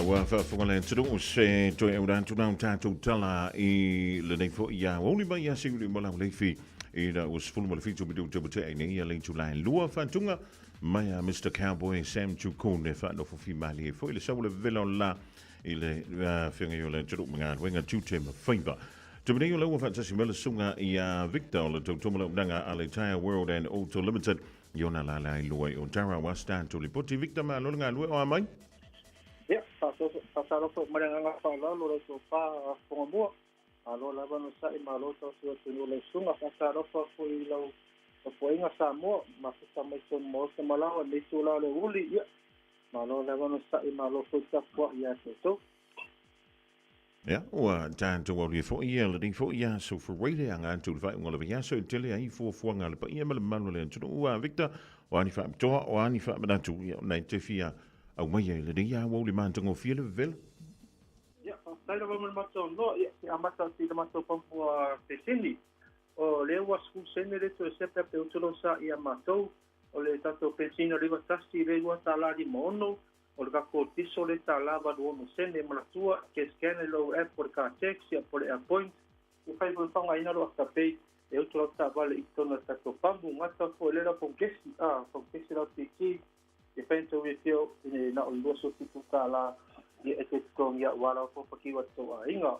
S3: Ua faafofoga le atunuu se toe aula atu la o tatou tala i lenei foi aoauli mai ia Siuliu ma Lauleifi i la ua 17 minute ua tea ai nei ia le itula e 2 faatuga mai a Mr Cowboy Sam Chukun e faanofo fimalie foi le sau o le vevela o le la i le feagai o le atunuu ma galuega tiute ma faiva. Taimi nei o lea ua faatasi mai le susuga ia Victor o le tautomo launaga a le Tyre World and Auto Limited i ona lala i lua i Otara ua tatou lipoti. Victor, malo le galue o a mai?
S17: Ia, faatalofa ma le agaga faaaloalo lau tofa Fogamua. Malo lava ona sa'i, malo tautua atunuu lau susuga. Faatalofa foi i lau tapuaiga Samoa, mafuta mai totonu Maota ma laoa i lenei itula o le aoauli. Ia, malo lava ona sa'i, malo foi tapuai ia te outou.
S3: Ia, ua tatou aulia foi ia lenei foi aso Fureire aga atu i le faaiuga o le vaiaso e tele ai fuafuaga a le paia ma le mamalu o le atunuu. A Victor, o a ni faapitoa, o a ni faamanatu, ia, ona e te fia aumaia i lenei aoauli matagofie le vevela.
S17: Ia, faafetai lava mo le matou avanoa. Ia, se i amata atu i le matou pamu peseni. O lea ua 10 sene le toe sepe a pe utu lou sa ia matou. O le tatou penisini o le 91 i le $2.56, o le tatou tiso le tala 86 sene. Manatua e te scan i lou app po o le car tax ia po o le airpoint e fai foi faaaogaina lou afterpay e utu lau taavale i totonu o le tatou pamu. Gata foi lea lau pamu kesi, pamu kesi lau PT e fai na tou refill i na o le $27 ia e te totogi aua lava pakiu a le tou aiga.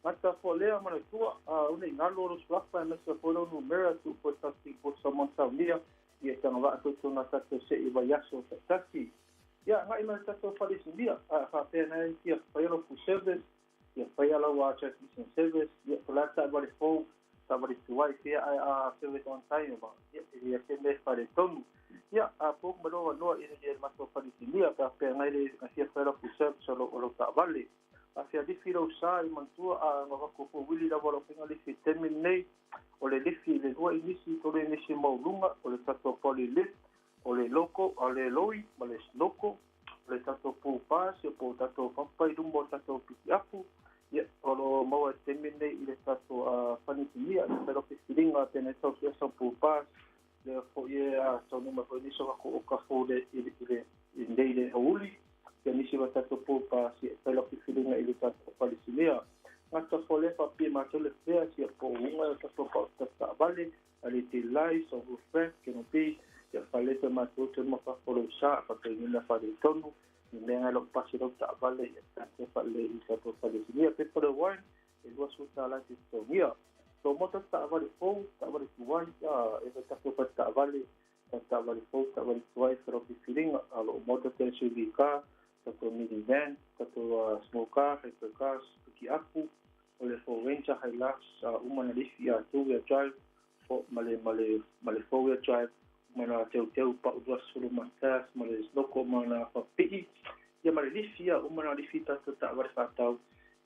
S17: Gata foi lea manatua una i galo lou suafa aemaise foi lou numera tuu foi tatou i sa saunia ia tagavaa foi totonu o tatou se'i vaiaso taitasi. Ia, agai mai le tatou faleisinia, a faapea na fia faia lau full service, ia faia lau transmission service, ia po o le a taavale fou, taavale tuai fia ae a service on time ma ia e le se mea faaletonu. Ia, a po ma lou avanoa i le matou faleisinia pe faapea nai le fia faia lau full service o lou taavale. A fia lifi lou sa i manatua a gavako fo wili lava lau faiga lifi i taimi lenei, o le lifi i le 2 inisi, 3 inisi maualuga, o le tatou poly lift, o le loko, o le loi ma le snoko, o le tatou pool bus, ia po o tatou papa i luma o tatou pikiapu, ia o lo o maua i le taimi lenei i le tatou faleisinia, ia fai lau filifiliga pe na tau sue sau pool bus, lea foi e taunuu mai foi nisi o tatou oka fou i le nei le aoauli, ia nisi o tatou pool bus, ia fai lau filifiliga i le tatou faleisinia. Gata foi lea faapea matou le fea, ia po o uga o tatou pau taavale, LED lights, o roof rack, canopy, ia fale te matou te ma fafo sa faapea faaletonu i mea ngai lau pasi lau taavale ia tatou faale i tatou faleisinia. Pepa le wine e $20 te totogia. So mo taavale fou, taavale tuai, e fai tatou fale taavale, taavale fou, taavale tuai, fai filifiliga, o lo o maua tatou SUV car, tatou minivan, tatou small car, hypercars, pikiapu, o le Ford Ranger, Hilux, uma na lifi a two-wheel drive, ma le four-wheel drive, ma na teuteu pau 20 ma tas, ma le loko ma na whapii, ia ma le lifi ia, uma na lifi tatou taavale faatau,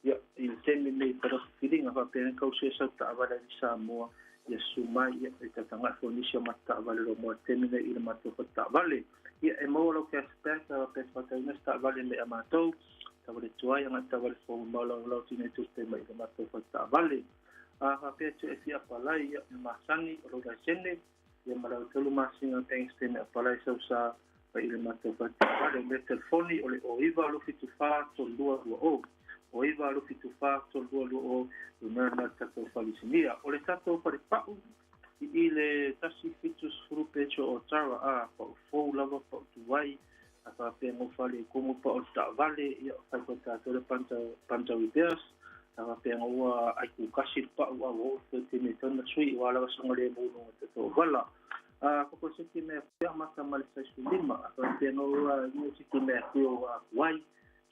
S17: ia i le taimi lenei fai lau filifiliga faapea kau se sau taavale i Samoa, ia susu mai ia e tataga'i foi nisi o matou taavale lo moa taimi nei i le matou faletaavale. Ia e maua lau cashback pe faatauina se taavale me a matou, taavale tuai agai taavale fou ma lau lau tinei tupe mai i le matou faletaavale. A faapea te e fia apalai, ia e masani o lou laisene, ia ma lau 3 masina bank statement apalai sau sa mai i le matou faletaavale. O mea telefoni o le 09 274 3220, 09 274 3220, numera na tatou faleisinia. O le tatou falepau i le 170 pecho o Tara, a pau fou lava, pau tuai, a faapea mo fale kumu pa o le taavale, ia fai foi tatou le panta repairs, a faapea ua ai kukasi le pau a ua oo foi taimi tonu sui ua lava soga le mu luga tatou auala. A koko se mea pea mata ma le 15, a faapea ua ni se mea pea ua kuai,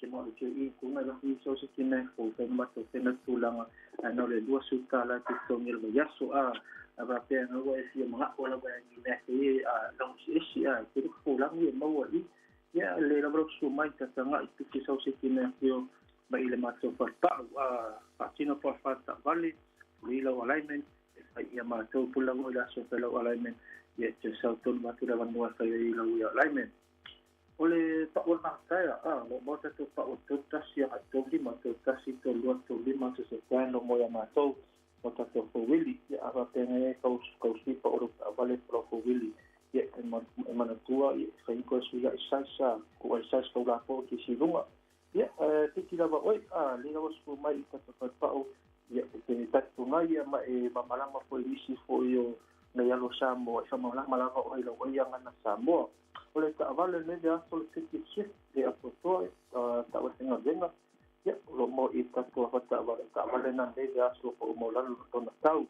S17: ke mo le i ku ngai la so se mea fo fai matou fena tulaga a no le $20 te totogi le vaiaso. A faapea ua e fia maga'o lava ni mea e a lago siesi a te le folagu e maua i ia le lava lau susu mai tataga'i piki sau se mea fio mai i le matou falepau. A faatino po fataavale pulei lau alignment e fai ia matou pula i le aso fai lau alignment, ia te sau tonu atu le avanoa fai ai lau ia alignment. O le pau o le makataea, a lo maua tatou pau o 31 agai 35, 31, 32, 35, se se plan lo mo ia matou o tatou fouwili, ia a faapea ngai e kau sui pau o lou taavale po lau fouwili, ia e manatua ia fai ko sui ai size sa ku ai size kau lapo ki si lunga. Ia, tiki lava oe, a lea ua susu mai i tatou falepau, ia, e te talitonga ia ma e malamalama foi i nisi foi o nai alo Samoa, e faamalamalama lava oe i lau ai agana Samoa. O le taavale lenei le aso le City Swift le atoatoa, taavale faigaluega, ia, o lo o maua i tatou afa taavale, taavale na lenei le aso po o maulalo lona tau.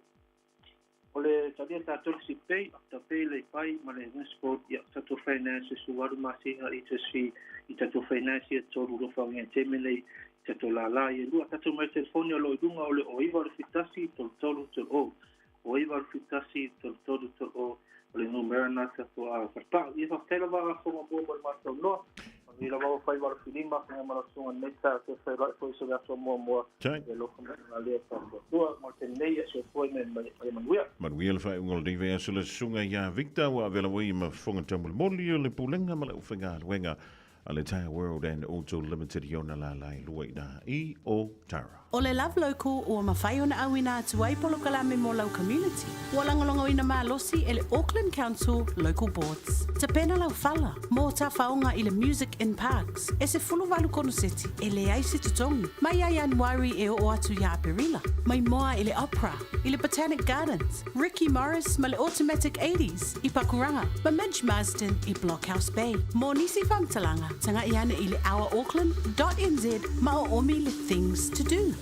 S17: O le talia tatou le Sipei, Afterpay, Laypay ma le Newsport, ia, tatou finance e 18 masina interest fee i tatou finance ia tolu lofagia i taimi nei i tatou lala ia lua. Tatou mai telefoni o lo o i luga o le 09 81 33 30, 09 81 33 30 o le numera na tatou a falepau. Ia faafetai lava a fofoga mua mo le matou noa. Manuia lava ua fai 75 faiga ma lau susuga lenei taeao toe feiloai foi i se vaiaso muamua. Ia alofa mai ona lea tatou Atua mo le taimi nei ia soifua i ma ia manuia.
S3: Manuia le faaiuga o lenei vaiaso le susuga ia Victor ua avela ua ma fofoga taumolimoli o le Pulega ma le Aufaigaluega a le Tyre World and Auto Limited i ona lala e lua i ina i Otara.
S2: O le Love Local ua mafai ona auina atu ai polokalame mo lau community. Ua lagolagoina malosi e le Auckland Council Local Boards. Tapena lau fala mo tafaoga i le Music in Parks e 18 konoseti e leai se totogi mai ia Ianuari e oo atu ia Aperila. Mai moa i le Opera, i le Botanic Gardens, Ricky Morris ma le Automatic Eighties i Pakuranga ma Midge Marsden i Blockhouse Bay. Mo nisi faamatalaga, taga'i ane i le ourauckland dot nz ma oomi le Things to Do.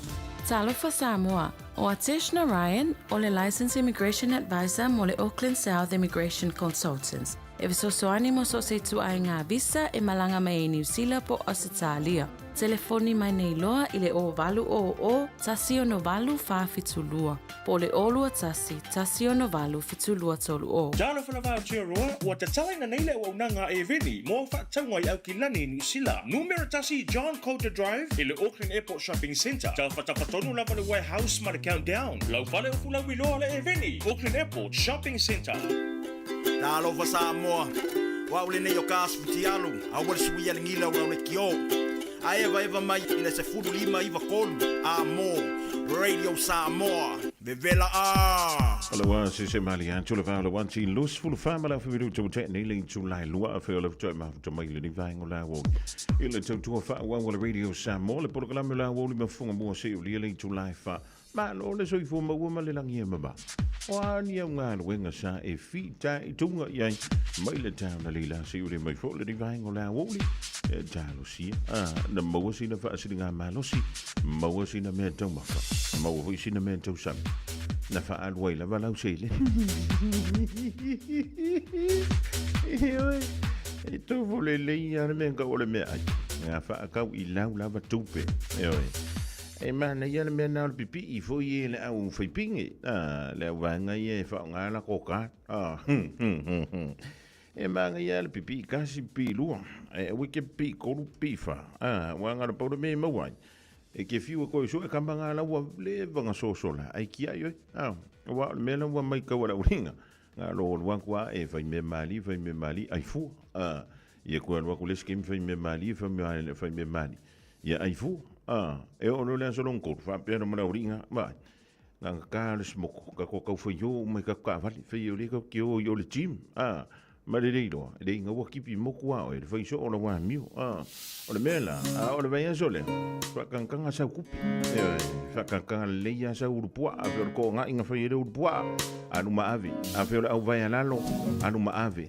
S16: Talofa Samoa, O Atesh Narayan, o le Licensed Immigration Advisor mo le Auckland South Immigration Consultants, e fesoasoani mo so o se ituaiga visa e malaga mai ai Niu Sila po o Ausetalia. Telefoni mai nei loa i le 0800 168 472 po o le 021 168 7230.
S18: Talofa lava Aotearoa, ua tatalaina nei le auaunaga a Airveni mo au faatauga i Aukilani, Niu Sila. Numera tasi John Coulter Drive i le Auckland Airport Shopping Centre. Taufatafatono lava le Warehouse ma le Countdown. Lau fale upu lauiloa le Airveni, Auckland Airport Shopping Centre.
S19: Talofa Samoa, o au lenei o ka asu fitialu, aua le suia le gila o lau lekiō. A evaeva mai i le 15 93 a mo Radio Samoa, vevela a!
S3: Aloha se se mali atu le vao le wanti lus fulu wha ma lau whiwiru tau te nei le July lua a wheo lau toi mahuta mai le ni vaengo la wo. I le tautua wha ua le Radio Samoa le polokalame la wo li mafunga mua se o lia le July wha. Malo le soifua maua ma le lagi e mama. O a ni au galuega sa e fitaituga i ai mai le taona le la se ule mai fo le vaenga o le aoauli e talosia a na maua sina faasiliga malosi maua sina mea taumafa maua foi sina mea tausami na faaalu ai lava lau seleni. Ioe, e tofu lelei lava le mea kau o le meaai. Nga faakau i lau lava tupe. Ioe. E manaia le mea na o le pipii foi e le au faipinge, a, le au vaega ia e faaaoga la koka, a, hum, hum, hum, hum. E manaia le pipii kasi, pipii lua, e aua ke pipii kolu, pipii fa, a, ua ngalo pau le mea e maua ai. E ke fiu e koe sue kamba ngā lau ua leva nga sosola, ai ki ai oi, a, ua o le mea la ua mai kau a lau ringa, ngā lo lua kua e fai mea mali, fai mea mali, ai fua, a, ia kua lua ku le skim fai mea mali, fai mea, fai mea mali. Ia ai fua, a, e oo loa le aso lona tolu, faapea loa ma le auliiga, vaai, na ona ta le smoko, ka ko tau fai o uma i tatou taavale, fai o lea tatou te o i o le gym, a, ma lelei loa, e leai ua kipi moku a oe, le fai soo o lau amio, a, o le mea la, a o le vaiaso lea, faatagataga sau tupe, ioe, faatagataga lelei lava sau ulupuaa, afai o le toaga'i na fai ai le ulupuaa, alu ma ave, afai o le auvae a lalo, alu ma ave.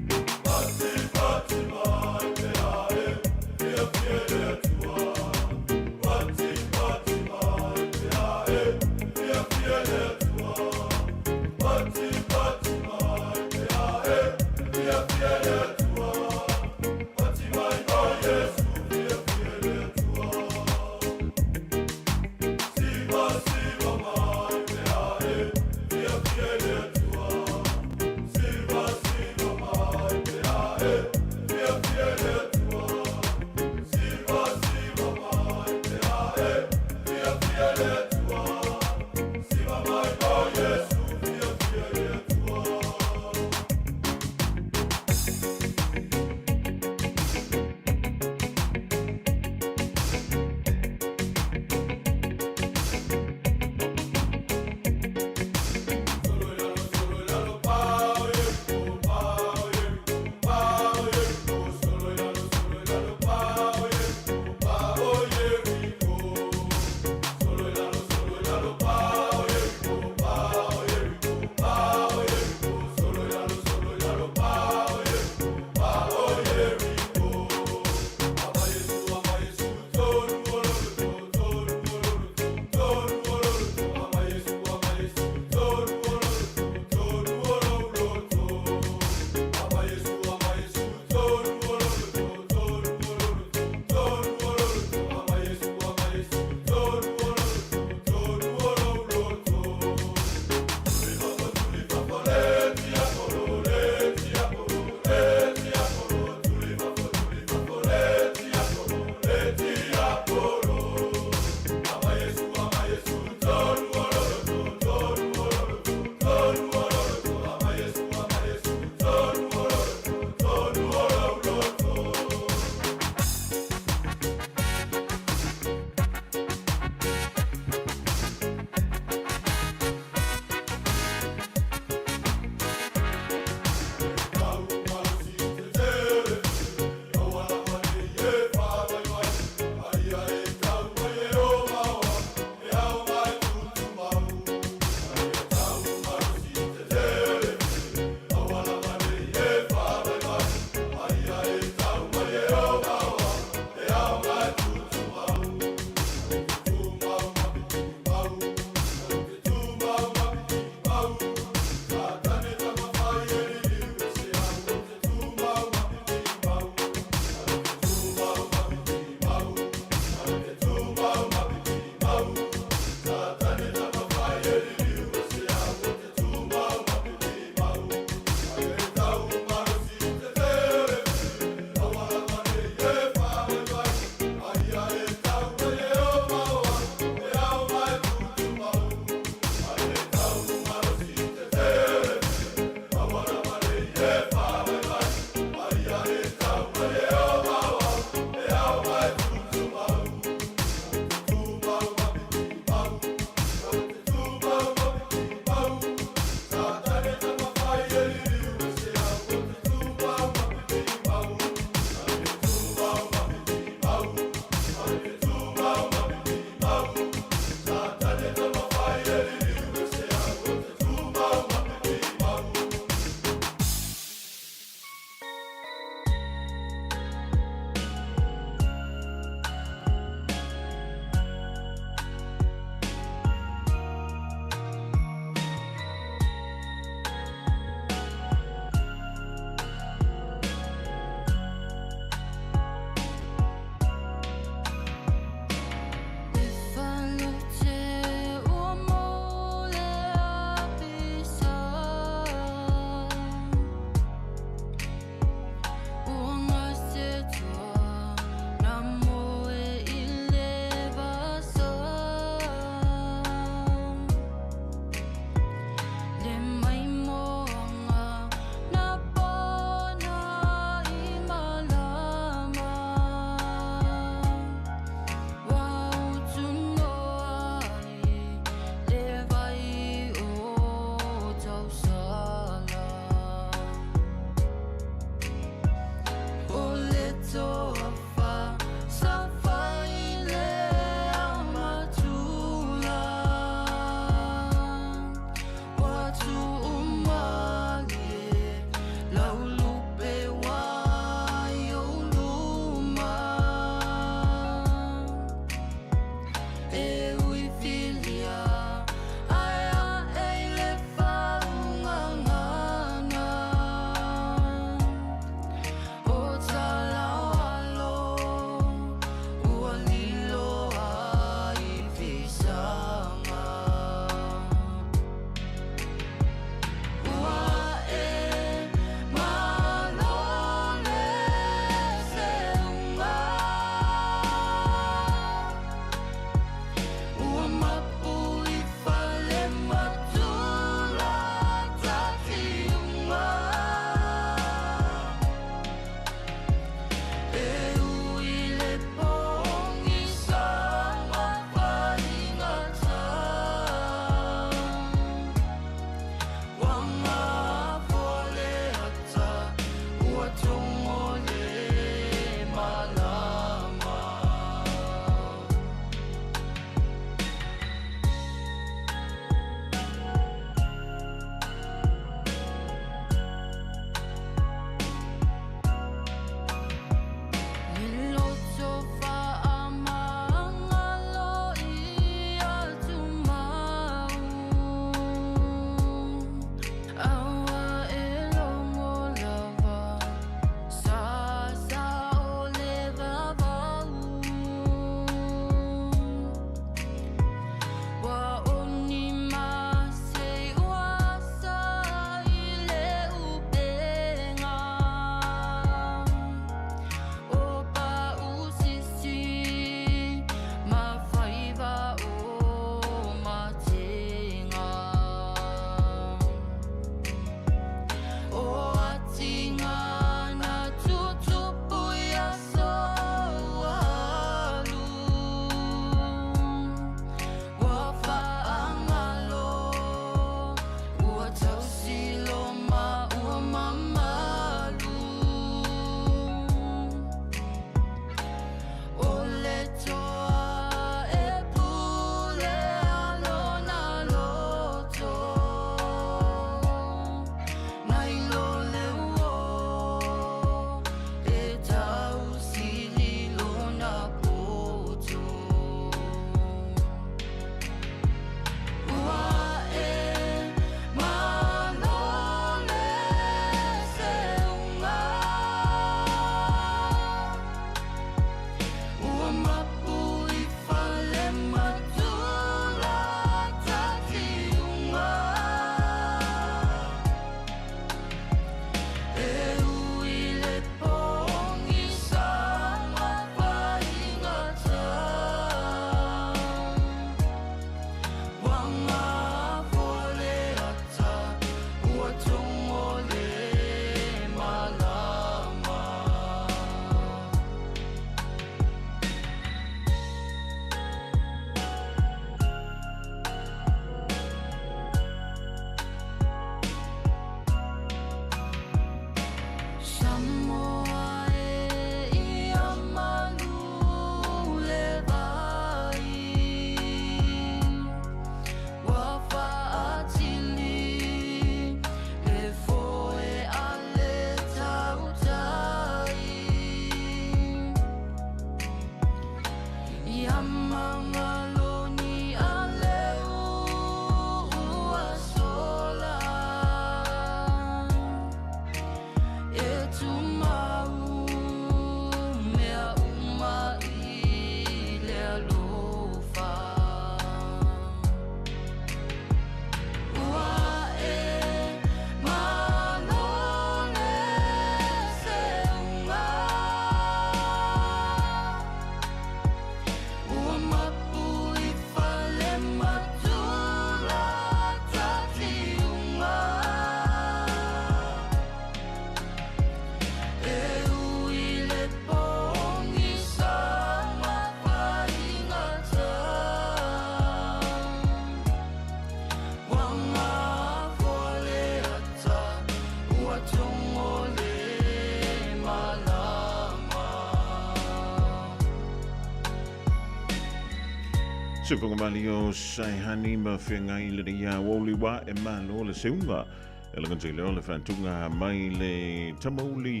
S3: Sefogamali o Saihani ma feagai lenei aoauli ua e malo le seuga e lagatei lea o le faatuga mai le tamauli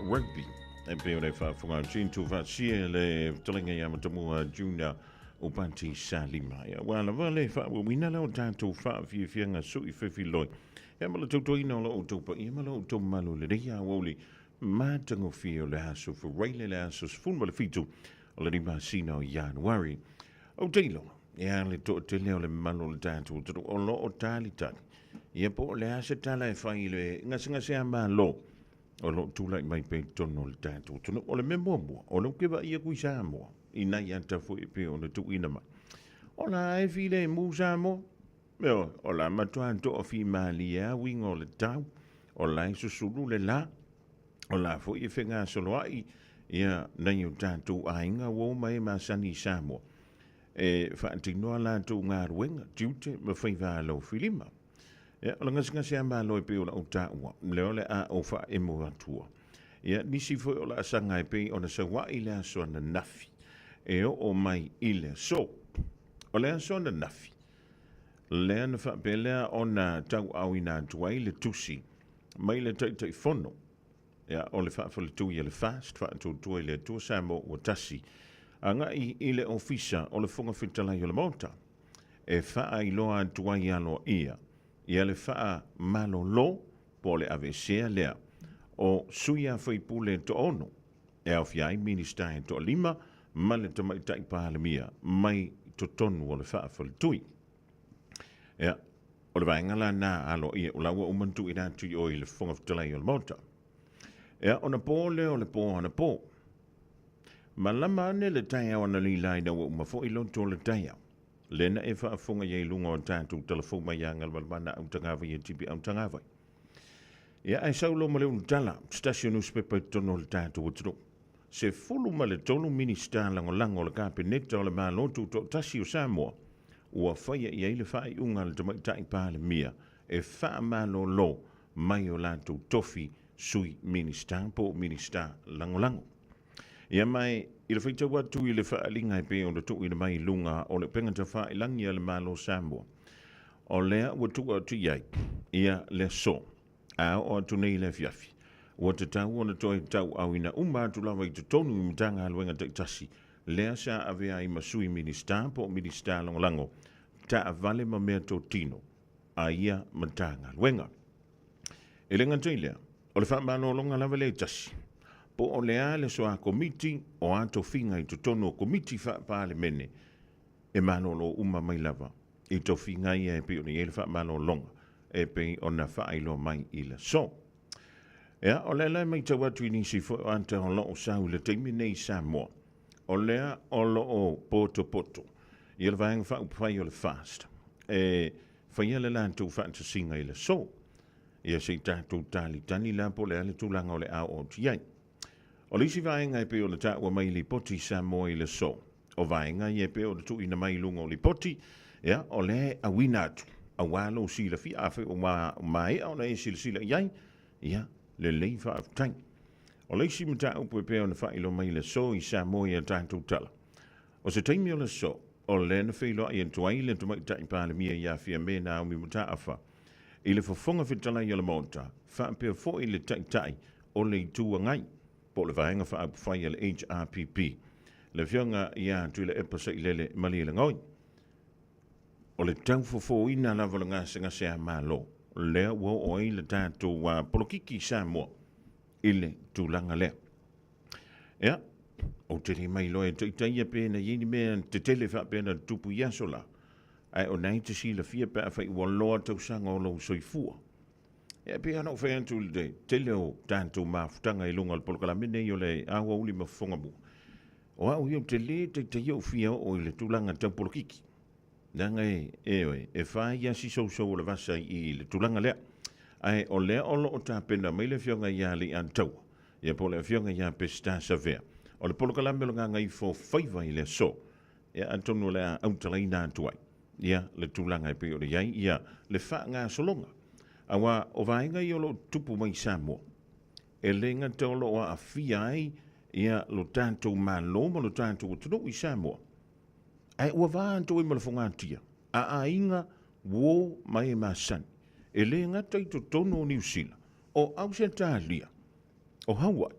S3: rugby e pei ona e faafofoga atu i tuufaatasia le fetalaiga ia Matamua Junior Upati Salima. Ia, ua lava le faaauauina lea o tatou faafiafiaga sui fefiloi ia ma le tautuaina o lo outou paia ma lo outou mamalu i lenei aoauli matagofie o le aso Faraile le aso 17 o le masina o Ianuari. Ou te iloa, ia le toatele o le mamalu o le tatou atunuu o lo o talitali, ia po o le a se tala e fai i le gasegase a Malo o lo o tulai mai pea i totonu o le tatou atunuu. O le mea muamua, o lea ou te vaai atu i Samoa, i nai ata foi e pei ona tuuina mai. O la e filemu Samoa. Ioe, o la matua toafimalie lava uiga o le tau, o la e susulu le la, o la foi e fegasoloai ia nai o tatou aiga ua uma e masani i Samoa e faatino a latou galuega, tiute ma faiva alofilima. Ia, o le gasegase a Malo e pei ona ou taua, lea o le a ou faaemo atua. Ia, nisi foi o laasaga e pei ona sauai le aso ananafi e oo mai i le aso. O le aso ananafi, lea na faapea lea ona tauaaoina atu ai le tusi mai le Taitaifono ia, o le Faafaletui a le FAST, Faatuatua i le Atua Samoa Ua Tasi, agai i le Ofisa o le Fofoga Fetalai o le Maota, e faailoa atu ai aloaia ia le faamalolo po o le aveesea lea o sui a faipule e toaono e aofia ai Minisita e toalima ma le Tamaitai Palemia mai totonu o le Faafaletui. Ia, o le vaega la na aloaia, o la ua uma ona tuuina atu i o i le Fofoga Fetalai o le Maota. Ia, ona po lea o le po anapo. Malama ane le taeao analeila ina ua uma foi loto o le taeao. Lea na e faafofoga i ai i luga o tatou talafou mai ia Galumalemana Autagavai e Tipi Autagavai. Ia, ae sau loa ma le ulutala, se tasi o nusipepa i totonu o le tatou atunuu. 13 Minisita Lagolago o le Kapeneta o le Malo Tutoatasi o Samoa ua faia i ai le faaiuga a le Tamaitai Palemia e faamalolo mai o latou tofi Sui Minisita po o Minisita Lagolago. Ia ma i le faitau atu i le faaaliga e pei ona tuuina mai i luga o le upega tafailangi a le Malo o Samoa, o lea ua tuu atu i ai ia le aso a oo atu nei i le afiafi, ua tatau ona toe tauaaoina uma atu lava i totonu i Matagaluega taitasi lea sa avea ai ma Sui Minisita po o Minisita Lagolago, taavale ma meatotino a ia Matagaluega. E le gata i lea, o le faamalologa lava lea e tasi, po o le a le soa komiti o a tofiga i totonu o komiti faa-Palemene e malolo uma mai lava i tofiga ia e pei ona i ai le faamalologa e pei ona faailoa mai i le aso. Ea, o lea la e matau atu i nisi foi o ata o lo o sau i le taimi nei i Samoa, o lea o lo o potopoto ia le Vaega Faaupufai o le FAST e faia le latou faatasiga i le aso. Ia se i tatou talitali la po o le a le tulaga o le a oo atu i ai. O le isi vaega e pei ona taua mai i Lipoti Samoa i le aso, o vaega ia e pei ona tuuina mai i luga o Lipoti, ia, o lea e auina atu, aua lou silafia, afai ua maea ona e silasila i ai, ia, lelei faafetai. O le isi mataupu e pei ona faailoa mai i le aso i Samoa i a tatou tala, o se taimi o le aso, o lea na feiloai atu ai le Tamaitai Palemia ia Fiame Naomi Mataafa i le Fofoga Fetalai o le Maota, faapea foi le Taitai o le Itu Agai, po o le Vaega Faaupufai a le HRPP, le Afioga ia Tuilaepa Sailele Malielegaoi. O le taufofoina lava o le gasegase a Malo, lea ua oo ai le tatou polokiki i Samoa i le tulaga lea. Ia, ou te le mailoa e taitaia pe na i ai ni mea tetele faapea na tutupu i aso la, ae o na e te silafia pe afai ua loa tausaga o lou soifua. Ia, e pei lava ona ou fai atu i le tele o tatou mafutaga i luga o le polokalame nei o le Aoauli ma Fofoga Mua, o au ia ou te le taitaia ou fia oo i le tulaga tau polokiki. Leaga e, ioe, e fai lava si sousou o le vasa i le tulaga lea. Ae o lea o lo o tapena mai le Afioga ia Alii-Ataua, ia po o le Afioga ia Peseta Savea, o le polokalame o le Gagaifo Faiva i le aso, ia atonu o le a autalaina atu ai ia le tulaga e pei ona i ai ia le faagasologa. Aua o vaega ia o lo o tutupu mai i Samoa, e le gata o lo o aafia ai ia lo tatou Malo ma lo tatou atunuu i Samoa, Ae ua va atu ai ma le fogatia a aiga uō ma e masani, e lē gata i totonu o Niu Sila, o Ausetalia, o Hawaii,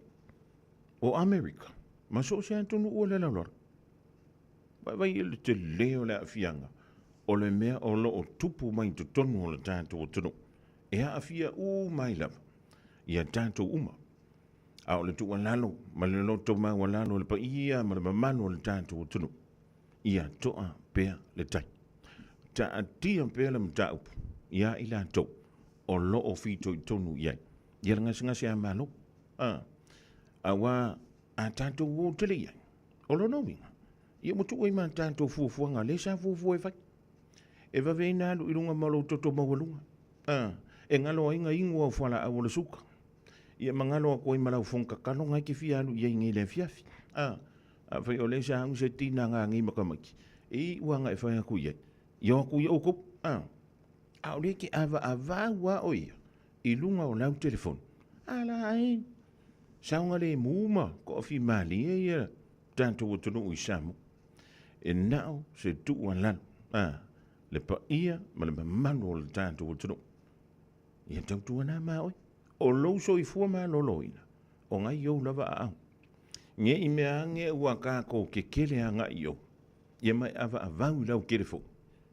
S3: o Amerika, ma so o se atunuu o le lalolalo. Vaivai i le telē o le aafiaga o le mea o lo o tupu mai i totonu o le tatou atunuu, e aafia uma ai lava ia tatou uma. A o le tuualalo ma le loto maualalo i le paia ma le mamalu o le tatou atunuu, ia toa pea le tai. Taatia pea le mataupu iā i latou o lo o fitoitonu i ai ia le gasegase a Malo. A, auā a tatou ō tele i ai, o lona uiga, ia ua tuu ai ma tatou fuafuaga lea sa fuafua e fai. E vave ai na alu i luga ma lou toto maualuga. A, e galo ai ga inu au fualaau o le suka. Ia ma galo aku ai ma lau fono kakalo ga e te fia alu i ai nei le afiafi. A, afai o lea sa agu se tina ga nei makamaki, e iu aga e fai aku i ai. Ia o aku ia oukou. A, a o lea e te avaavau a o ia i luga o lau telefoni. A la ai, saogalemu ma toafimalie ia tatou atunuu i Samoa. E na o se tuualalo, a, le paia ma le mamalu o le tatou atunuu. Ia tautuana ma oe, o lou soifua maloloina, o ngai ou lava aao. Ne i mea ane ua kākou kekele agai i ou, ia ma e avaavau i lau telefoni.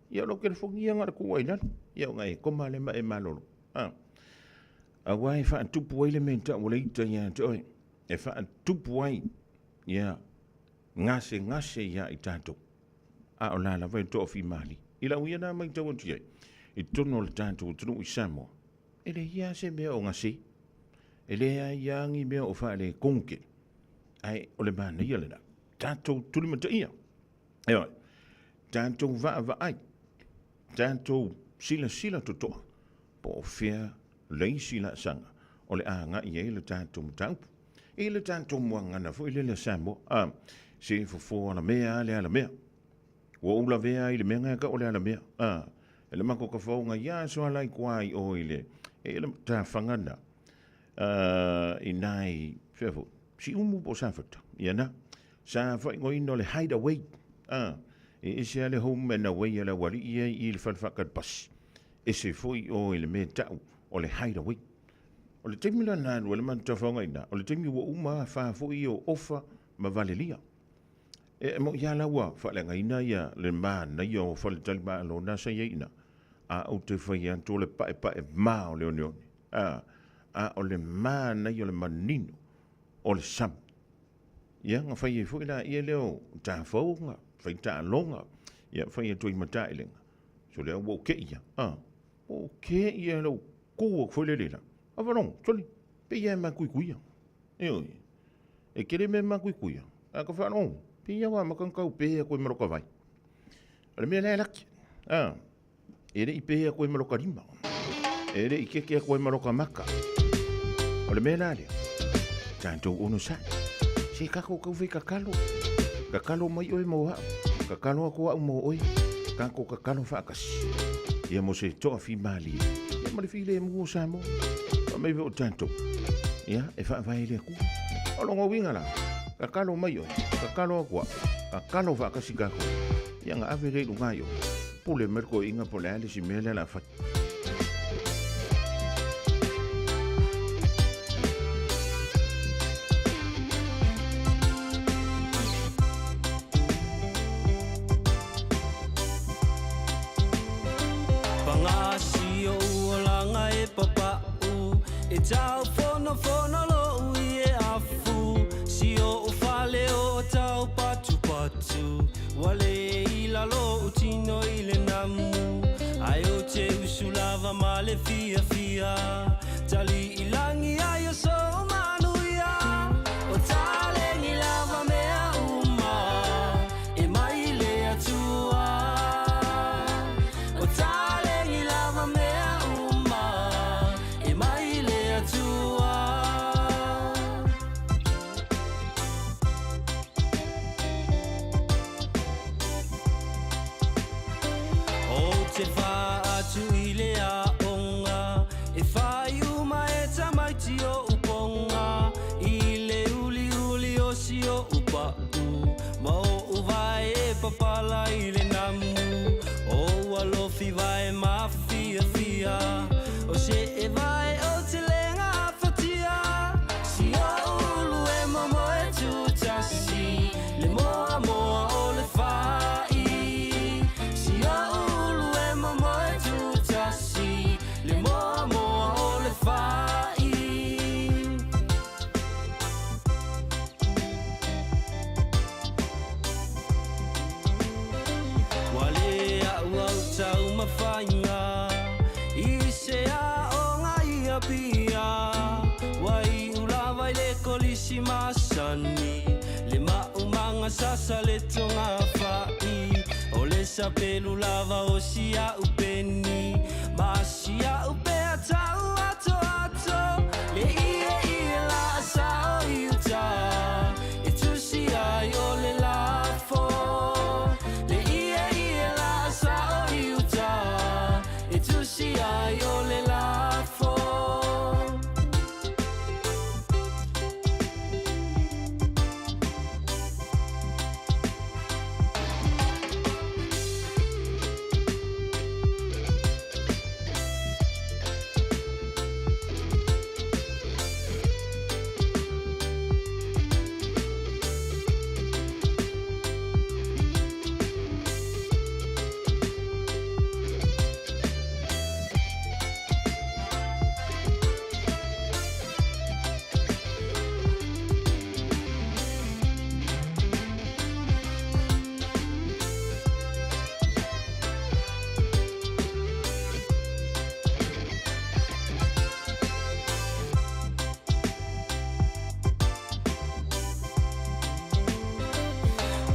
S3: Ia o lau telefoni ia na o le tuu ai i lalo, ia ona e koma lea ma e malolo. A, auā e faatupu ai le mea tau o le ita ia te oe, e faatupu ai ia gasegase iā i tatou. A o la lava e toafimalie. I lau ia na matau atu i ai, i totonu o le tatou atunuu i Samoa, e leai lava se mea o gase, e leai lava ni mea o faaletonu tele, ae o le manaia lena. Tatou tulimataia, ioe, tatou vaavaai, tatou silasila totoa po o fea le isi laasaga o le a agai ai le tatou mataupu. I le tatou muagana foi lele a Samoa, a, se fofo alamea a le alamea. Ua ou lavea ai i le mea na e tau o le alamea, a, e le matou tafaoga ia aso ala i tua i o i le, e le tafaga na, a, i nai, fea foi, Siumu po o Safata, ia na, sa faaigoaina o le hideaway, a, e ese lava le home and away a le aualii ia i le fale faatali pasi, ese foi o i le mea e tau o le hideaway. O le taimi la na alu ai le matou tafaoga i ina, o le taimi ua uma afa foi ia o Ofa ma Valelia. E moʻi lava la ua faaleagaina ia le manaia o faletalimalo na sa i ai i ina, a ou te fai atu o le paepae ma o le oneone, a, a o le manaia o le manino o le sami. Ia, na fai ai foi laia lea o tafauga, fai taaloga, ia fai atu ai ma taelega. So lea ua ou te i ia, a, ua ou te i ia lau tu atu foi lele la. A valongo, sole, pei ia e matuituia. Ioe, e tele mea e matuituia, ae ka faalogo, pei ia ua amata ona tau pe atu ai ma lota vai. O le mea la e laki, a, e le i pe atu ai ma lota lima, e le i keke atu ai ma lota maka. O le mea la lea, tatou onosai, se tatou tau fai tatalo, tatalo mai oe mo au, tatalo atu au mo oe, tatou tatalo faatasi. Ia mo se toafimalie, ia ma le filemu o Samoa. Fai mai foi o tatou, ia, e faavae i le Atua. O lona uiga la, tatalo mai oe, tatalo atu au, tatalo faatasi tatou, ia ona ave lea i luga i o. Pule mai le toeaina po o le a le isi mea lea o le a fai.
S1: Pagasi o uolaga e papau E tau fono fono lou i e afu Si o fale o tau patu patu Ua le i lalo u tino i le namu Ai o te usu lava ma le fia fia Tali i langi ai o so manuia O talengi lava mea uma E mai le Atua O talengi lava mea uma E mai le Atua O te whaatu i le aonga E whai uma e tamaiti o uponga I le uli uli o si o upa'u Ma o uvae e papala i sa le togafa'i o le sapelu lava o sia'u peni ma sia'u pea ta'u atoato le ieie la'asa o i uta e tusi ai o le lafo le ieie la'asa o i uta e tusi ai o le lafo.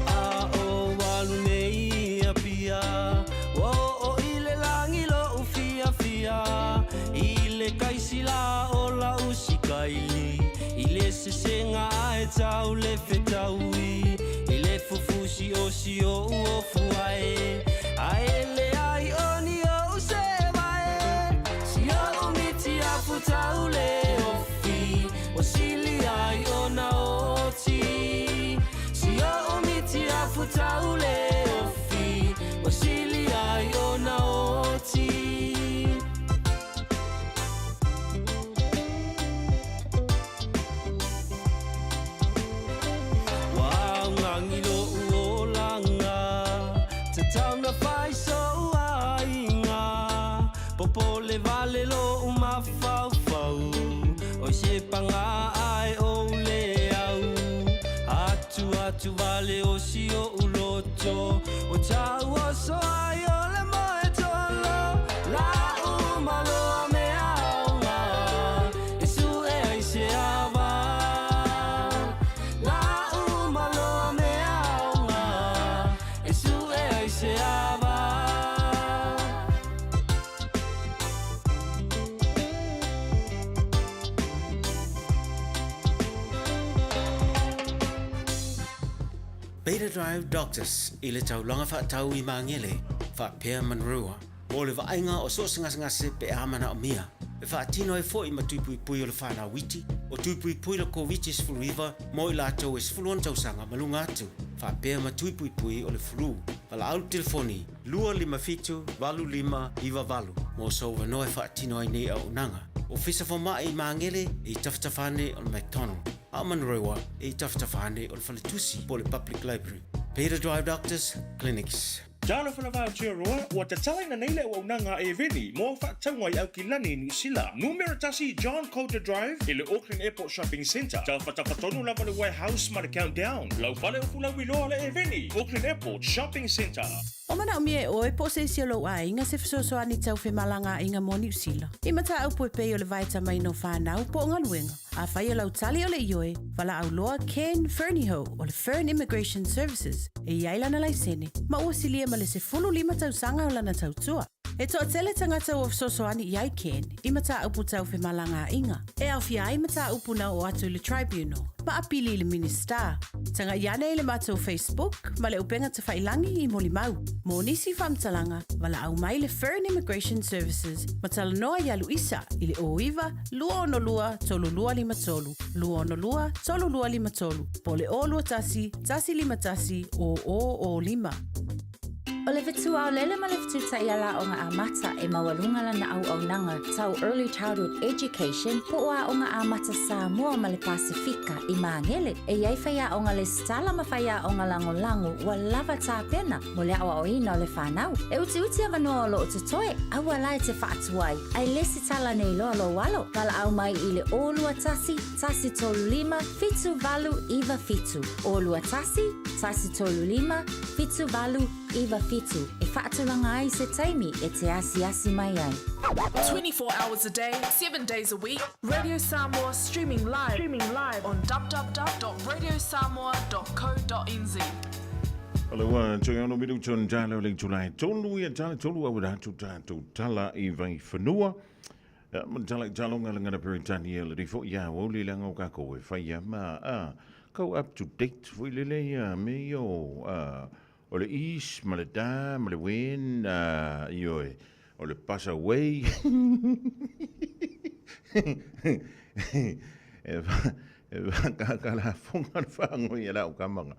S1: A ou alu nei i Apia, ua oo i le lagi lo'u fiafia, i le kaisila o la'u sikaili, i le sesega ae tau le fetaui, i le fufusi o si o'u ofu ae, ae leai o ni o'u se'evae, si o'u miti afu tau le ofi, ua sili ai ona oti. Si o'u miti afu tau le ofi, ua sili ai ona oti. Ua augagi lo'u olaga, tatau na fai so'u aiga, popole vale lo'u mafaufau, oi se paga ae ou le au, atu atu vale o si o'u loto, o ta'u oso ai o le moe tolo, la'u maloa mea aoga, e su'e ai se ava. La'u maloa mea aoga, e su'e ai se ava.
S20: Beta Drive Doctors i le taulaga faatau i Magele, faapea Manurewa, mo le vaaiga o so o se gasegase pe a manaomia. E faatino ai foi ma tui puipui o le fanau iti, o tui puipui le Koviti-19 mo i latou e 16 tausaga ma luga atu, faapea ma tui puipui o le flu. Valaau le telefoni 257 8598 mo sou avanoa e faatino ai nei auaunaga. Ofisa Fomai i Magele i tafatafa ane o le McDonald, a o Manurewa i tafatafa ane o le Faletusi po o le Public Library. Beta Drive Doctors Clinics.
S18: Talofa lava Aotearoa, ua tatalaina nei le auaunaga a Eveni mo au faatauga i Aukilani i Niu Sila. Numera tasi John Coulter Drive i le Auckland Airport Shopping Centre. Tafatafa tonu lava le Warehouse ma le Countdown. Lau fale o Fulauiloa le Eveni, Auckland Airport Shopping Centre.
S16: O manaomia e oe po o se isi o lou aiga se fesoasoani tau femalagaaiga mo Niu Sila. I mataupu e pei o le vaetamaina o fanau po o galuega. Afai o lau tali o le ioe, valaau loa Ken Fernihough o le Fern Immigration Services e i ai lana laisene ma ua silia ma le 15 tausaga o lana tautua. E toatele tagata ua fesoasoani i ai Ken i mataupu tau femalagaaiga e aofia ai mataupu na oo atu i le Tribunal ma apili i le Minisita. Tagai ane i le matou Facebook ma le upega tafailangi i molimau. Mo nisi faamatalaga, valaau mai le Fern Immigration Services ma talanoa iā Luisa i le 09 262 3253, 262 3253, po o le 021 151 0005.
S21: O le fetu aolele ma le fetu taiala aoga amata e maualuga lana auaunaga tau Early Childhood Education po o Aoga Amata Samoa ma le Pasefika i Magele. E i ai faiaoga lesitala ma faiaoga lagolago ua lava tapena mo le aoaoina o le fanau. E utiuti avanoa o lo o totoe, aua la e te faatuai, ae lesitala nei loa lou alo. Valaau mai i le 021 135 7897, 021 135 7897. 97 e faatulaga ai se taimi e te asiasi mai ai.
S4: 24 hours a day, 7 days a week, Radio Samoa streaming live, streaming live on www.radiosamoa.co.nz.
S3: O le ua toe ono minuto na tala o le itula e tolu ia tala tolu au rātou tātou tala i vai whanua. Ma tala i talonga le ngana Peretania le rifo ia o le langa o kākou e whai a ma a kau up to date fo i lele ia me i o o le is ma le da ma le wen i oe o le pass away e whakakala fonga le whaangoi e lau kamanga.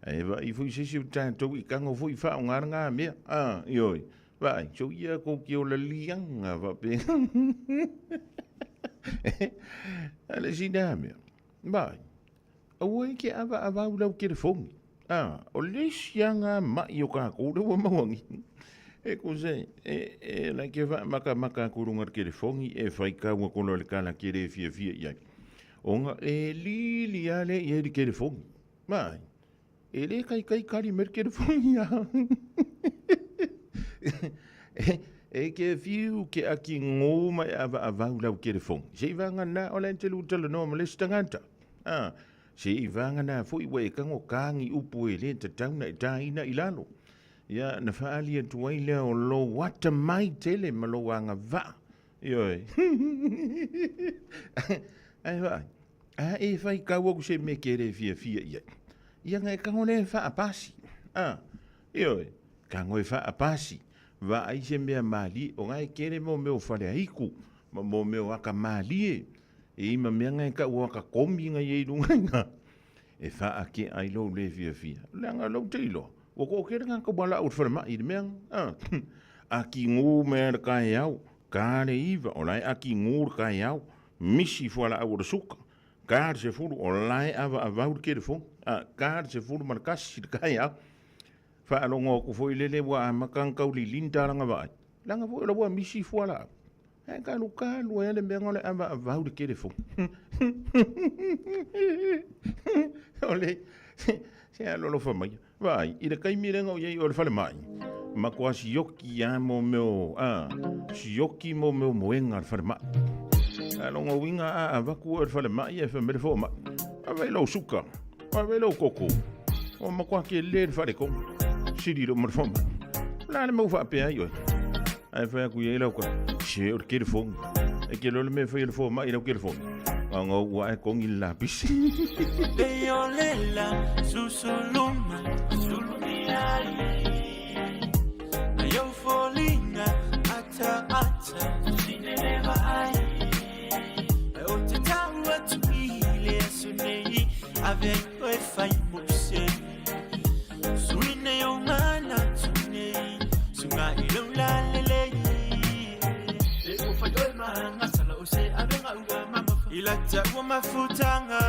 S3: E wa i fui sisi o tātou i kango fui wha o ngā ngā mea. Ah, i oi. Vai, so ia ko ki o la lianga wa pe. Ale si nā mea. Vai. Aua e ke awa awa au lau ke le fongi. Ah, o le sianga mai o kā kōre ua mauangi. E ko se, e, e la ke wa maka maka kurunga ke le fongi e whai kaua kono le kala ke le fia fia iai. Onga e li li ale i e ke le fongi. Mai. E le kai kai kari mer ke le fongi a. E ke fiu ke aki ngō mai awa awau lau ke le fongi. Se i wanga nā o le te lutala no ma le stangata. Ah, se i wanga nā fui we kango kāngi upu e le te tauna e tāina i lalo. Ia, na whaali atu ai lea o lo wata mai tele ma lo anga va. Ioi. Ai vai. A e whai kau aku se me ke re fia fia ia. Ia ngai kango le wha apasi. Ah, ioi. Kango e wha apasi. Va ai se mea mali o ngai kere mo meo whare aiku. Ma mo meo aka mali e. E ima mea ngai ka ua ka komi ngai e irunga inga. E wha ake ai lo le fia fia. Le anga lo te ilo. Ua ko kere ngā ka wala ur whare mai i mea. Ah. A ki ngū mea le kai au. Kāre iwa o lai a ki ngū le kai au. Misi fuala au o le suka. Kāre se furu o lai awa a vau le kere fo. A kāre se furu ma le kasi le kai au. Whaalongo aku foi lele wa a makang kau li linda langa vai. Langa foi la wa misi fuala au. He ka lu ka lu e le mea le awa a vau le kere fo. O le se a lolo fa mai. Vai, i le kai mirenga o iei o le whale mai. Ma koa sioki a mo meo, a, sioki mo meo moenga le whale mai. A longo winga a a vaku o le whale mai e whamere fo mai. A vei lau suka, a vei lau koko. O ma koa ke le le whale ko. Siri ro mo le fo mai. La le mau whaapea ai oi. Ai whai aku iei lau ka. Se o le kere fongi. E ke lole me whai le fo mai lau kere fongi. Anga ua e kongi le lapisi.
S1: Leolela, susuluma, sulumiai. Ayo folinga, ata ata, sineleva ai. O te tau atu i le aso nei, ave oe fai mose. Suine o ngana tu nei, sunga i lau la lele. E o fai oe mahanga, sala o se avenga ua mama. Ila ta ua mafutanga.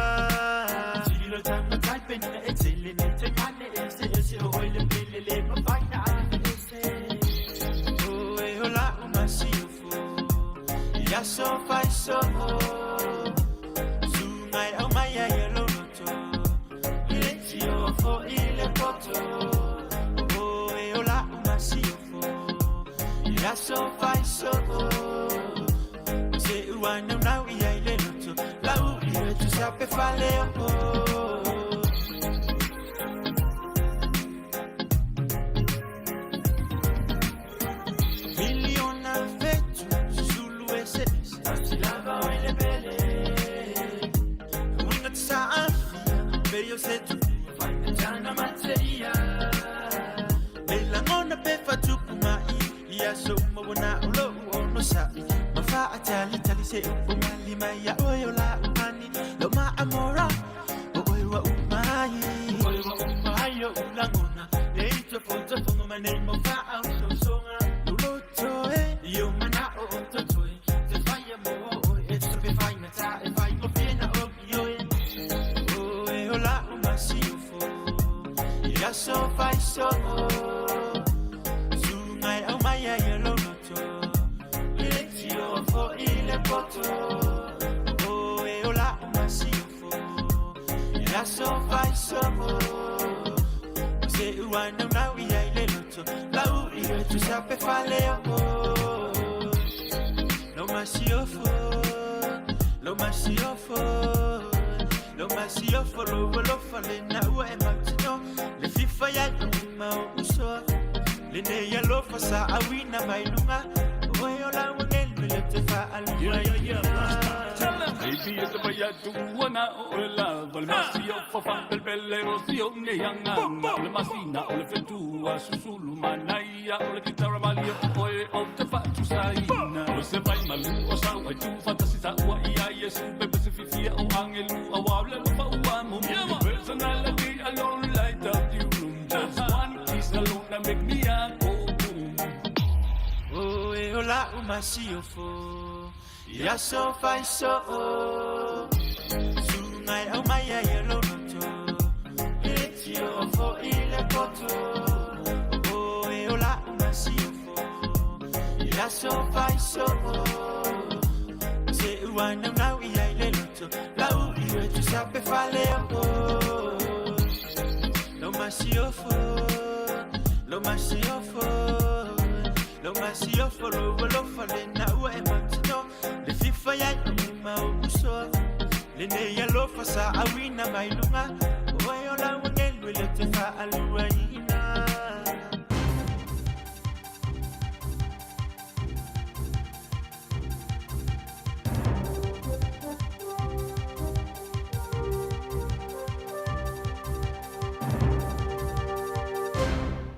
S1: Tilo tanga tai penina e tele ne te ngane e se e se o oile pele le mafaina a e se. O e hola o masiofo. Ia so fai so. Sungai au mai ai e loloto. Ile tio fo ile poto. O e hola o masiofo. Ia so fai so. Se ua nau nau ia i le loto. Lau i le tu sape fale o. Miliona fetu, susulu e se ese. Asilava o ele pele. Winga te sa afia, peyo se tu. Faina tana materia. Mela ngona pe fatupu mai. Ia so mawona ulo o no sa'i. Mafa atali tali se upu mali mai ya oyo la umani. Lo ma amora, o oi wa umai. Oi wa umai o ulangona. Nei to fo to fo ma nei mo fa au so songa. Lo lo to e, yo mana o o to to e. Te fai mo o e to pe fai na ta e fai mo fena o yo e. O e o la o ma si o fo. Ya so fai so. Sungai au mai ai e lo lo to. Ile tio fo ile poto. O e o la o ma si o fo. Ya so fai so. Se ua nau nau ia i le loto.
S14: loto Lau i e tu sape fale o Lo masiofo Lo masiofo Lo masiofo lo alofa le na ua e mautino Le fifa ya ma o usoa Le nei alofa sa awina mai lunga Oe o la wangelu le te fa alua
S7: Yeah. Tell them. Baby, it's the way I do na o le love. Le masio fa fa bel bel e rosio ne yanga. O le masina o le fetua susulu manaia o le kitara malia o e o te fa tu saina. O se vai malu o sa o tu fantasi sa ua ia Yesu bebe se fifia o angelu a wa le fa ua mo. Personality alone light up the room. Just one kiss alone that make me a go boom.
S14: Oh, e o la o masiofo Ia so fai so o Sungai au mai ai e lo loto E tio o fo i le poto Oh, e o la o masiofo Ia so fai so o Se ua nau nau i ai le loto Lau i e tu sape fale o Lo masiofo Lo masiofo Lo masiofo lo alofa le na ua e mautino Le fifa ya i ma o usoa Le nei alofa sa awina mai lunga Oe o la wangelu le te fa alua ina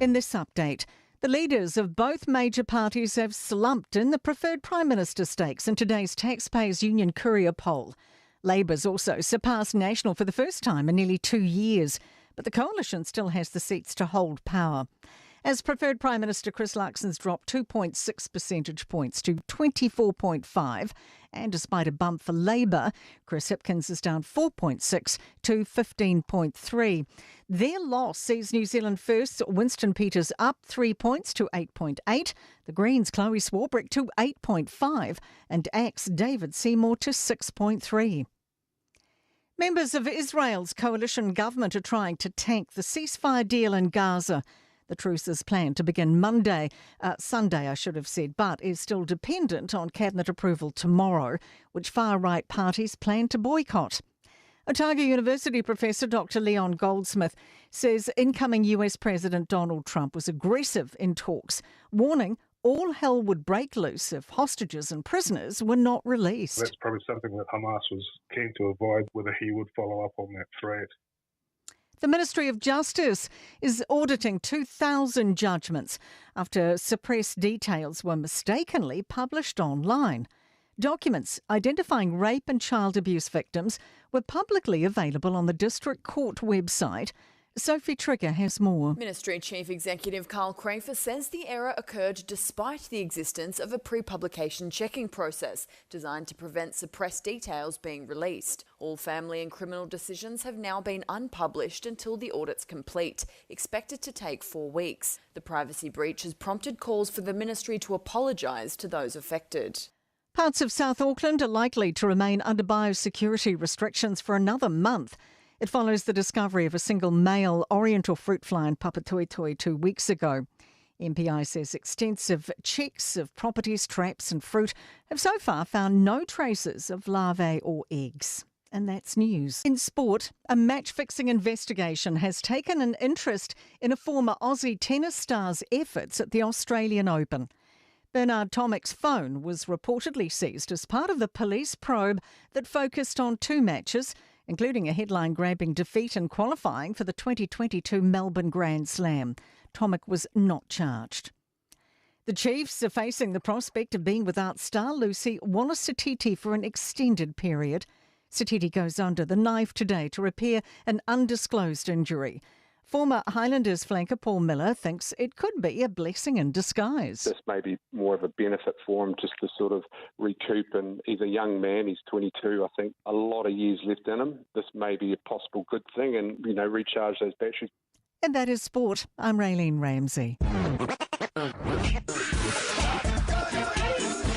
S22: In this update, the leaders of both major parties have slumped in the preferred Prime Minister stakes in today's Taxpayers Union Courier poll. Labor's also surpassed National for the first time in nearly 2 years, but the coalition still has the seats to hold power. As preferred Prime Minister Chris Luxon's dropped 2.6 percentage points to 24.5, and despite a bump for Labor, Chris Hipkins is down 4.6 to 15.3. Their loss sees New Zealand First's Winston Peters up 3 points to 8.8, the Greens' Chloe Swarbrick to 8.5, and ACT's David Seymour to 6.3. Members of Israel's coalition government are trying to tank the ceasefire deal in Gaza. The truce is planned to begin Monday, Sunday, I should have said, but is still dependent on cabinet approval tomorrow, which far-right parties plan to boycott. Otago University Professor Dr. Leon Goldsmith says incoming US President Donald Trump was aggressive in talks, warning all hell would break loose if hostages and prisoners were not released.
S23: That's probably something that Hamas was keen to avoid, whether he would follow up on that threat.
S22: The Ministry of Justice is auditing 2,000 judgments after suppressed details were mistakenly published online. Documents identifying rape and child abuse victims were publicly available on the District Court website. Sophie Trigger has more.
S24: Ministry Chief Executive Carl Crafer says the error occurred despite the existence of a pre-publication checking process designed to prevent suppressed details being released. All family and criminal decisions have now been unpublished until the audit's complete, expected to take 4 weeks. The privacy breach has prompted calls for the ministry to apologise to those affected.
S22: Parts of South Auckland are likely to remain under biosecurity restrictions for another month. It follows the discovery of a single male oriental fruit fly in Papatoetoe 2 weeks ago. MPI says extensive checks of properties, traps and fruit have so far found no traces of larvae or eggs. And that's news. In sport, a match-fixing investigation has taken an interest in a former Aussie tennis star's efforts at the Australian Open. Bernard Tomic's phone was reportedly seized as part of the police probe that focused on 2 matches, including a headline-grabbing defeat in qualifying for the 2022 Melbourne Grand Slam. Tomic was not charged. The Chiefs are facing the prospect of being without star Lucy Wallace Sititi for an extended period. Sititi goes under the knife today to repair an undisclosed injury. Former Highlanders flanker Paul Miller thinks it could be a blessing in disguise.
S25: This may be more of a benefit for him just to sort of recoup, and he's a young man, he's 22, I think, a lot of years left in him. This may be a possible good thing and, you know, recharge those batteries.
S22: And that is sport. I'm Raylene Ramsey.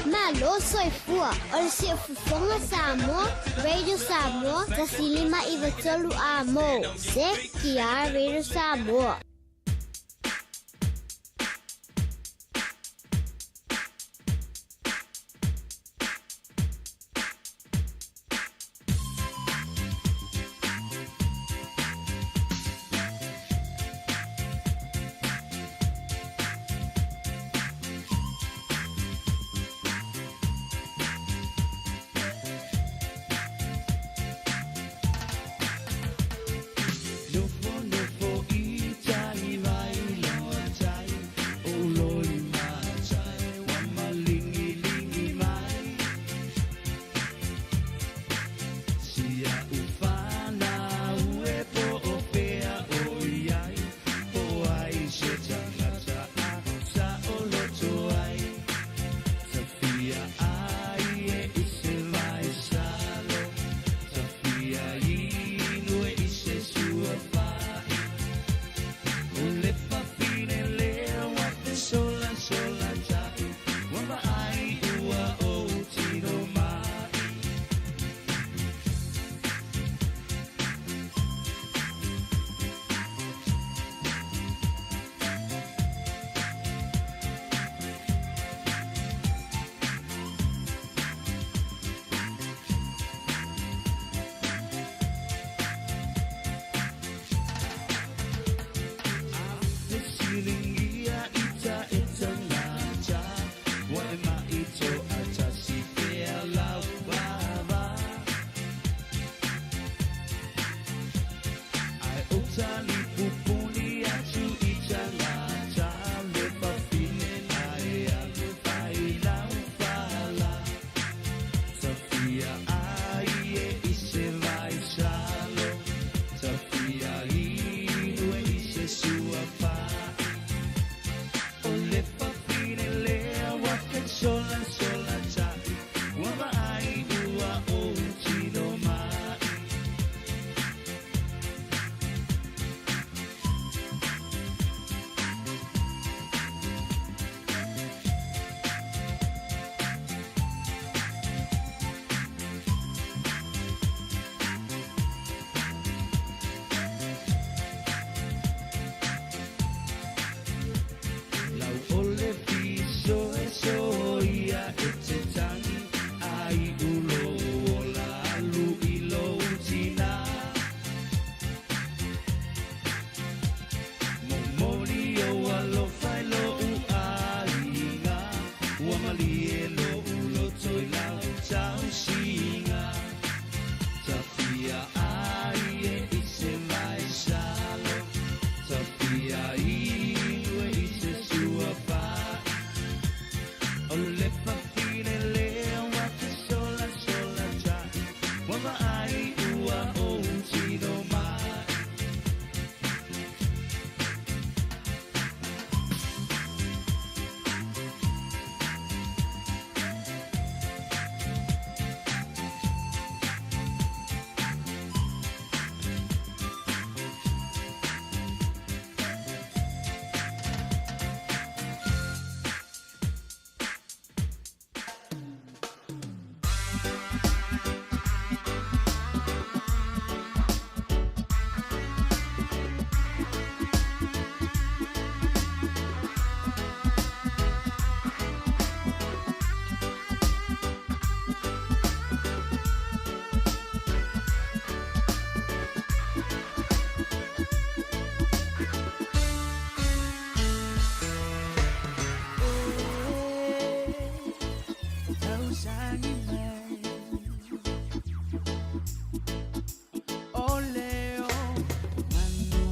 S11: Malo soifua, o le siufofoga Samoa, Radio Samoa, 1.593 a mo. Se, ki a Radio Samoa.
S1: malie loʻu loto i lau tausiga Tafia ai e i se mai salo Tafia iu e i se suafaʻi O le fafine lea ua te solasola taʻi Ua vaai ua ou tino mai.
S14: Tausagi mai O leo manu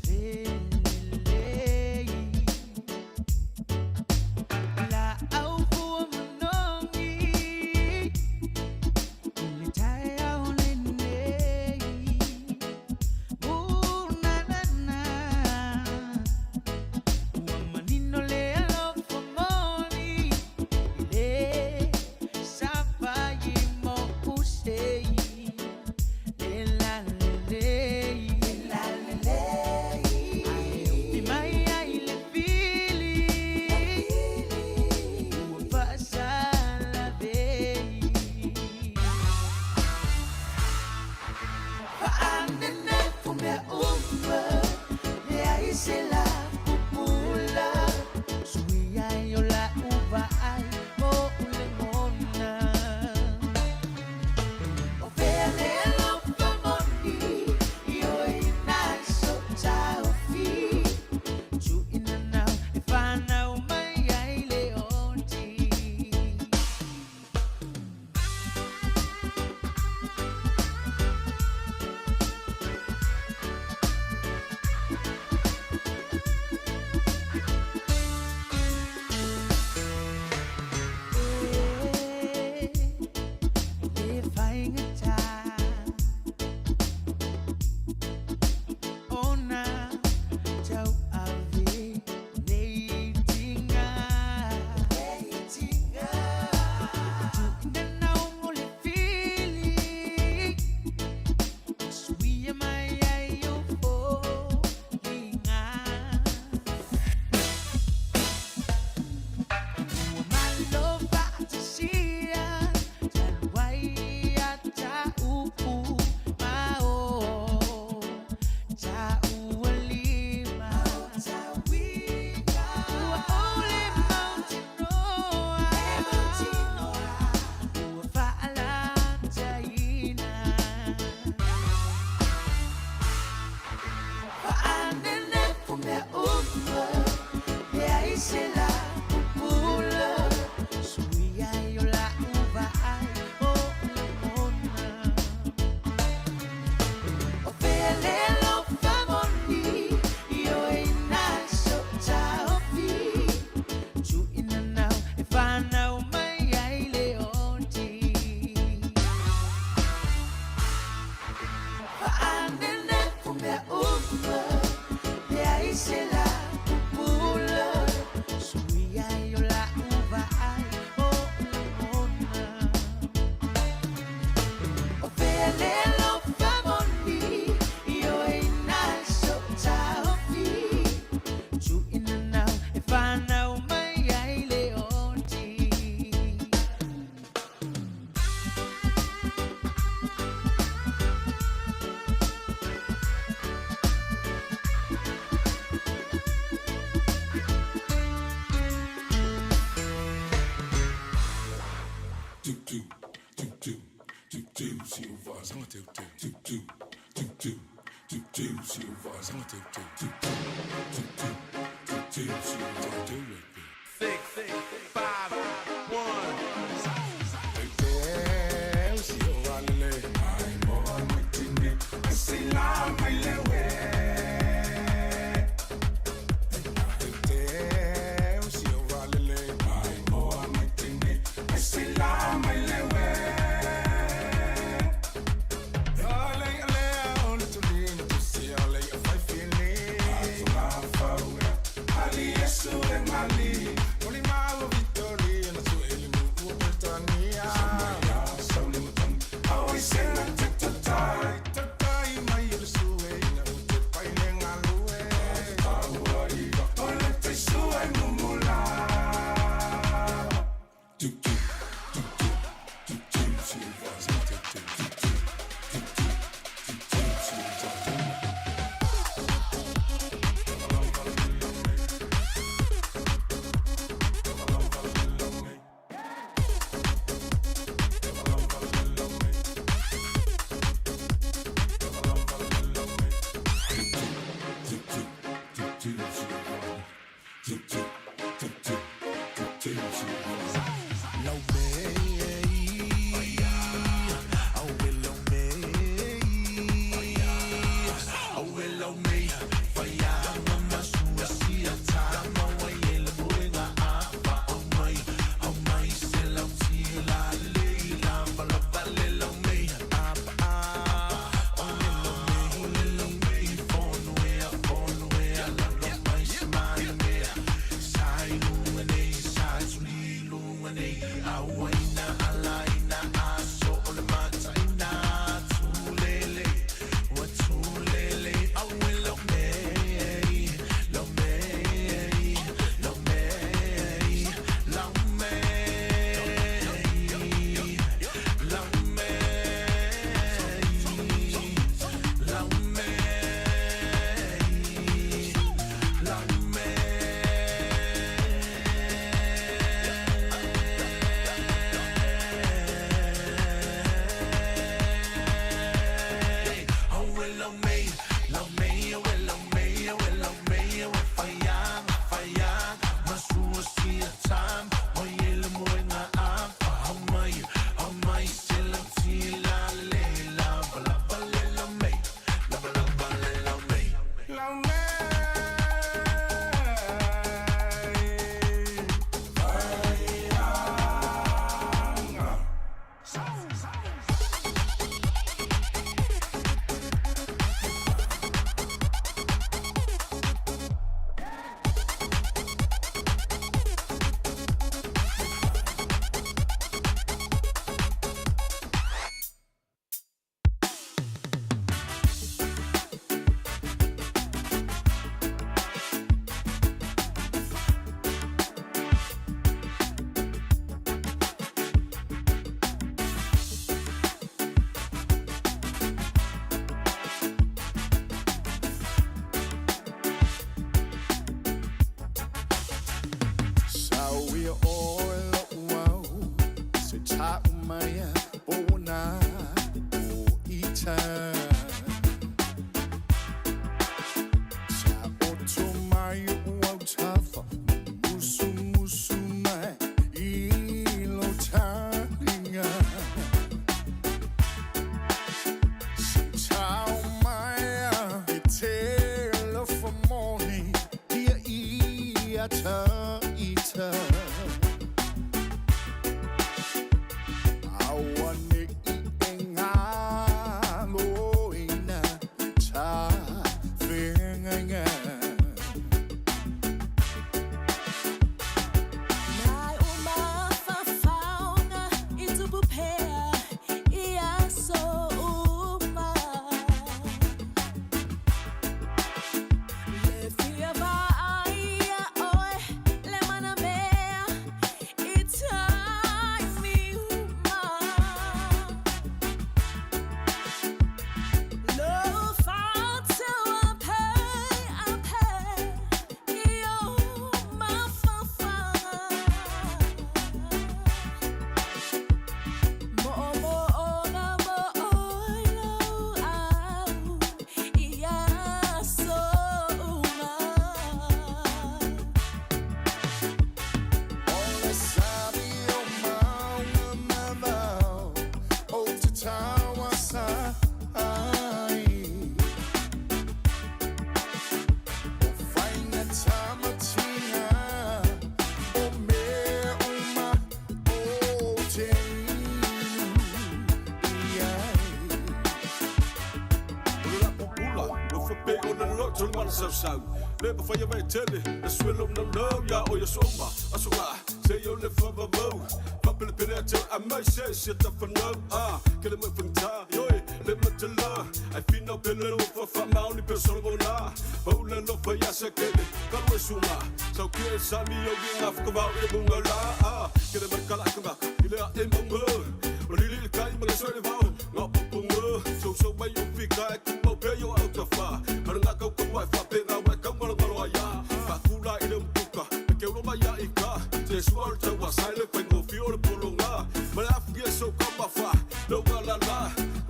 S14: felelei La au fua manongi I le taeao lenei Unanana Ua manino le alofa moni I le safai mo usei Le la le lei Le la le lei Ae ofi mai ai le fili Ua faasalavei Faanenefu mea uma Leai se la pupula Sui ai o lau vaai mo lagona O fea le alofa moni I oe na so taofi Tuʻina nau e fanau mai ai le oti. Le faigata ona tauave nei tiga. Tuʻina nau mo le fili Suia mai ai o foliga. Ua malo faatasia talu ai ia ta'u ma o ta'ualima. Ua ʻole mautinoa ua faalataina. Faanenefu mea uma leai se la pupula Sui ai o lau vaai mo lagona O fea le alofa moni I oe na so taofi Tuʻina nau e fanau mai ai le oti. Faanenefu mea uma leai se la pupula Sui ai o lau vaai mo lagona O fea le alofa moni I oe na so taofi Tuʻina nau e fanau mai ai le oti.
S8: 2 2 2 2 2 2 0 5 2 2 2 2 2 2 2 0 5 2 2 2 2 2 2 2 0 2 6 5. Faasai le faigofie o le pologa ma le afu ia so ka mafa le ualala ka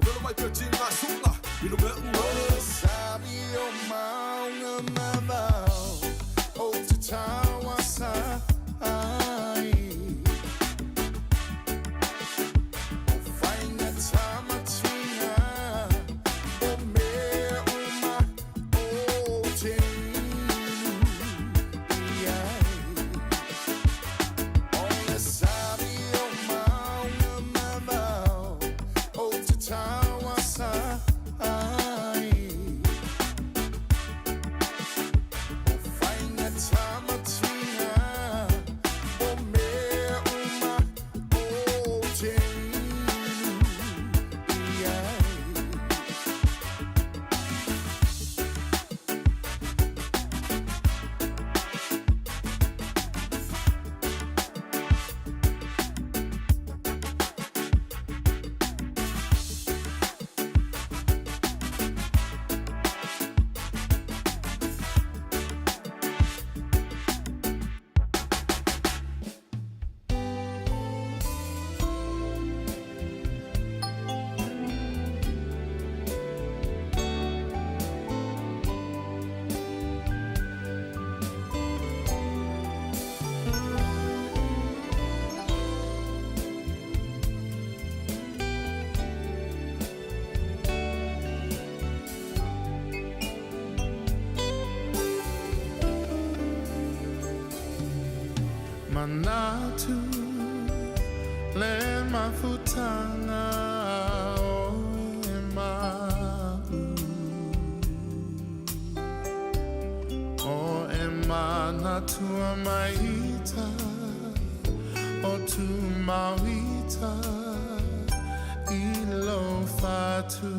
S8: velo mai pea tigasuga i le mea ua.
S6: Sabi o maunga mavao o te tauasa ai. O whainga tamatinga o mea uma o te inu i ai. O le sabi o maunga mavao o te tauasa ai. O whainga tamatinga o mea uma o te inu i ai. Manatu le mafutanga o e ma'u O e manatua maita o tu mauita i lo fatu.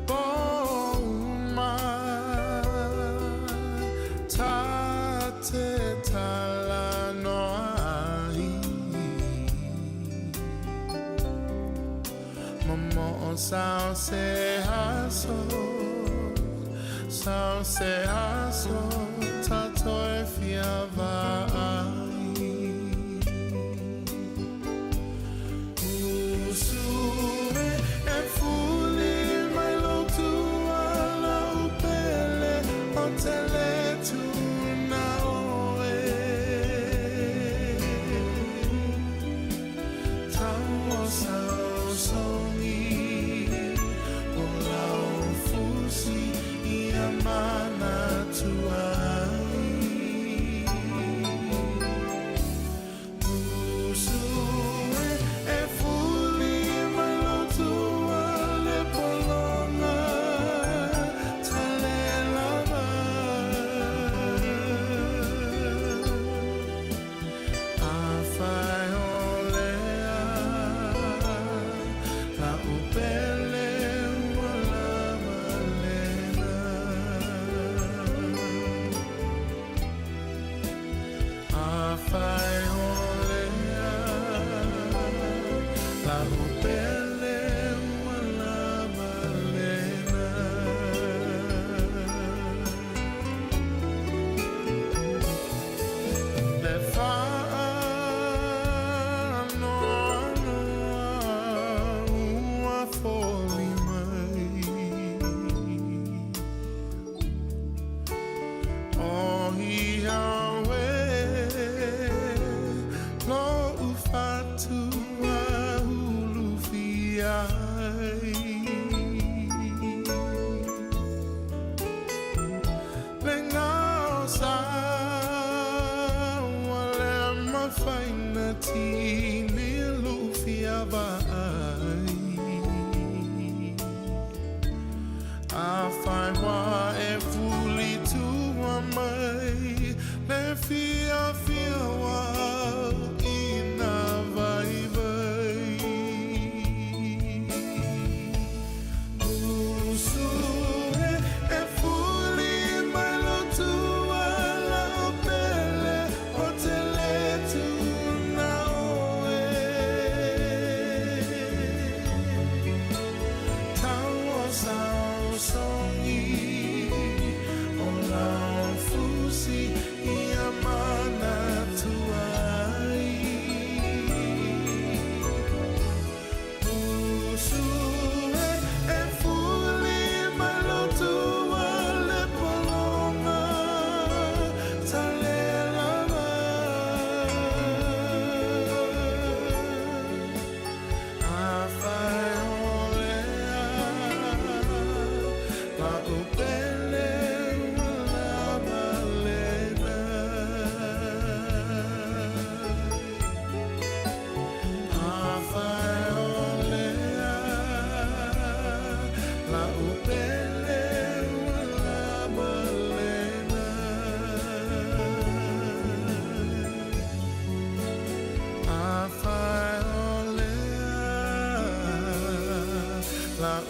S6: Pouma ta te talanoa ai. Momo'o sao se aso, sao se aso, tatou e fia va'ai. Usu e e fuli mai lo tuala o pele o te le tuna oe. Tau o sao songi o lau fusi ia manatua ai. Usu e e fuli mai lo tua le polonga tale lava. A fai o lea la upele ua lava lena. A fai o lea la upele ua lava lena. Le whaanoanoa ua foli mai. O ia oe lo ufatua ulu.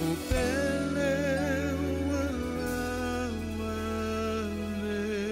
S6: O pele ua lava lena.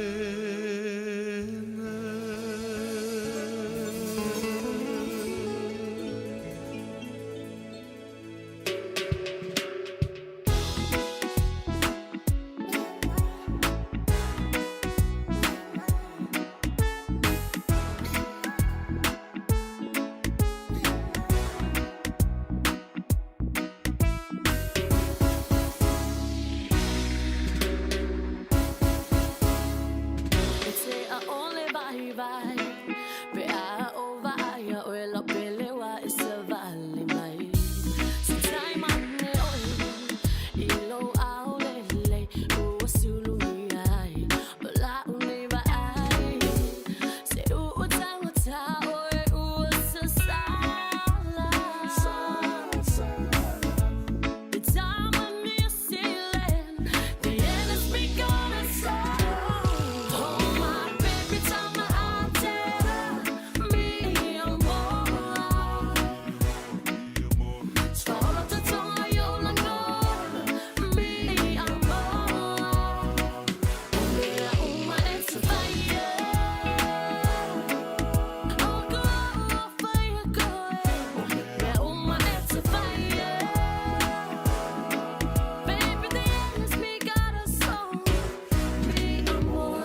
S5: E te a ole vai vai Pe a o vai a oe lau pele wa e sa vale mai Se tai mane oe I lo ao lele Ua sulu mi ai O la une va ai Se ua tangata oe ua sa sala The time of New Zealand The end has begun and so Oh my baby tama atera Mi amor Solo te tonga yo langona Mi amor Mea uma e te fire Oh go fire go Mea uma e te fire Baby the end has begun a song Mi amor.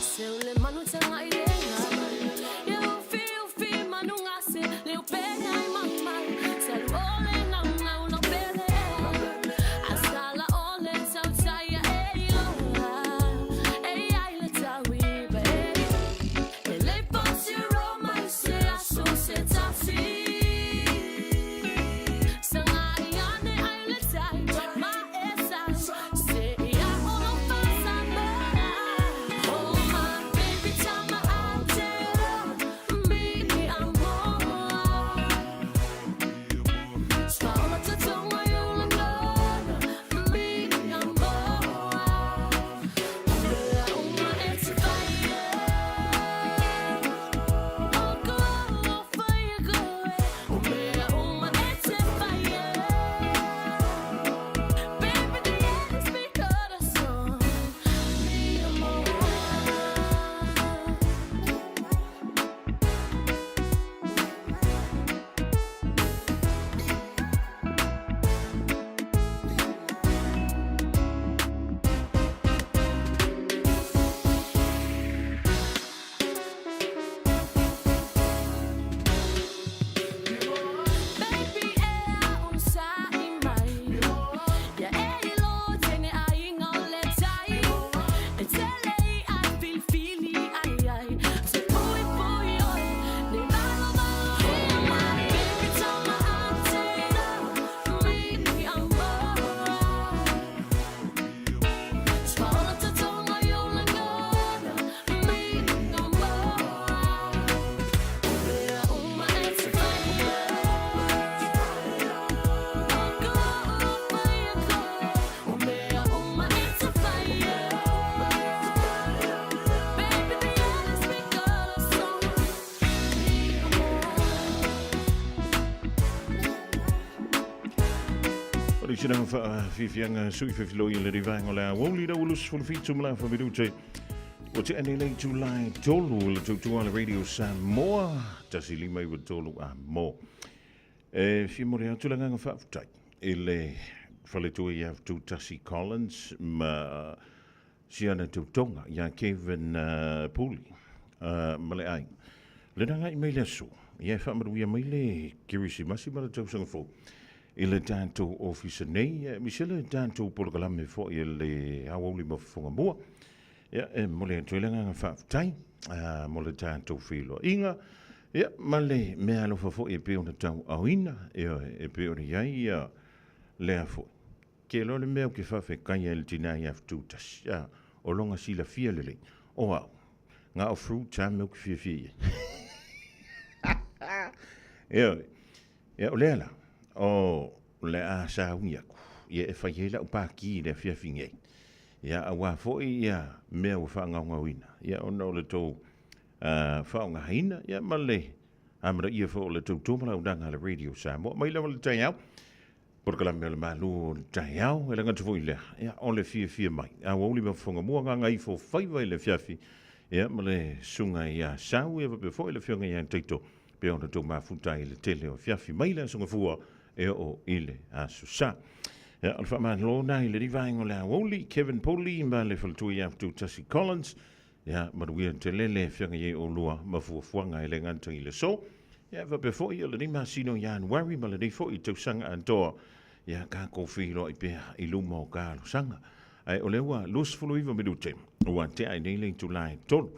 S5: Se o le manu tanga i lenga Ia ufi ufi manu ngase Le upenga i mamai Se alu ole nau nau lau pele A sala ole tau taia e i loa E ai le tau iwa e E le posi Roma i se aso se tasi Sanga i ane ai le tai Ma e sa Se ia ono fasa mea Oh my baby tama atera Mi amor Solo te tonga yo langona Mi amor Mea uma e te fire Oh go fire go Mea uma e te fire Baby the end has begun a song Mi amor. Baby e a unsa i mai Ia e i lo tene ai ngau le tai E tele i ai filifili ai ai Se pui pui oi Ne valo valo ia mai Baby tama atera Mi amor Solo te tonga yo langona Mi amor Mea uma e te fire Oh go fire go Mea uma e te fire Baby the end has begun a song Mi amor.
S3: O le sina faafiafiaga sui fefiloi i le rivaega o le aoauli le ulu 17 ma le afa minute. Ua tea nei le itulā e tolu o le tautua a le Radio Samoa, 153 a mo. E fia momoli atu le agaga faafetai i le faletua ia Tutasi Collins ma si ana tautoga ia Kevin Puli ma le aiga. Le nagai mai le aso, ia e faamanuia mai le Kerisimasi ma le tausaga fou i le tatou ofisa nei, aemaise le tatou polokalame foi e le aoauli ma fofoga mua. Ia, e momoli atu ai le agaga faafetai mo le tatou feiloaiga, ia, ma le mea alofa foi e pei ona tauaaoina, ioe, e pei ona i ai ia lea foi. Ke iloa le mea ou te faafetai ai i le tina ia Tutasi, a, o lona silafia lelei, o au, na o fruits lava mea ou te fiafia i ai. Ioe, ia o lea la, o le a sauni aku, ia e fai ai lau pāki i le afiafi nei. Ia, auā foi ia mea ua faagaogaoina, ia, ona o le tou faaaogaina, ia, ma le amanaia foi o le tautua ma le auaunaga a le Radio Samoa. Mai lava le taeao, polokalame o le Malu o le taeao, e le gata foi i lea, ia, o le fiafia mai. Aoauli ma fofoga mua, gagaifo faiva i le afiafi, ia, ma le susuga ia Sau, ia faapea foi le afioga ia Taito, pei ona tou mafuta ai i le tele o afiafi mai le Aso Gafua e oo i le Aso Sa. Ia, o le faamalo lena i lenei vaega o le aoauli, Kevin Pulley ma le faletua ia Tasi Collins, ia, manuia tele le feagai ai oulua ma fuafuaga e le gata i le aso, ia, faapea foi o lenei masina o Ianuari ma lenei foi tausaga atoa, ia, tatou feiloai pea i luma o talosaga. Ae o lea ua 29 minute ua tea ai nei le itula e 3.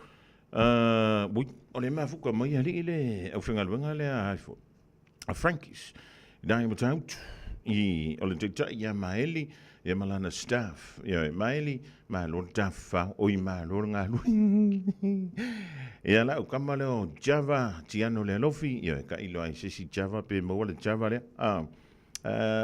S3: Ui, o lea e mafuta mai alii le aufaigaluega lea a foi a Frankie's nai Matautu i o le taitai ia Maeli ia ma lana staff ia Maeli malo le tafafao oi malo le galue ia lau kama lea o Java Tiano le alofi ia ka ilo ai se isi Java pe maua le Java lea a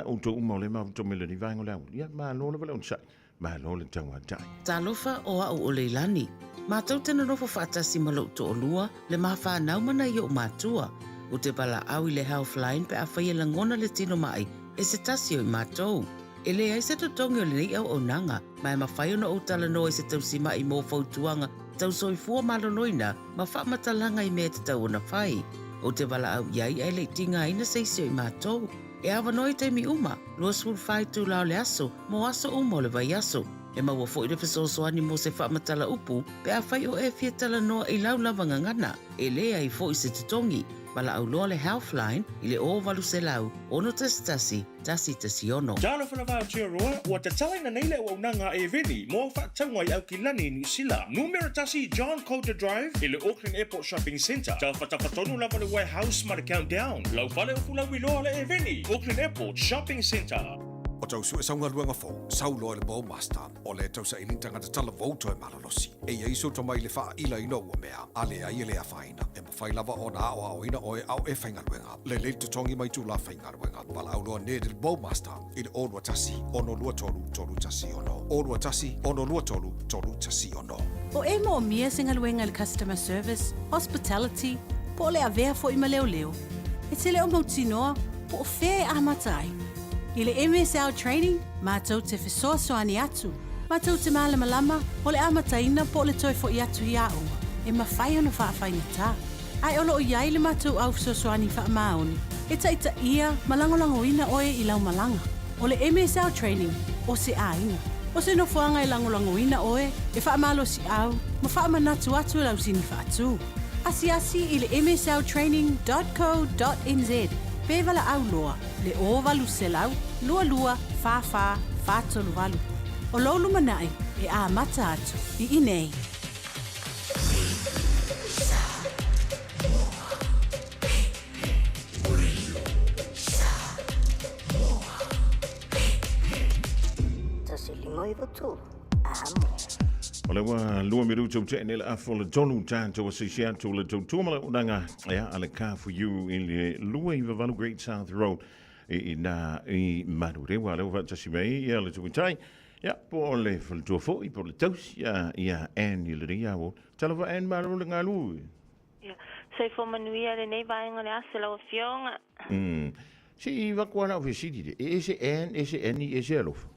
S3: outou uma o lea mafuta mai lenei vaega o le aoauli ia malo lava le onosai Malo le tauatai.
S2: Talofa o a'u o Leilani. Matou te nonofo faatasi ma lo'u to'alua, le ma fanau ma nai o'u matua. Ou te valaau i le Healthline pe afai e lagona le tino ma'i e se tasi o i matou. E leai se totogi o lenei auaunaga, ma e mafai ona ou talanoa i se tausima'i mo fautuaga tau soifua maloloina ma faamatalaga i mea e tatau ona fai. Ou te valaau i ai ae le i tigaina se isi o i matou. E avanoa i taimi uma, 24 itula o le aso, mo aso uma o le vaiaso. E maua foi le fesoasoani mo se faamatala upu pe afai o e fia talanoa i lau lava gagana, e leai foi se totogi. Valaau loa le Healthline i le 0800 611 116.
S18: Talofa lava Aotearoa, ua tatalaina nei le auaunaga a Eveni mo faatauga i Aukilani, Niu Sila. Numera tasi John Coulter Drive i le Auckland Airport Shopping Centre. Tafatafa tonu lava le Warehouse ma le Countdown. Lau fale o Fulauiloa le Eveni, Auckland Airport Shopping Centre.
S8: O tau sue sau galuega fou, sau loa i le Bowmaster, o le tausaili tagata talavou toe malolosi. E i ai sou tomai i le faaila ina ua mea, a leai e le afaina. E mafai lava ona aoaoina oe a o e faigaluega. Lelei le totogi ma itula faigaluega. Valaau loa Ned i le Bowmaster i le 021 623 316. 021 623 316.
S9: O e moomia se galuega i le customer service, hospitality, po o le avea foi ma leoleo. E te le o mautinoa po o fea e amata ai. I le MSL Training, matou te fesoasoani atu, matou te malamalama o le amataina po o le toe foi atu i aoga, e mafai ona faafaigata. Ae o lo o i ai le matou au fesoasoani faamaoni e taitaia ma lagolagoina oe i lau malaga. O le MSL Training, o se aiga. O se nofoaga e lagolagoina oe, e faamalosiau ma faamanatu atu e lau sini faatu. Asiasi i le msltraining dot co dot nz pe valaau loa le 0800 22 44 438. O lou lumanai e amata atu i inei.
S3: O le ua lua minutu ua tea nei le afa o le tolu tatou asiasi atu le tautua ma le auaunaga ia a le Car for You i le 298 Great South Road i ina i Manurewa. Lea ua faatasi mai ia le Tauitai ia po o le faletua foi po o le tausi ia, ia Anne i lenei aoauli. Talofa Anne, malo le galue.
S10: Ia, soifua manuia lenei vaega o le aso lau Afioga.
S3: Se i vaku lava lau fesili le, e ese Anne, ese Annie, ese Alofa.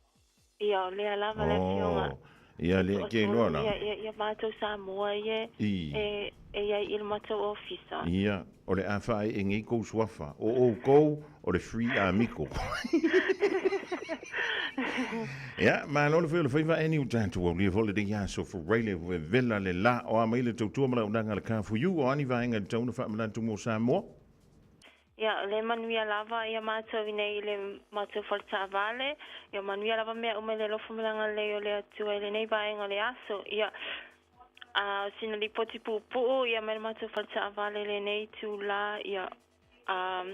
S10: Ia, o lea lava le Afioga.
S3: Oh, ia lea ke loa la.
S10: Ia, ia, ia matou Samoa ia
S3: I.
S10: e, e iai i le matou ofisa.
S3: Ia, o le a faaee nei kou suafa. O oukou, o le free amigo. Ia, malo le fai o le faiva Annie o tatou aulia foi lenei aso Fureile vevela le la o a mai le tautua ma le auaunaga a le Car for You o a ni vaega e tatau ona faamanatu mo Samoa?
S10: Ia, o le manuia lava ia matou i nei i le matou fale taavale. Ia manuia lava mea uma i le alofa ma le agalelei o le Atua i lenei vaega o le aso. Ia, a o sina lipoti puupuu ia mai le matou fale taavale i lenei itula, ia, a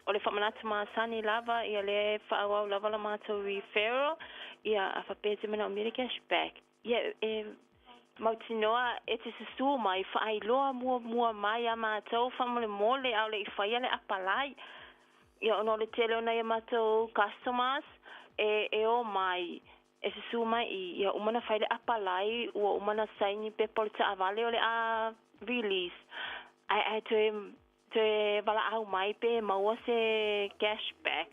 S10: o le faamanatu masani lava, ia lea e faaauau lava la matou referral, ia, a faapea e te manaomia le cash back. Ia, e mautinoa e te susū mai, faailoa muamua mai iā matou faamolemole a o le i faia le apalai. Ia, ona o le tele o nai a matou customers e, e o mai. e susū mai i ia uma ona fai le apalai ua uma ona saini pepa o le taavale o le a release ae ae toe toe valaau mai pe maua se cash back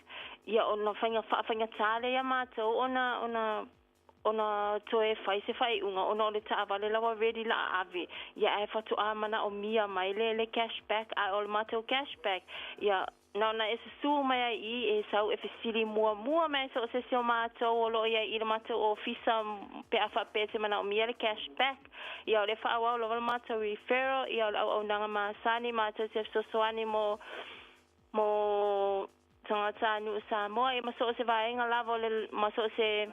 S10: ia ona faiga faafaigata lea ia matou ona ona ona toe fai se faaiuga ona o le taavale la ua ready la a ave ia ae faatoa manaomia mai le le cash back ae o le matou cash back ia Na ona e susū mai ai i i e sau e fesili muamua mai ai so o se isi o matou o lo o i ai i le matou ofisa pe a faapea e te manaomia le cash back. Ia o lea e faaauau lava le matou referral, ia o le auaunaga masani matou te fesoasoani mo mo tagatanuu Samoa ia ma so o se vaega lava o le ma so o se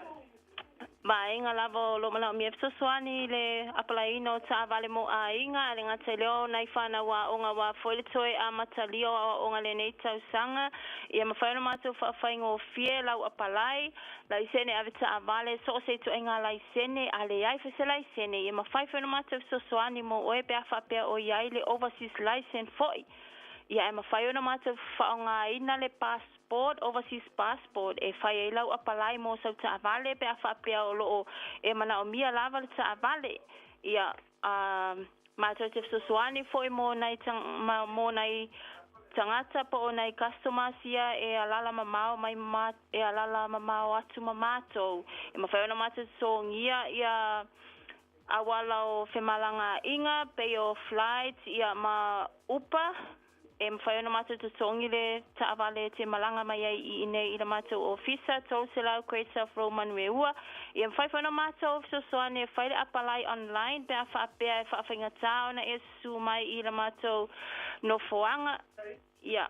S10: vaega lava o lo o manaomia e fesoasoani i le apalaiina o taavale mo aiga, a le gata i lea o nai fanau aoga aua foi le toe amatalia o aoaoga i lenei tausaga. Ia mafai ona matou faafaigofie lau apalai, laisene ave taavale, so o se ituaiga laisene, a leai foi se laisene, ia mafai foi ona matou fesoasoani mo oe pe a faapea o i ai le overseas license foi. Ia ae mafai ona matou faaaogaina le passport, overseas passport, e fai ai lau apalai mo sau taavale pe a faapea o lo o e manaomia lava le taavale. Ia, a, matou te fesoasoani foi mo nai mo nai tagata po o nai customers ia e alala mamao mai ma e alala mamao atu ma matou. E mafai ona matou totogia ia auala o femalagaaiga pei o flights ia ma upa e mafai ona matou totogi le taavale e te malaga mai ai i inei i le matou ofisa 300 Great South Road Manueua. Ia mafai foi ona matou fesoasoani e fai le apalai online pe a faapea e faafaigata ona e susu mai i le matou nofoaga. Ia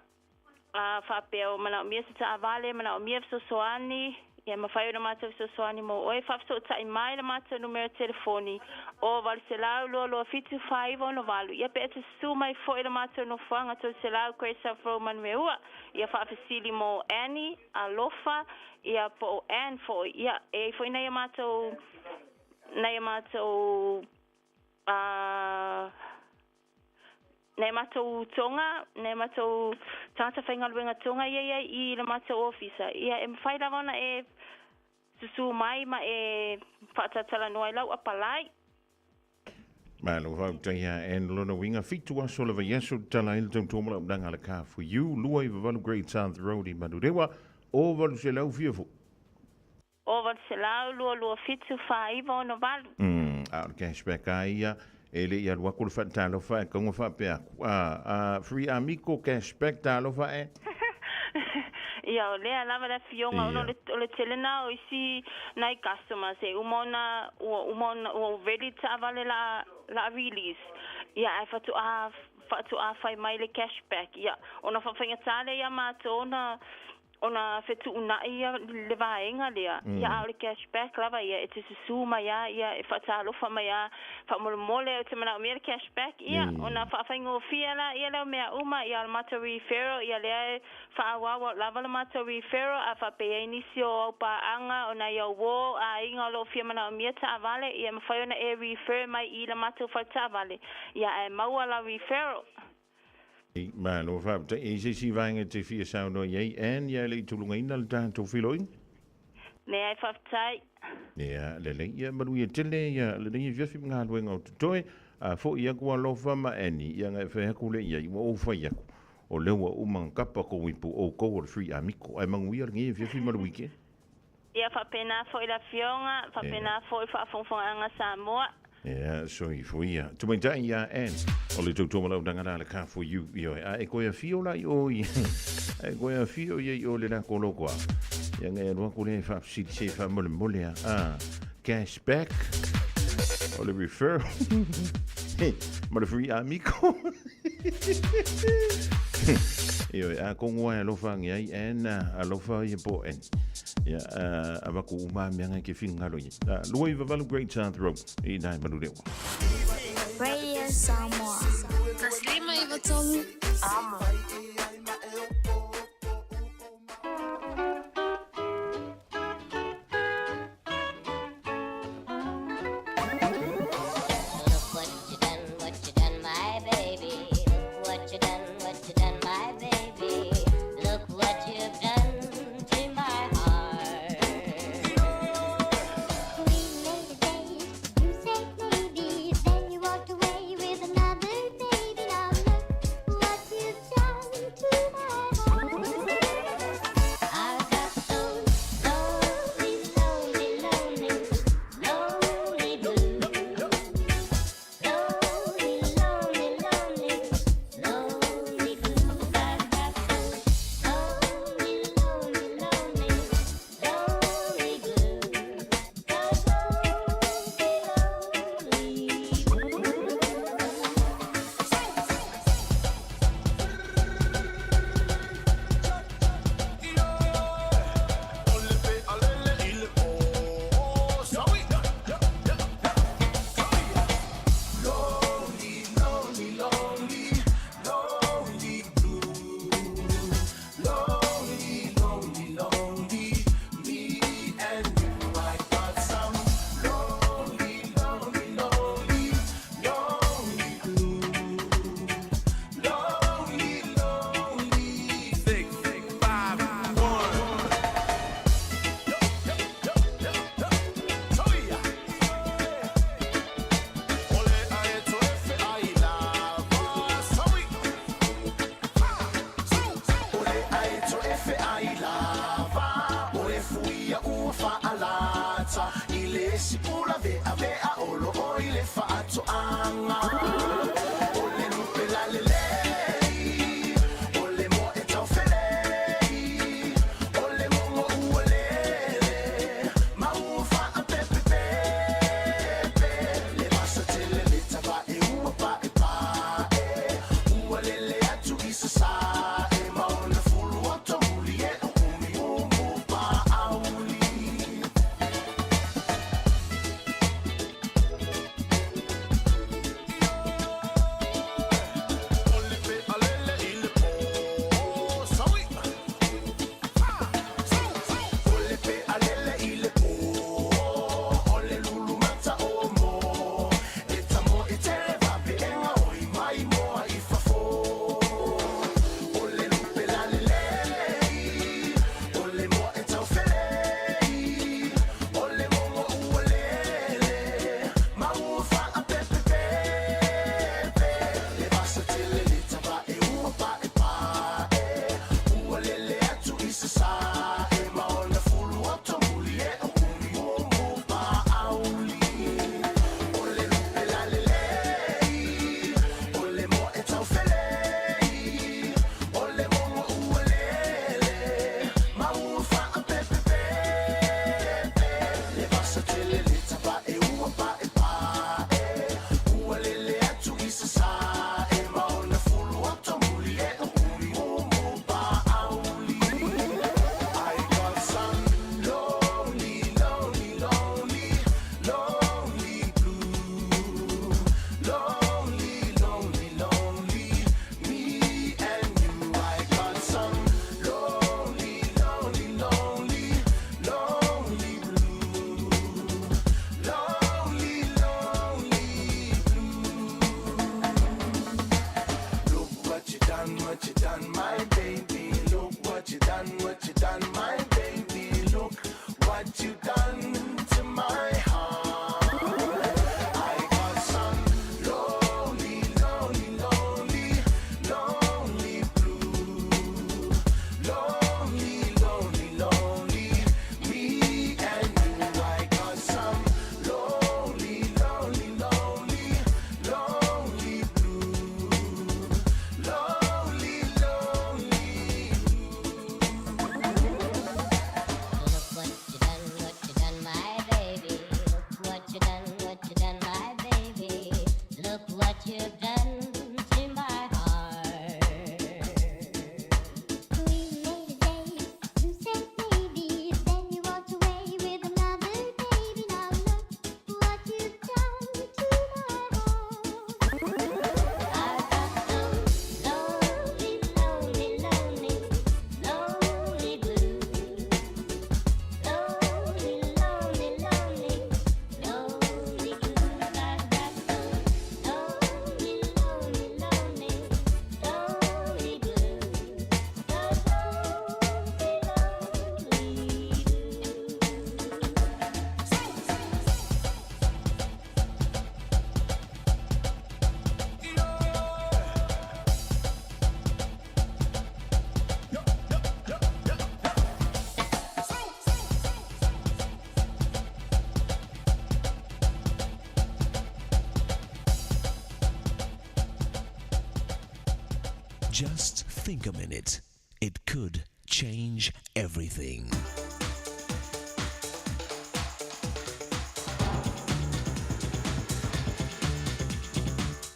S10: a faapea o manaomia se taavale, manaomia fesoasoani, ia mafai ona matou fesoasoani mo oe. Faafesootai mai le matou numera telefoni o 800 227 4968. Ia pe e te susu mai foi i le matou nofoaga 300 Great South Road Manueua, ia faafesili mo Annie, Alofa, ia po o Ann foi. Ia, e ai foi nai a matou nai a matou a Nei matou tonga, nei matou tagata faigaluega tonga ia i ai i le matou ofisa, ia e mafai lava ona e susū mai ma e faatatalanoa i lau apalai.
S3: Malo faafetai ia Ann lona uiga 7 aso o le vaiaso tatala ai le tautua ma lau a le Car for You 298 Great South Road i Manurewa o 800 fia foʻi.
S10: O 800 227 4968.
S3: A o le cashback a ia, e le i alu aku le faatalofa e kauga faapea aku. A, a, free amico cashback talofa e.
S10: Ia, o lea lava le afioga ona o le, o le tele na o isi nai customers e uma ona, ua uma ona, ua ready taavale la, la release. Ia, ae faatoa, faatoa fai mai le cashback. Ia, ona faafaigata lea ia matou ona ona fetuunai ia le vaega lea, ia a o le cash back lava ia e te susū mai a ia e faatalofa mai a faamolemole ou te manaomia le cash back ia ona faafaigofie la ia lea o mea uma ia o le matou referral ia lea e faaauau lava le matou referral a faapea e i ai nisi o au paaga o nai au uo aiga o lo o fia manaomia taavale ia e mafai ona e refer mai i le matou fale taavale ia ae maua lau referral.
S3: Malo faafetai. E i ai se isi vaega e te fia saunoa i ai, Ann, ia e le i tulugaina le tatou feloiga?
S10: Leai, faafetai.
S3: Ia, lelei. Ia, manuia tele, ia, lelei afiafi ma galuega o totoe. A foi aku alofa ma Annie, ia na e fai atu lea i ai, ua ou fai atu, o lea ua uma ona kapa kou ipu oukou o le Free Amico. Ae manuia lenei afiafi ma le weekend.
S10: Ia faapena foi le Afioga, faapena foi le faafogafogaaga Samoa.
S3: Ia, soifua ia. Tamaitai ia Ann, o le tautua malaunaga la le Car for You, ioe. A e koe afio la i o i, a e koe afio ia i o le lako loko a. Ia ngai alu aku lea e faafesili se faamolemole a. A, cash back, o le referral, ma le free amico. Ioe, a kongoa e alofa ange ai Ann, alofa ia po Ann. Ia, avatu uma mea ngai ke finagalo ia. 28 Great South Road, i nai Manurewa.
S11: Radio Samoa. 153 Amo. Look what you done, what you done, my baby. Look what you done, what you done, my baby. Look what you've done to my heart.
S12: lava O le fuia ua fa'alata I le isi pula ve'ave'a o lo'o i le fa'ato'aga O le lupe lalelei O le moe taufelei O le mogo ua lele Ma ua fa'apepepepe Le vasa tele le tava'e ua pa'epa'e Ua lele atu i sasa'e Ma ona fulu oto muli e umuiumu pa'auli.
S13: Just think a minute. It could change everything.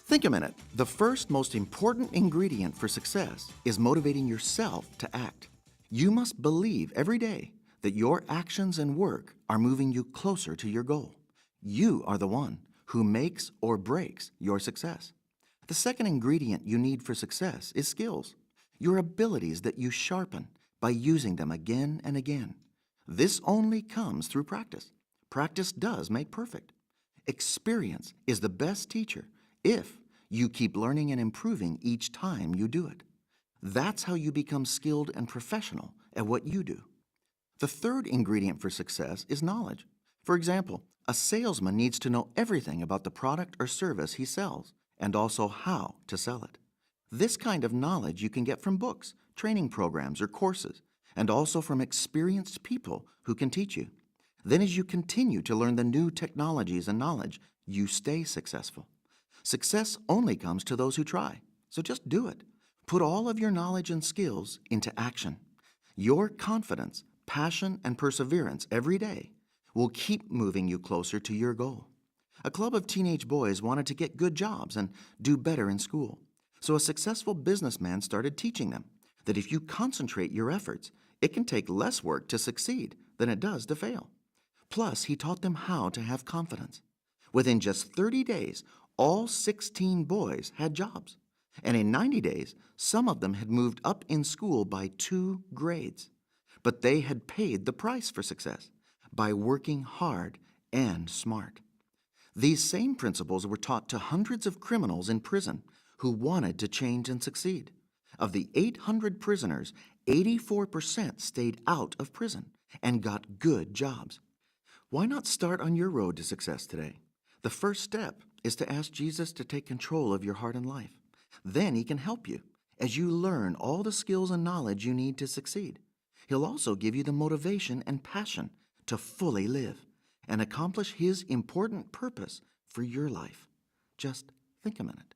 S15: Think a minute. The first most important ingredient for success is motivating yourself to act. You must believe every day that your actions and work are moving you closer to your goal. You are the one who makes or breaks your success. The second ingredient you need for success is skills, your abilities that you sharpen by using them again and again. This only comes through practice. Practice does make perfect. Experience is the best teacher if you keep learning and improving each time you do it. That's how you become skilled and professional at what you do. The third ingredient for success is knowledge. For example, a salesman needs to know everything about the product or service he sells and also how to sell it. This kind of knowledge you can get from books, training programs, or courses, and also from experienced people who can teach you. Then, as you continue to learn the new technologies and knowledge, you stay successful. Success only comes to those who try, so just do it. Put all of your knowledge and skills into action. Your confidence, passion, and perseverance every day will keep moving you closer to your goal. A club of teenage boys wanted to get good jobs and do better in school. So a successful businessman started teaching them that if you concentrate your efforts, it can take less work to succeed than it does to fail. Plus, he taught them how to have confidence. Within just 30 days, all 16 boys had jobs. And in 90 days, some of them had moved up in school by two grades. But they had paid the price for success by working hard and smart. These same principles were taught to hundreds of criminals in prison who wanted to change and succeed. Of the 800 prisoners, 84% stayed out of prison and got good jobs. Why not start on your road to success today? The first step is to ask Jesus to take control of your heart and life. Then he can help you as you learn all the skills and knowledge you need to succeed. He'll also give you the motivation and passion to fully live and accomplish his important purpose for your life. Just think a minute.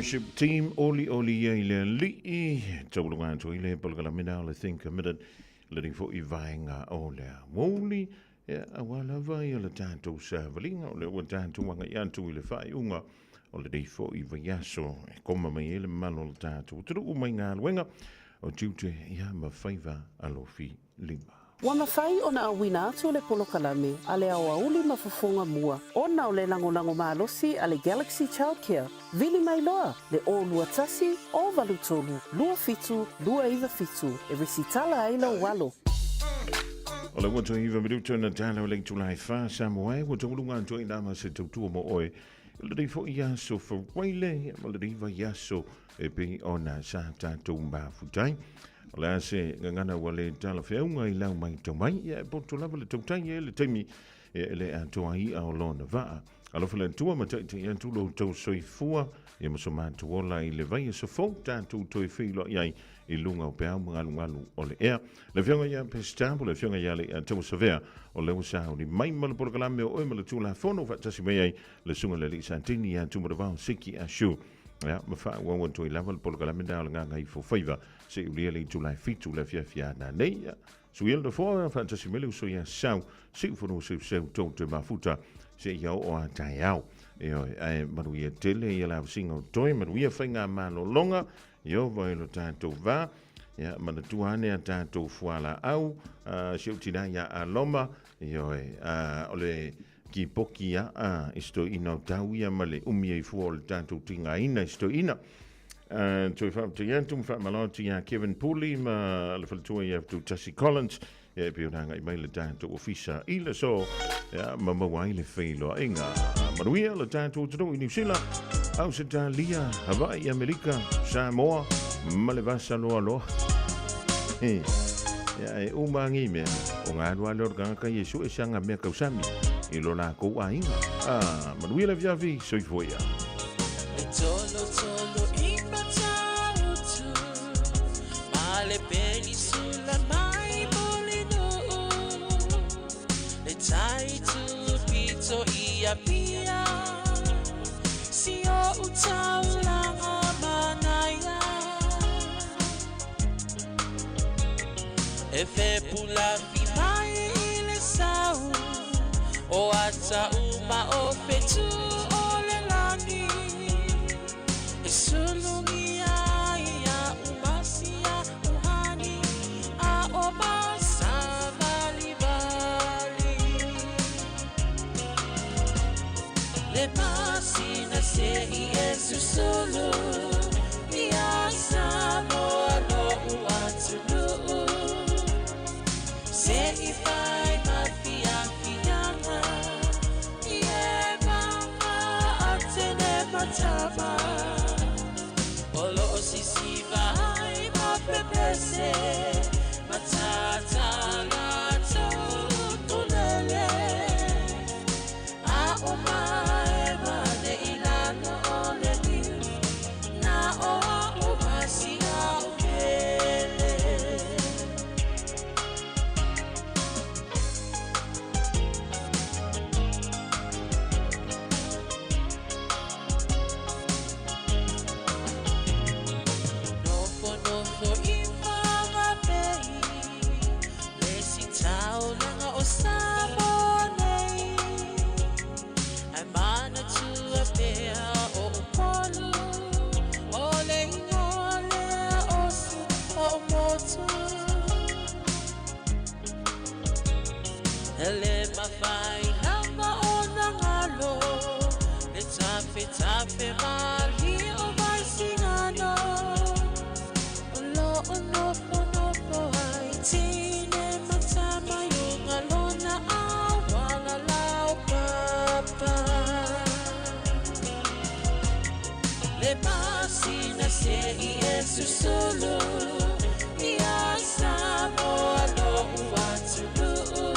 S3: Worship Team, oli oli ia i le alii, tauluga atu ai le polokalame na o le Think a Minute, lenei foi vaega o le aoauli, ia, aua lava ia le tatou savaliga, o lea ua tatou agai atu i le faaiuga o lenei foi vaiaso e koma mai ai le mamalu o le tatou atunuu mai galuega o tiute ia ma faiva alofi lima.
S2: Ua mafai ona auina atu le polokalame a le aoauli ma fofoga mua ona o le lagolago malosi a le Galaxy Childcare. Vili mai loa le 021 083 27 297 e resitala ai lou alo.
S3: O le ua toe iva minuta na tala o le itula e fa Samoa e ua tauluga atu ai lava se tautua mo oe i lenei foi aso fauaile ma lenei vaiaso e pei ona sa tatou mafutai. O le a se gagana ua le talafeauga i lau matau mai, ia e poto lava le tautai e le taimi e le atoa ai i'a o lona vaa. Alofa le Atua ma taitai atu lo outou soifua ia ma so matou ola i le vaiaso fou tatou toe feiloai ai i luga o peau ma galugalu o le ea. Le Afioga ia Peseta po o le Afioga ia Leiataua Savea o lea ua sauni mai ma le polokalame o oe ma le Tulafono faatasi mai ai le Susuga i le Alii Satini ia Tumadavao Siki Ashu. Ia, ma faaauau atu ai lava le polokalame lena o le Gagaifofaiva se i ulia le itula e 7 le afiafi a nanei. Ia, suia le nofoa faatasi mai le uso ia Sau, Siufono Seuseu tou te mafuta se ia oo a taeao. Ioe, ae manuia tele ia lavasiga o toe, manuia faiga malologa, Ieova e lo tatou va. Ia, manatua ane a tatou fualaau, si ou tina ia Aloma, ioe, o le kipoki ia i se toeaina o tau ia ma le umi ai fua o le tatou tigaina i se toeaina. Toe faafetai atu ma faamalo atu ia Kevin Puli ma le faletua ia Tutasi Collins, ia e pei ona agai mai le tatou ofisa i le aso, ia, ma maua ai le feiloaiga. Manuia le tatou atunuu i Niu Sila, Ausetalia, Hawaii, Amerika, Samoa ma le vasa loaloa. Ia, e uma agi mea, o ngā alua lea o le tagata Iesu e sianga mea kausami i lo lākou aiga. Ah, manuia le afiafi, soifua ia.
S14: E tolo tolo i Matautu, ma le penisula mai Mulinuu, le tai tupito i Apia, si o utaulanga manaia. E fepulafi mai i le sau, o ata uma o fetu o le lani. E sulugia ia umasia uhani, a o masavalivali. Le masina se i e susulu, ia Samoa lo'u atunuu. Se i fai ma fiafiaga, i e maga atene matama. O lo'o sisiva ai ma pepese, matata latou tulele. A o mae mane i lalo o le liu, na o a'u masia o pele. Nofo nofo i Whanganui, le si taulaga o Samoa nei. Ae manatua pea o Upolu, o le ingoa lea o si o'u motu. E le mafai lava ona galo, le tafetafe malie o Vaisigano. O lo'o nofonofo ai teine ma tama i uga lona auala laupapa. Le masina se i e susulu, ia Samoa lo'u atunuu.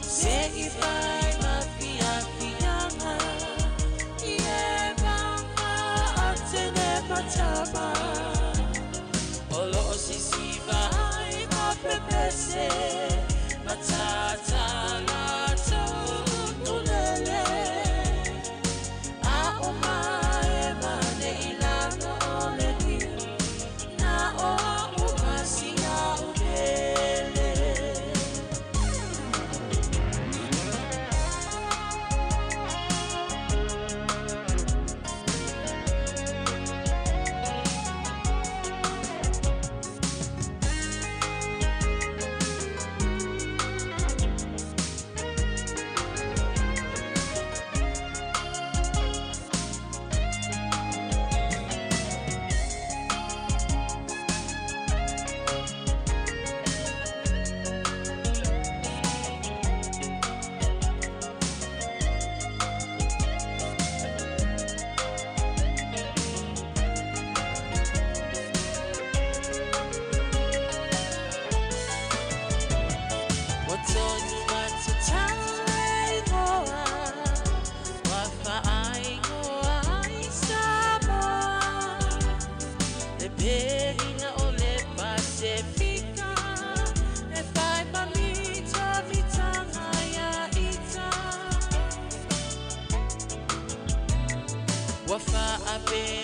S14: Se i fai ma fiafiaga, i e maga atene matama. O lo'o sisiva ai ma pepese, matata latou tulele. A o mae mane
S1: Pe.